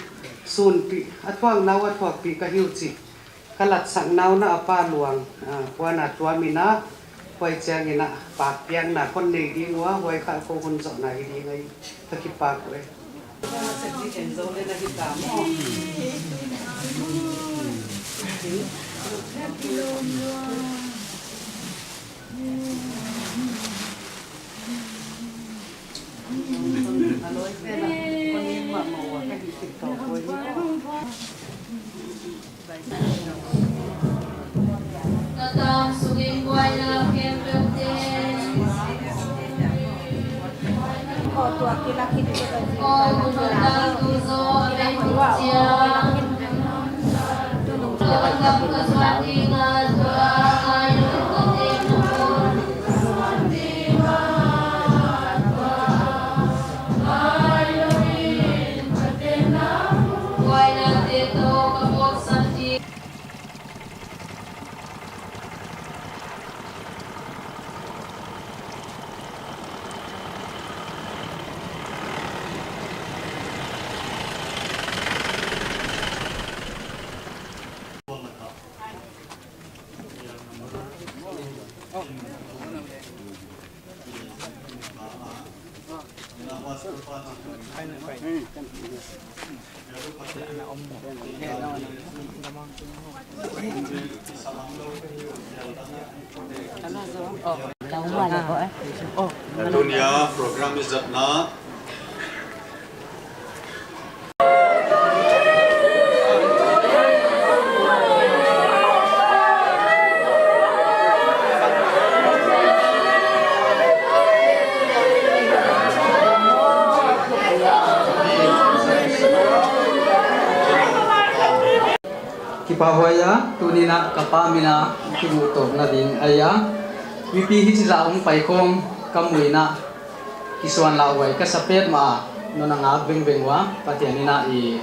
Sunpih, a thuak nau a thuakpih ka hi uh chih. Ka latsak nau na a pa luang, ah, puan a tuam ina, huai chiang ina, pak piakna kon nei ding ua, huai kha kou hun zohna hi ding ahi. Ka kipak uh e. Tunia program i zatna. Kipahhuai a, tuni na ka pa min a kimuh tawpna ding ahi a. Mipi hichi zah hong pai khawm ka muh ina kisuanlahhuai ka sa petmah a, non a ngak vengveng ua, Pathian in a i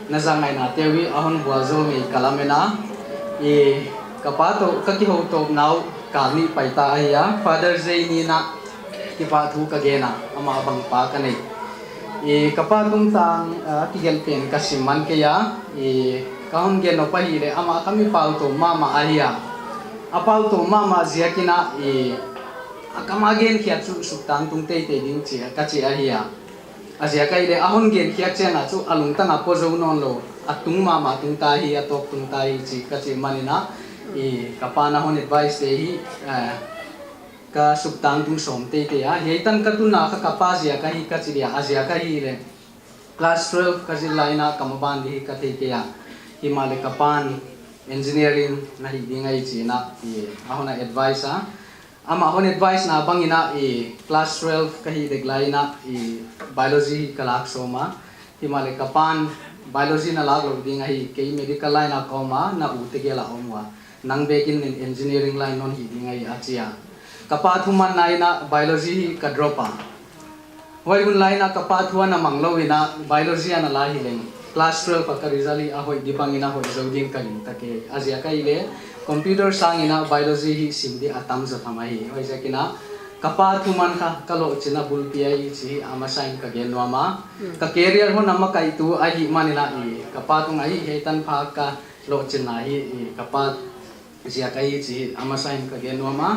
na zang ngaihnate uh i a hon vualzawl ngei ka lamen a, i ka pa toh ka kihoutawpna uh kal nih paita ahi a, Father's Day ni na kipahthu ka gen a, amah bang pa ka nei. I ka pa tungtang, ah, kigelh pen ka sim man kei a, i ka hon gen nop ahihleh amah kha mi pautawm mahmah ahi a. A pautawm mahmah ziak in a, i a kam a genkhiak chu suktangtung teitei ding chi, ka chi ahi a. A ziak ahihleh a hon genkhiak chiang a chu a lungtang a pua zou nawnlou, a tung mahmah tung ta hi, a tawp tung ta hi chi ka chih man in a, i ka pa'n a hon advice te hi, eh, ka suktangtung sawm teitei a. Hiai tan ka tunna kha ka pa ziak ahi ka chi dia, a ziak ahihleh class twelve ka zil lai in a ka maban di hi ka thei kei a. Himahleh ka pa'n engineering na hih ding ahi chi in a, i a hon a advice a. Amah hon advice na bang in a, i class twelve ka hih dek lai in a, i biology ka lak sawm a. Himahleh ka pa'n biology na lak lou ding ahi, kei medical line a ka om a, na u te gel a om ua. Nang bek in engineering line non hih ding ahi a chi a. Ka pa thumanna in a biology hi ka drop a. Huai hun lai in a ka pa thu ana mang lou in a biology ana la hi leng. Class twelve a ka result hi a hoih di bang in a hoih zou ding ka gingta kei. A ziak ahihleh computer sang in a biology hi sim di a tam zaw tham ahi. Huaiziak in a ka pa thuman kha ka lohchinna bulpi ahi chih hi a masa in ka gen nuam a. Ka career hon a makaihtu ahihman in a i ka pa tung ahi hiai tan pha ka lohchinna hi i ka pa ziak ahi chih hi a masa in ka gen nuam a.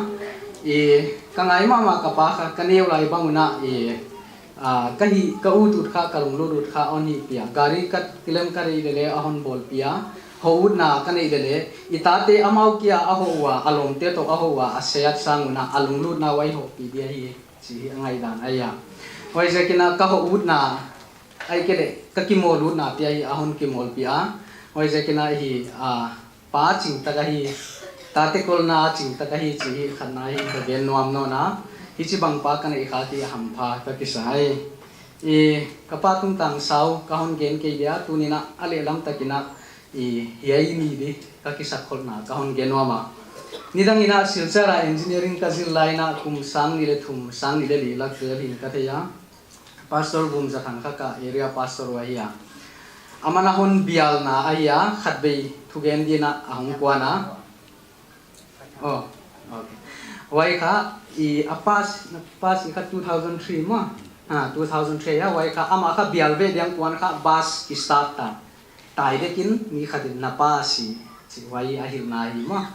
I ka ngai mahmah ka pa kha ka neu lai bang un a i, ah, ka hih, ka ut ut kha, ka lunglut ut kha hon hihpih a. Gari ka kilem ka neih leh leh a hon bawlpih a. Hoh utna ka neih leh leh i tate amau kia a hoh ua, a lawmte toh a hoh ua, a seat sang un a, a lunglutna uh a hohpih dia hi chih hi a ngaihdan ahi a. Huaiziak in a ka hoh utna ahihkeileh ka kimawl utna te ahi a hon kimawlpih a. Huaiziak in a hi, ah, pa ching tak ahi, tate kawlna ching tak ahi chih hi khatna hi ka gen nuam nawn a. Hichibang pa ka neih khak hi hampha ka kisa hi. I, ka pa tungtang sau ka hon gen kei dia, tuni'n a lehlam takin a, i, hiai ni di ka kisakholhna ka hon gen nuam a. Nidangin a Silchar a engineering ka zil laiin a kum sang nih leh thum, sang nih leh li lak vel hi'n ka thei a. Pastor Vumzathang kha ka area pastor uh ahi a. Aman a hon bialna ahi a, khatvei thugen di'n a hong kuan a. Oh, okay. Huai kha, i, a pass, na pass i kha two thousand three maw. Ha, two thousand three a, huai kha, amah kha bial ve dia kuan kha bus ki start ta. Tai dek in mi khat in na pa si, chi huai a hilhna hi maw.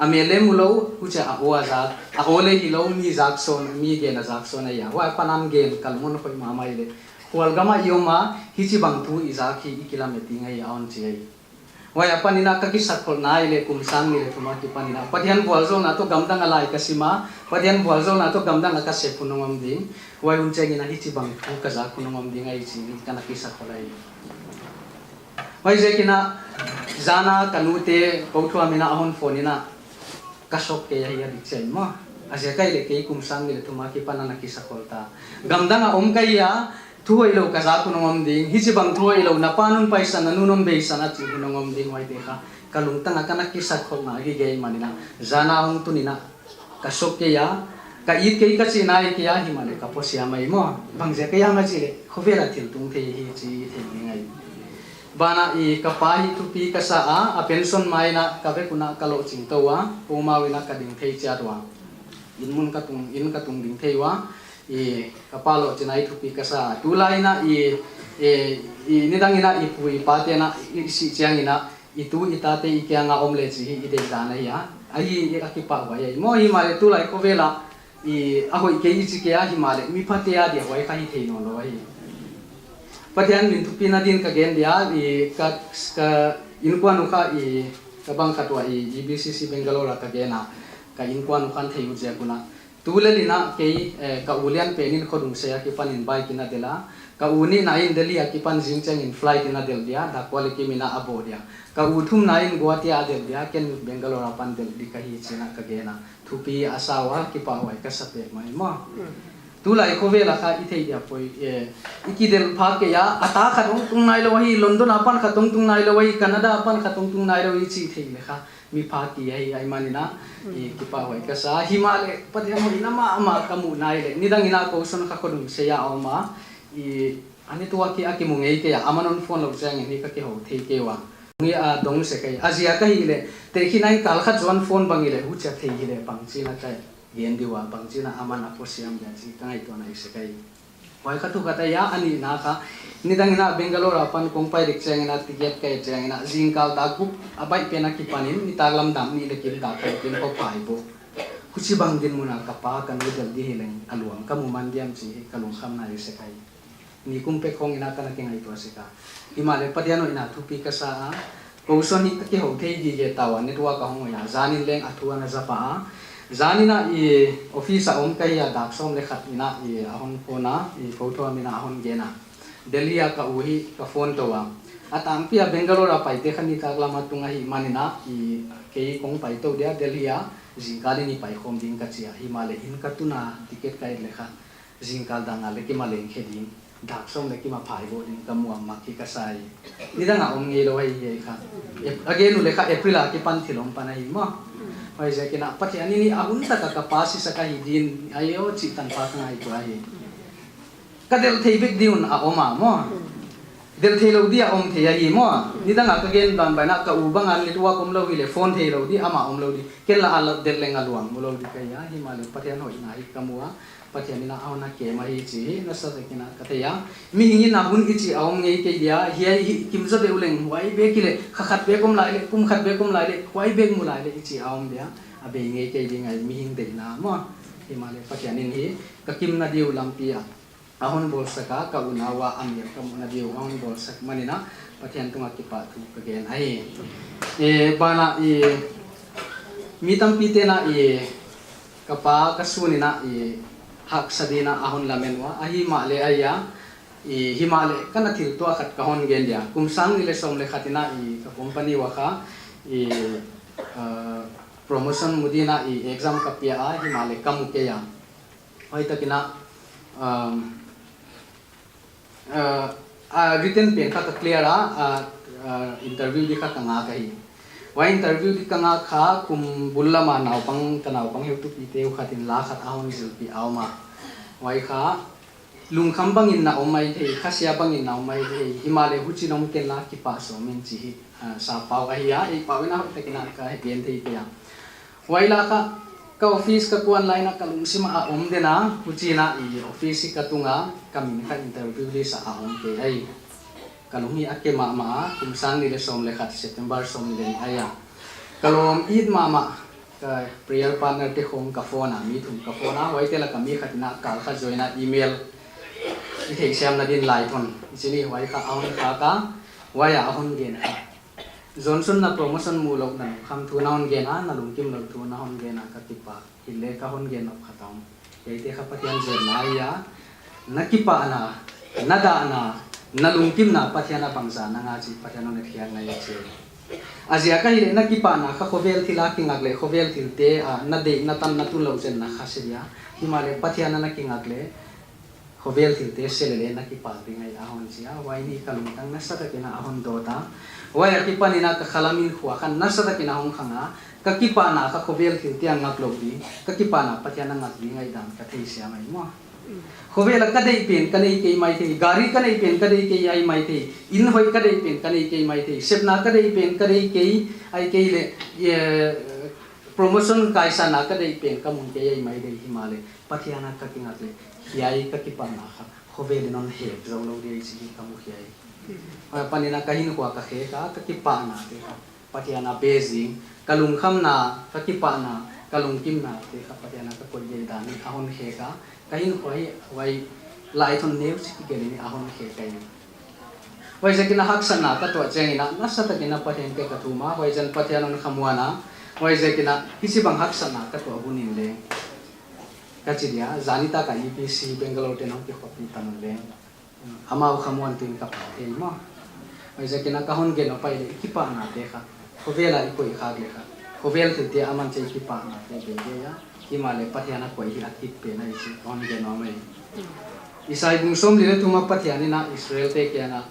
A mel leng mu lou, huchia a aw a zak, a aw leng hilou, mi zak sawn, mi gen a zak sawn ahi a. Huai apan a gen ka lungmon khoih mahmah leh. Khualgam a i om a, hichibang thu i zak hi i kilamet ding ahi a hon chi ahi. Huai apanin a ka kisakholhna ahihleh kum sang nih leh thum akipanin a Pathian vualzawlna toh gamdang a lai ka sim a, Pathian vualzawlna toh gamdang a ka sep hun hong om ding. Huai hun chiangin a hichibang thu ka zak hun hong om ding ahi chi'n ka na kisakholh ahi. Huaiziakin a zan a ka nute kou thuamin a hon phone in a ka shock kei ahi a dik chiang maw. A ziak ahihleh kei kum sang nih leh thum akipan a na kisakholh ta. Gamdang a om ka hi a, thu hoihlou ka zak hun hong om ding, hichibang thu hoihlou, na pa'n hon paisan, na nu'n hon beisan a chih hun hong om ding, huaite kha ka lungtang a ka na kisakholhna gige ahihmanin a, zan a hong tun in a ka shock kei a, ka it kei ka chihna ahi kei a, himahleh ka pawsiam ahi maw. Bangziak ahia maw chih leh, khovel a thil tung thei hi chih i thei ding ahi. Banah i ka pa hi thupi ka sa a, a pension mai in a ka vek un a ka lohching tou a, kou mau in a ka ding thei chiat ua. Inn mun ka tung, inn ka tung ding thei ua, i ka pa lohching a hi thupi ka sa a. Tulai in a i, i, i nidang in a i pu i pate'n a i sih chiangin a, i tu i tate i kiang a om leh chih hi i deihdan ahi a. Ahi a kipahhuai ahi. Maw himahleh tulai khovel a, i a hoih kei i chi kei a himahleh mi phate a dia huai kha hi thei nawnlou ahi. Pathian min thupina din ka gen dia, i ka, ka innkuan uh kha i ka bang khat ua i, i B C C Bangalore a ka gen a, ka innkuan uh khan thei uh ziak un a. Tu lel in a kei, eh, ka u lian pen in Khodungsei akipanin bike in a delh a. Ka u nihna in Delhi akipan zing chiangin flight in a delh dia, dak kua leh kim in a a bawh dia. Ka u thumna in Guwahati a delh dia, ken Bangalore apan delh di ka hi chi'n a ka gen a. Thupi a sa ua, kipahhuai ka sa petmah maw. Tulai khovel a kha i theih dia poi, eh, i kidelh phak kei a, a ta khat hong tung nailou ahi, London apan khat hong tung nailou ahi, Canada apan khat hong tung nailou ahi chih theih leh kha mi phak i ahi ahihmanin a, i kipahhuai ka sa. Himahleh Pathian hoihna mahmah ka muhna ahihleh, nidang in a kou suan kha Khodungsei a om a, i a network hi a kimu ngei kei a, aman hon phone lou chiangin hi ka kihou thei kei ua. Ngi a dong sek ahi, a ziak ahihleh, tehkhinna in kal khat zuan phone bang hileh, huchia thei hileh, bangchi'n a ka gen di ua, bangchi'n a aman a pawsiam dia chih ka ngaihtuahna ahi sek ahi. Huai kha thu khat ahi a, a nihna kha, nidang in a Bangalore apan kong pai dek chiangin a ticket ka et chiangin a, zingkal dak guk a baih pen akipanin, nitaklam dak nih leh kim dak khat kim khop phai bawk. Huchibang dinmun a ka pa ka nu delh di hileng, a luang ka mu man diam chih hi ka lungkhamna ahi sek ahi. Nikum pek khawng in a ka na kingaihtuah sek a. Himahleh Pathian hoihna thupi ka sa a. Kou suan hi ka kihou thei gige ta ua, network a hong hoih a. Zan in leng a thu ana za pah a. Zan in a i office a om ka hi a, dak sawm leh khat in a i a hon phone a, i kou thuamin a hon gen a. Delhi a ka u hi ka phone tou a. A tangpi a Bangalore a paite kha nitaklam a tung ahihmanin a i kei kong pai tou dia Delhi a zingkal in i pai khawm ding ka chi a. Himahleh inn ka tun a ticket ka et leh kha zingkal dak nga leh kim a leng khe ding, dak sawm leh kim a phai bawk ding ka mu a, mak hi ka sa hi. Nidang a om ngeilou ahi hi kha. Ep-, a gen uleh kha April akipan thil om pan ahi maw. Huaiziakin a Pathian in a hun tak a ka pa sisak ahi di'n, ahi aw chih tanpha ka ngaihtuah hi. Ka delh thei bek di un a om a maw. Delh theilou di a om thei ahi maw. Nidang a ka gen bangbang in a ka u bang a network omlou hileh phone theilou di, amah omlou di. Ken la a delh leng a luang mulou di ka hi a, himahleh Pathian hoihna hi ka mu a. Pathian in a hon a kem ahi chih hi nasa takin a ka thei a. Mihing in a hun i chih a om ngei kei dia, hiai hi kim zaw deuh leng huai bek hileh, kha khat bek om lai leh, kum khat bek om lai leh, huai bek mu lai leh i chih a om dia. A bei ngei kei ding ahi mihing deihna maw. Himahleh Pathian in hi ka kimna di uh lampi a a hon bawlsak a, ka unau a a mel ka muhna di uh a hon bawlsak manin a, Pathian tungah kipahthu ka gen ahi. E, banah i, mi tampite'n a i, ka pa ka sun in a i, haksa di'n a a hon lamen ua, ahi mahleh ahi a, i, himahleh ka na thil tuah khat ka hon gen dia. Kum sang nih leh sawm leh khat in a i, ka company ua kha, i, ah, promotion mu dingin i exam ka pia a, himahleh ka mu kei a. Huai takin a, um, uh, a written pen kha ka clear a, uh, uh, interview di kha ka ngak ahi. Huai interview di ka ngak kha kum bul lama naupang, ka naupang heutupite uh khatin la khat a hon zilpih a om a. Huai kha lungkham bangin na om maithei, khasia bangin na om maithei, himahleh huchiin om kenla kipah sawm in chi hi, ah, sapau ahi a, ei pau in a hoihtakin a ka gen thei kei a. Huai la kha, ka office ka kuan lai in a ka lungsim a om den a, huchiin a i office hi ka tung a, ka min kha interview list ah a om kei ai. Ka lung hi a ke mahmah a, kum sang nih leh sawm leh khat September sawmnih leh nih ahi a. Ka lawm it mahmah, ka prayer partner te khong ka phone a, mi thum ka phone a, huaite laka mi khatin a kal kha join a email i theihsiamna din Laithon. Chih ni huai kha a hon khak a, huai a hon gen kha. Johnson na promotion muhlouhna lungkham thu na hon gen a, na lungkimlouh thu na hon gen a ka kipah. Hileh ka hon gen nop khat om. Hiaite kha Pathian zetna ahi a, na kipahna, na dahna, na lungkimna Pathian a bangzah na ngah chih Pathian hon khiak ngai a chi. A ziak ahihleh na kipahna kha khovel thil a kingak leh, khovel thilte a na deih na tan na tunlouh zen na kha se dia. Himahleh Pathian a na kingak leh, khovel thilte se leh leng na kipak ding ahi a hon chi a, huai ni ka lungtang nasatakin a hon dawt a. Huai akipanin a ka khalam in khua khan nasatakin a hong khang a, ka kipahna kha khovel thilte a ngaklouh ding, ka kipahna Pathian a ngak ding ahi dan ka theisiam ahi maw. Khovel a ka deih pen ka nei kei maithei, gari ka neih pen ka deih kei ahi maithei, inn hoih ka deih pen ka nei kei maithei, sepna ka deih pen ka deih kei, ahihkeileh, eh, promotion kaisakna ka deih pen ka mun kei ahi maithei, himahleh Pathian a ka kingak leh, hiai ka kipahna kha khovel in hon hek zoulou di ahi chih ka mu hi ai. Huai panin a ka hinkhua ka khek a, ka kipahnate kha Pathian a base in, ka lungkhamna, ka kipahna, ka lungkimnate kha Pathian a ka koih ding dan in a hon khek a, ka hinkhua hi huai Laithon neu chih kigelh in a hon khek ai. Huaiziakin a haksatna ka tuah chiangin a, nasatakin a Pathian kiang ka thum a, huaiziakin Pathian hon khamuan a, huaiziakin a hichibang haksatna ka tuah hun in leng, ka chi dia, zan nitak a E P C Bangalore te'n hon kikhopih ta un leng, amau khamuan tuin ka pha thei maw. Huaiziakin a ka hon gen nop ahihleh, i kipahnate kha, khovel a i koih khak leh kha, khovel thilte a man chiang i kipahnate bei bei a, himahleh Pathian a koih hi a thip pen ahi chih ka hon gen nuam ahi. Isai bung sawmli leh thum a Pathian in a Israelte kiang a,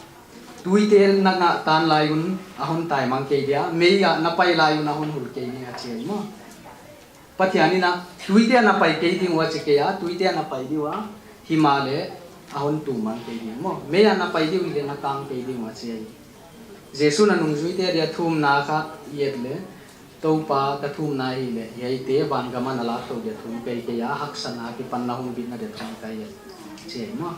tuite na ngah tan lai un a hon taimang kei dia, mei a na pai lai un a hon hul kei ding a chi ahi maw. Pathian in a, tuite a na pai kei ding uh a chi kei a, tuite a na pai ding uh a, himahleh a hon tummang kei ding maw. Mei a na pai ding uh hileh na kang kei ding uh a chi ahi. Jesu'n a nungzuite dia thumna kha i et leh, Toupa ka thumna ahihleh, hiaite vangam a na lak tou dia thum ka hi kei a, haksatna akipan na hon bitna dia thum ka hi a chi ahi maw.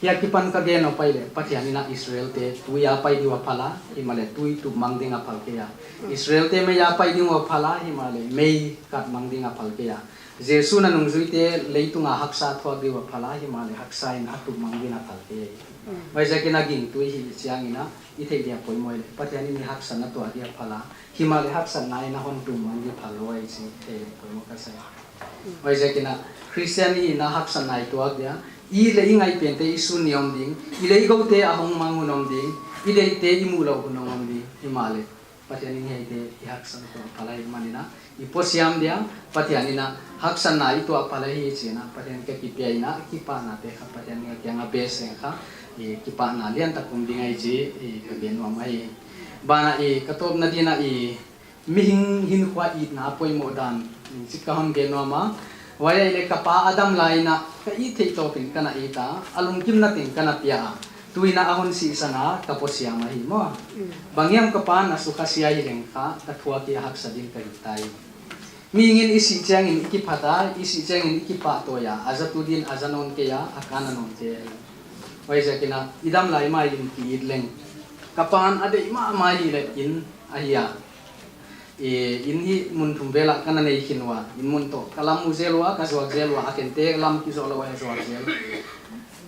Hiai akipan ka gen nop ahihleh, Pathian in a Israelte tui a pai ding uh a phal a, himahleh tui tummang ding a phal kei a. Israelte mei a pai ding uh a phal a, himahleh mei katmang ding a phal kei a. Jesu'n a nungzuite leitung a haksa thuak ding uh a phal a, himahleh haksa in a tummang ding a phal kei a. Huaiziakin a gingtu i hih chiangin a, i theih dia poimoh leh, Pathian in i haksatna tuah dia phal a, himahleh haksatna in a hon tummang dia phal lou ahi chih theih leh poimoh ka sa. Huaiziakin a, Christian i hihna haksatna i tuak dia, i leh i ngaih pente i sun ni om ding, i leh i goute a hong mang hun om ding, i deihte i muhlouh hun om ding, himahleh Pathian in hiaite i haksatna tuah phal ahi manin a, i posiam dia, Pathian in a haksatna i tuah phal ahi chih in a, Pathian ka kipia in a, kipahnate kha Pathian ka kiang a base leng kha, i kipahna liantak om ding ahi chih, i ka gen nuam ahi. Banah i ka tawpna din a i mihing hinkhua itna poimoh dan, chih ka hon gen nuam a. Huai ahihleh ka pa a dam lai in a, ka it theih tawpin ka na it a, a lungkimna teng ka na pia a. Tuin a a hon sihsan a, ka posiam ahi maw. Bang hiam ka pa'n a sukha sia hileng kha, ka thuak hi a haksa din ka hi tai. Mihing in i sih chiangin i kiphat a, i sih chiangin i kipahtawi a, a zatu din a za nawn kei a, a kana nawn kei ahi. Huaiziakin a, i dam lai mai in ki it leng. Ka pa'n a deih mahmah hileh inn ahi a. I, inn hi mun thum vel ah ka na nei khin ua, inn mun toh ka lam uh zel ua, ka zuak zel ua, a kente lam kizoh lou a zuak zel.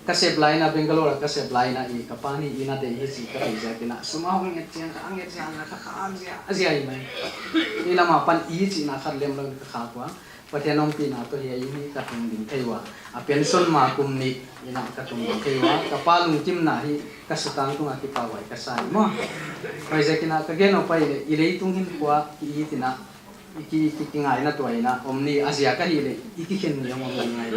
Ka sep lai in a, Bangalore ah ka sep lai in a, i ka pa'n inn a deih hi chih ka theih ziakin a, sum a hong nget chiang kha, a nget ziak a kha, kha a zia, a zia hi mai. I lam a pan i chihna khat lem lou in ka khak ua. Pathian ompihna toh hiai inn hi ka tung ding thei ua. A pension ma kum nih in a ka tung ding thei ua. Ka pa lungkimna hi ka sutang tung a kipahhuai ka sa hi maw. Huaiziakin a ka gen nop ahihleh, i leitung hinkhua i it in a, I ki, ki, kingaihna tuah in a om ni a ziak ahihleh, i kikhen ni om ni ngai.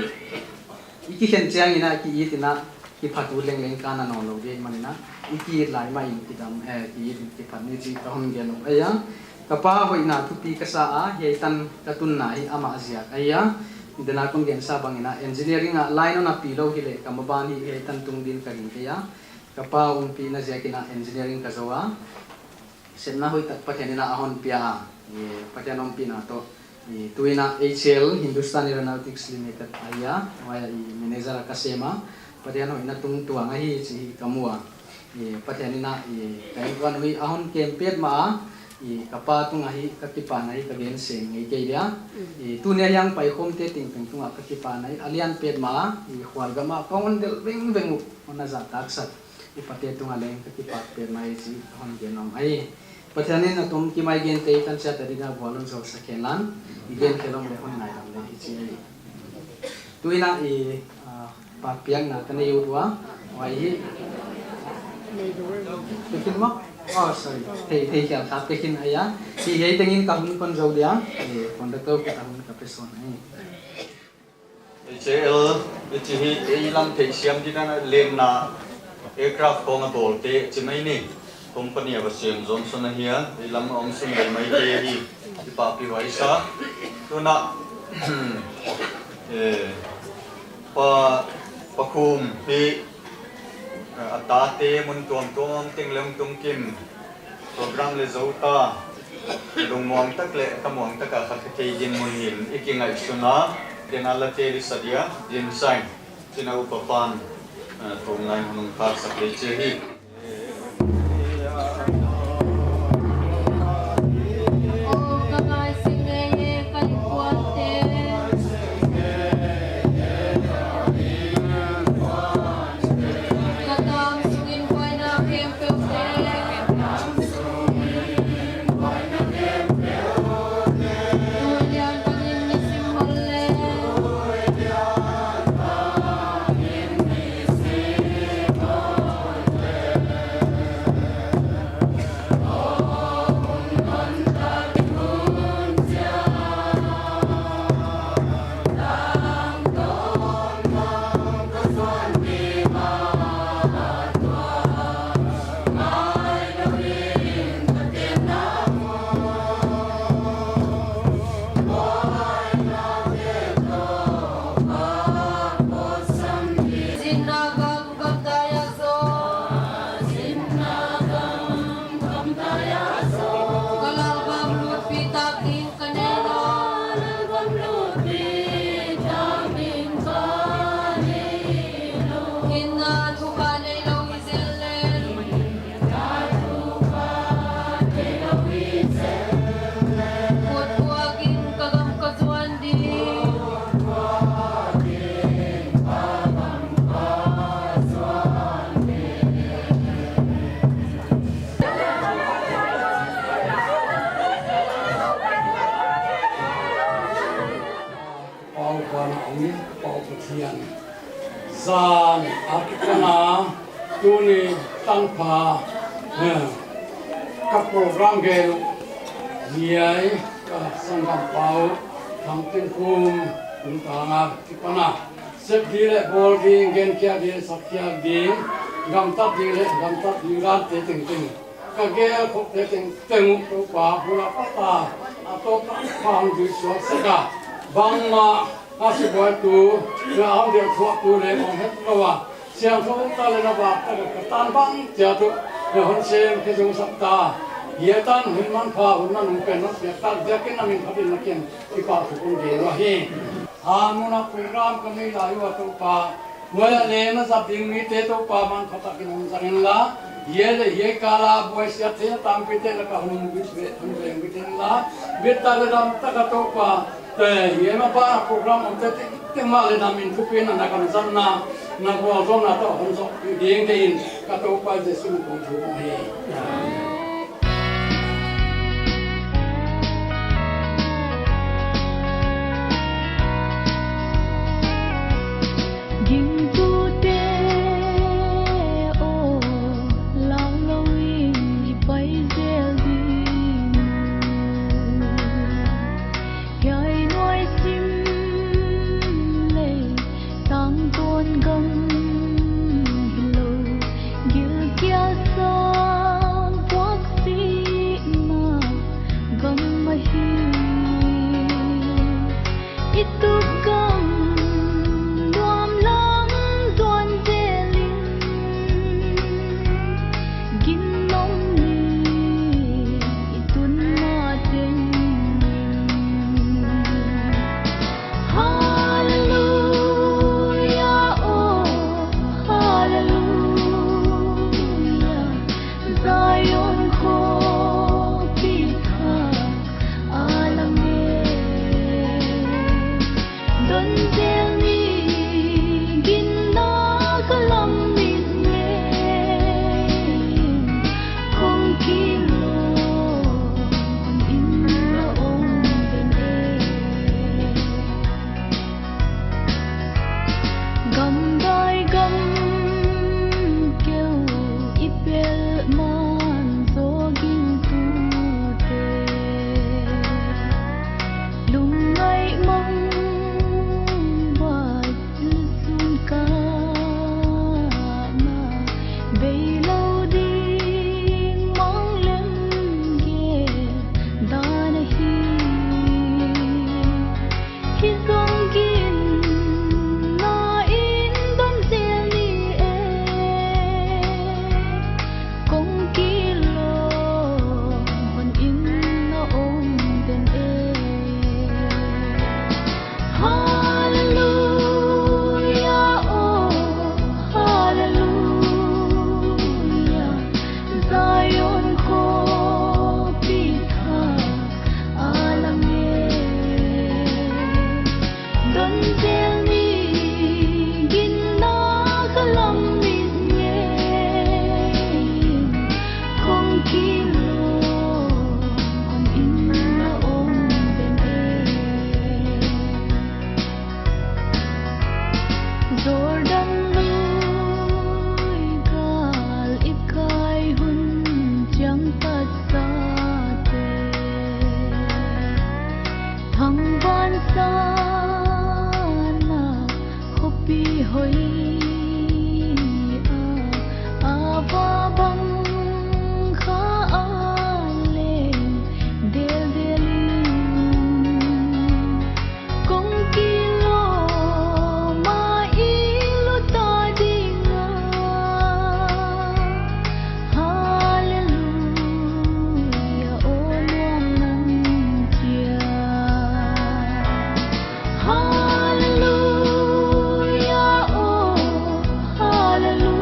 I kikhen chiang in a ki-it in a, kiphat ut lengleng ka na nawnlou ding ahihman in a, i ki-it lai mah in kidam, eh, ki-it in kiphat ni chih ka hon gen uh ahi a. Ka pa hoihna thupi ka sa a, hiai tan ka tunna hi amah ziak ahi a. Tuni a kon gensa bang in a engineering a line hon pi lou hileh ka maban hi hiai tan tung din ka gingta a. Ka pa ompihna ziak in a engineering ka zou a. Sepna hoihtak Pathian in a hon pia a. Eh, Pathian ompihna toh. Eh, tu in a H A L, Hindustan Aeronautics Limited ahi a, huai a i manager a ka sem a. Pathian hoihna tungtuang ahi chih ka mu a. Eh, Pathian in a, eh, ka innkuan uh a hon kem petmah a. Eh, ka pa tung ahi ka kipahna hi ka gen sem ngei kei dia. Eh, tuni a hiai paikhawmte tengteng tung a ka kipahna hi a lian petmah a. Eh, khual gam a ka hon delh vengveng uh, hon a zahtaksak. I pate tung a leng ka kipak petmah hi chih ka hon gen nuam ahi. Pathian in a tom kimai gente tan chiat a ding a vualzawl sak hen la, i gen khelh om leh hon ngaidam leh hi chih ahi. Tu in a i, ah, pakpiakna ka nei uh ua, huai hi. Pekin maw? Oh, sorry. Thei, thei khial khat pekin ahi a. Hi hiai teng in ka hun kon zou dia. Eh, conductor khut a hun ka pe sawn ahi. H A L, i chih hi, ei lam theihsiam ding dan a lenna aircraft khawng a bawlte chi mai ni. Company a va siam Johnson ahi a, ei lam a om sun leh maite hi, i pahpih huai sa. Tuni a, eh, Pa, Pa Khum hi, a tate mun tuamtuam teng leng tung kim, program leh zou ta, lungmuang tak leh ka muang tak a kha ka thei din mun hin i kingaihsun a, tuni a la te li sa dia, din sign, china upa pan, eh, thum line hon hong khak sak leh chih hi. Pau pana umi, Pau Pathian. Zan a kipana tuni tangpha, eh, ka program gelu. Hiai ka sanggam Pau Thang Tin Khum, kum tanga kipana. Sep di leh bawl ding, gen khiak di leh sak khiak ding, gamtat di leh gamtat ding, gante tengteng. Ka gel khop te tengteng uh Toupa, hun a pat a, a tawp a phang dui suak sak a. Bangmah, a sibuaitu, leh a hon delh thuaktu leh hong het lou a. Siangthou ta leh na vak tak a ka tan bang chiat uh, leh hon sem khe zong sak ta. Hiai tan hun manpha, hun nanung pen hon piak tak ziakin na min phatin na kiang kipahthu kon gen uhi. A mun a program ka nei lai ua Toupa. Huai a leng na zat ding mite Toupa manpha takin hon zang inla. Hiai leh hiai kal a buaisiat theihna tampite laka hon hong bit ve, hon veng bit inla. Bitak leh damtak a Toupa. Eh, hiai mah ban a program omte tengteng mah leh na min thupina, na kamzatna, na vualzawlna toh hon zoh ding kei in ka Toupa Jesu min in kong thum uhi. Gingtute aw, lang lou in i pai zel ding. Belhman zaw gingtute, lungngaih mang buai, lusun kana, beilou ding mang lem gel dan ahi. Hi zong ginna in don zel ni e, kong kilawm hon in na om den e. Hallelujah, oh, hallelujah. Zion khawpi thak a lam e. Don zel ni, ginna ka lam mit ngei, kong kilawm hon in na om den e. Jordan lui gal i kai hun chiang, tatsate thangvan sana, khawpi hoih a, a va bang kha a leng deldelin, kong kilawm a i lut ta ding a. Hallelujah, oh, nuam nang chia. Hallelujah, oh, hallelujah.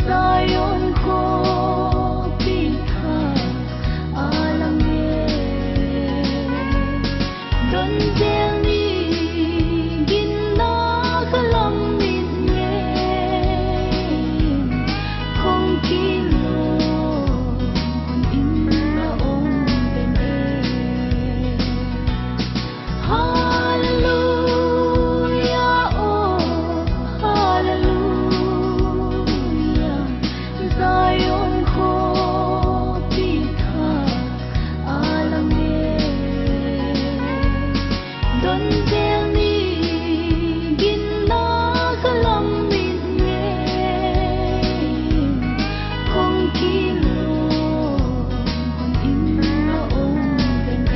Zion khawpi thak a lam e. Don zel ni, ginna ka lam mit ngei, kong kilawm hon in na om den e. Hallelujah, oh, hallelujah. Zion khawpi thak a lam e. Don zel ni, ginna ka lam mit ngei, kong kilawm hon in na om den e.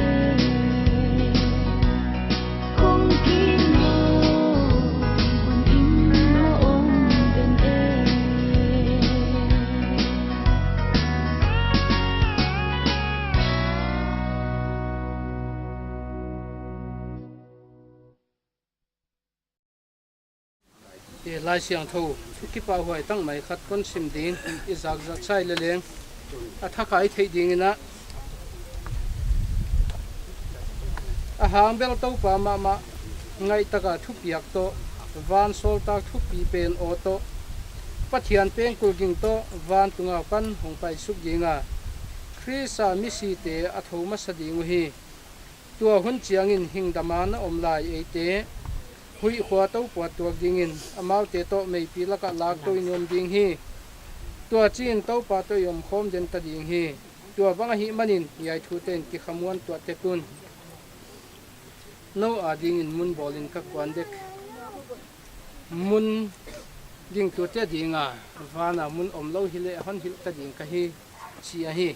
Kong kilawm hon in na om den e. E, Laisiangthou thu kipahhuai tak mai khat kon sim ding, i zakzak chai leleng a thak a i theih ding in a, a hang bel Toupa mahmah ngaih taka thupiak toh, vansawltak thupi pen aw toh, Pathian pengkul ging toh vantung a pan hong pai suk ding a, Khrist a misite a thou masa ding uhi. Tua hun chiangin hing dam a na om lai eite, huih khua toupuat tuak dingin amaute toh meipi laka lak tou in om ding hi. Tua chiin Toupa toh i om khawm den ta ding hi. Tua bang ahih manin hiai thute'n kikhamuan tuah tek un. Nou a dingin mun bawlin ka kuan dek. Mun gingtute dinga, vana mun omlou hileh hon hilh ta ding ka hi, chi ahi.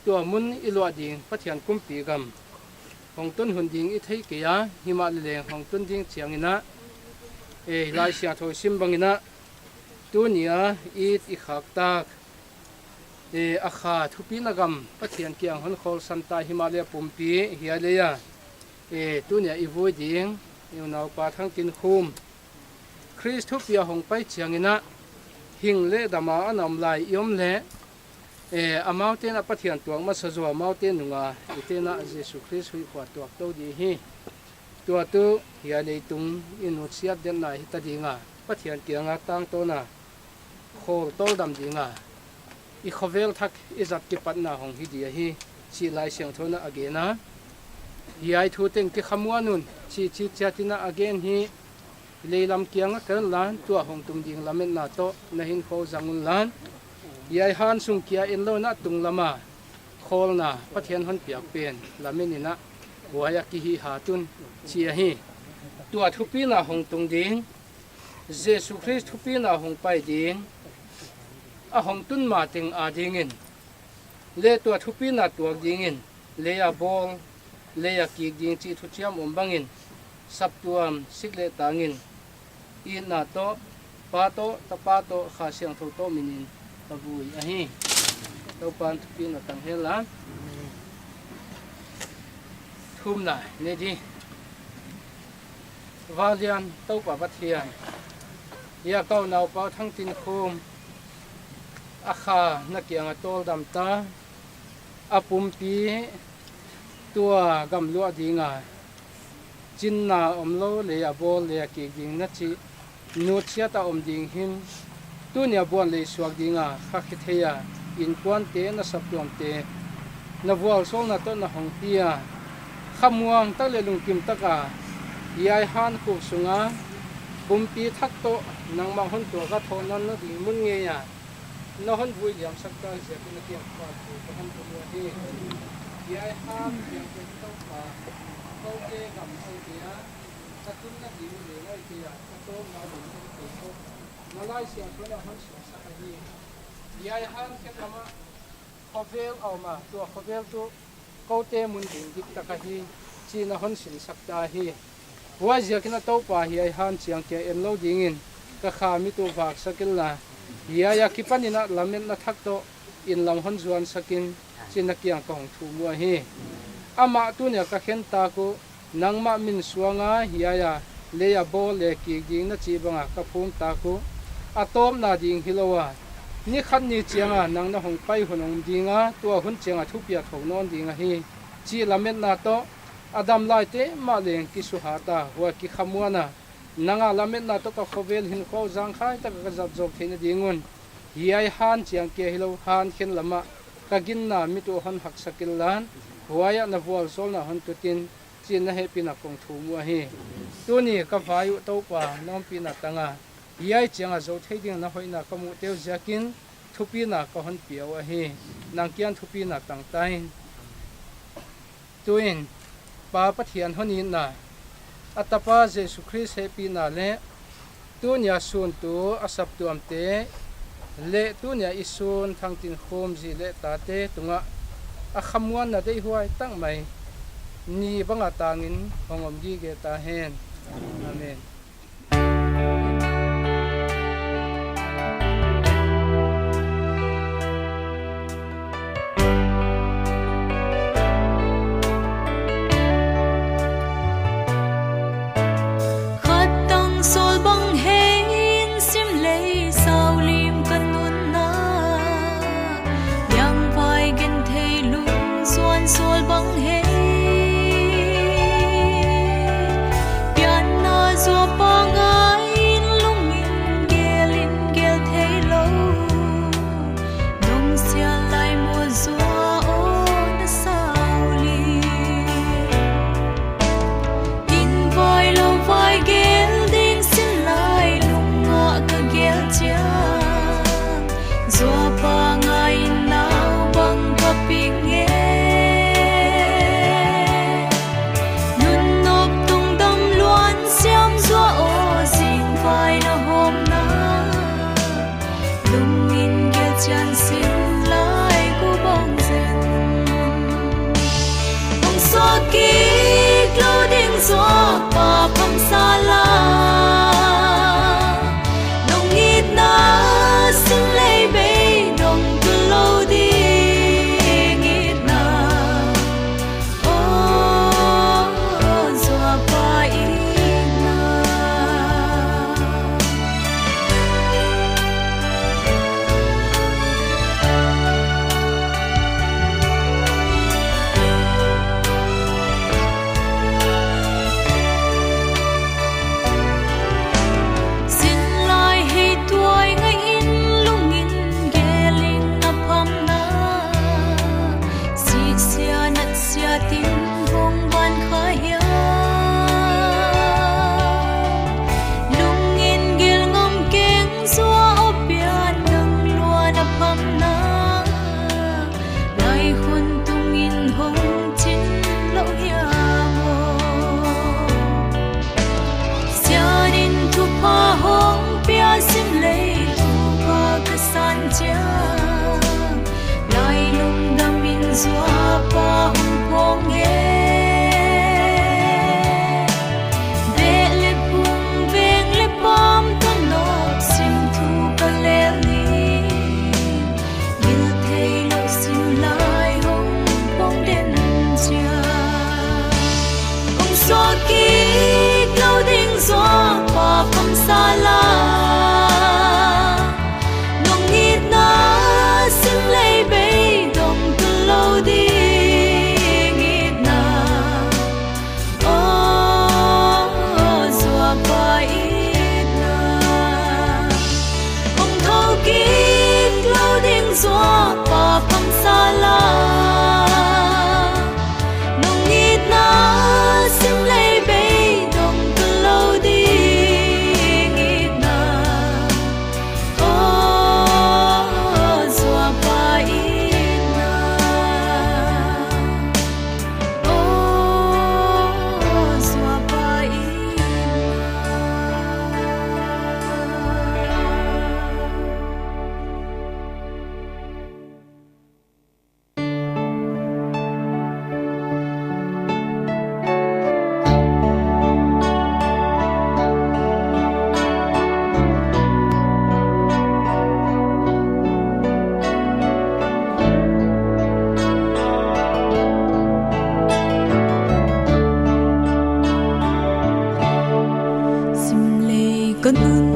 Tua mun i luah ding Pathian kumpigam hong tun hun ding i thei kei a, himahleh leng hong tun ding chiangin a, e, Laisiangthou sim bangin a, tunia i, i khak tak, e, a kha thupina gam Pathian kiang hon khawlsan ta, himahleh pumpi hiai lei a, e, tunia i vui ding i unaupa Thangtinkhum, Khrist thupi a hong pai chiangin a, hing leh dam a na om lai i om leh, e, amaute'n a Pathian tuak masa zaw, amaute nunga eite'n a Jesu Khrist huih khua tuak tou ding hi. Tua tuh hiai leitung i nutsiat denna hita ding a, Pathian kianga tangtawn a, khawl tawldam ding a, i khovel thak i zat kipatna hong hi ding ahi, chih Laisiangthou in a gen a. Hiai thute'n kikhamuan un, chih chitchiat in a gen hi. Leilam kiang a kal lan, tua hong tung ding lametna toh na hinkhua zang un lan. Hiai han sung kia en lou in a tung lam a khawlna Pathian hon piak pen lamen in a, huai a kihihhat un, chi ahi. Tua thupina hong tung ding, Jesu Khrist thupina hong pai ding, a hong tun ma teng a dingin, leh tua thupina tuak dingin, lei a bawl, lei a kik ding chih thuchiam om bangin, saptuam sik leh tangin, itna toh, Pa toh, Tapa toh, Kha Siangthou toh minin ka vui ahi. Toupa'n thupina tang hen la. Thumna nei di. Vanglian Toupa Pathian, hiai ka unaupa Thangtinkhum a kha na kiang a tawldam ta, a pumpi tua gam luah ding a, chinna omlou leh a bawl leh a kik ding na chih nutsiat a om ding hi'n, tuni a buan lei suak ding a kha khe thei a, innkuante, na saptuamte na vualzawlna toh na hong pi a, khamuang tak leh lungkim tak a hiai han khup sung a pumpi thak toh nangmah hon tuak a, thohna na ding mun ngei a na hon vui liamsak ta ziakin na kiang phat thu ka hon tung uhi. Hiai han kiang ke Toupa, koute gam a hoih kei a, ka tunna ding leh hoih kei a, ka tawpna ding hoih kei a, na Laisiangthou in a hon suaksak ahi. Hiai han khen lam a khovel a om a, tua khovel tuh koute mun ding diktak ahi, chi'n a hon sinsak ta hi. Huaiziakin a Toupa, hiai han chiang kia en lou dingin ka kha mit uh vaksak in la, hiai a kipanin a lametna thak toh inn lam hon zuansak in, chi'n na kiang ka hong thum uhi. Amah tuni a ka khen tak uh, nangmah min suang a hiai a lei a bawl leh kik ding na chih bang a ka phum tak uh, a tawpna ding hilou a, ni khat ni chiang a nang na hong pai hun om ding a, tua hun chiang a thupiak thou nawn ding ahi, chih lametna toh, a dam laite mah leng kisuhat a, huai kikhamuan a, nang a lametna toh ka khovel hinkhua zangkhai tak a ka zat zawk theihna ding un, hiai han chiang kia hilou, han khen lam a ka ginna mit uh hon haksak in la, huai a na vualzawlna hon tut in, chi'n na hehpihna kong thum uhi. Tuni ka vai uh Toupa, na ompihna tang a hiai chiang a zou thei ding na hoihna ka muh teu ziakin thupina ka hon pia uhi. Nang kiang thupina tang ta in. Tuin Pa Pathian hon itna, a Tapa Jesu Khrist hehpihna leh tuni a sun tu a saptuamte leh tuni a i sun Thangtinkhum zi leh tate tungah a khamuanna deihhuai tak mai ni bang a tangin hong om gige ta hen. Amen. Khat tang sawl bang hei'n sim lei sau lim ka nunna, hiai vai gen thei lungzuan sawl bang hei. Pianna zuau pangai'n lungin gelin gel theilou, dong sial lai maw zuau na sau lim. Inn vai lou vai gel ding sin lai lung ah ka gel chiang, zuau pangai'n nau bang ka ping e. Nunnop tungdam luan siam zuau aw, zing vai na hawmna, lungin gel chian sin lai ku bang zen. Hong suak kik lou ding zuau pa pham sa la, nong itna sin lei bei dong tul lou ding itna. Oh, zuau pa itna. chiang, lai lungdam in zuapa hong pawng e. Beh leh phung, veng leh pam, tawh nawk sim thu ka lel ni. Gilthei louh sim lai hong pawng den chiang, hong suak kik lou ding zuapa phamsa la. Nong itna sim leh beidong tul lou ding itna. Aw, zuapa itna. Hong thou kik lou ding zuapa phamsa la. Nong itna sim leh beidong tul lou ding itna. Aw, zuapa itna. Aw, zuapa itna. Sim leh ka nun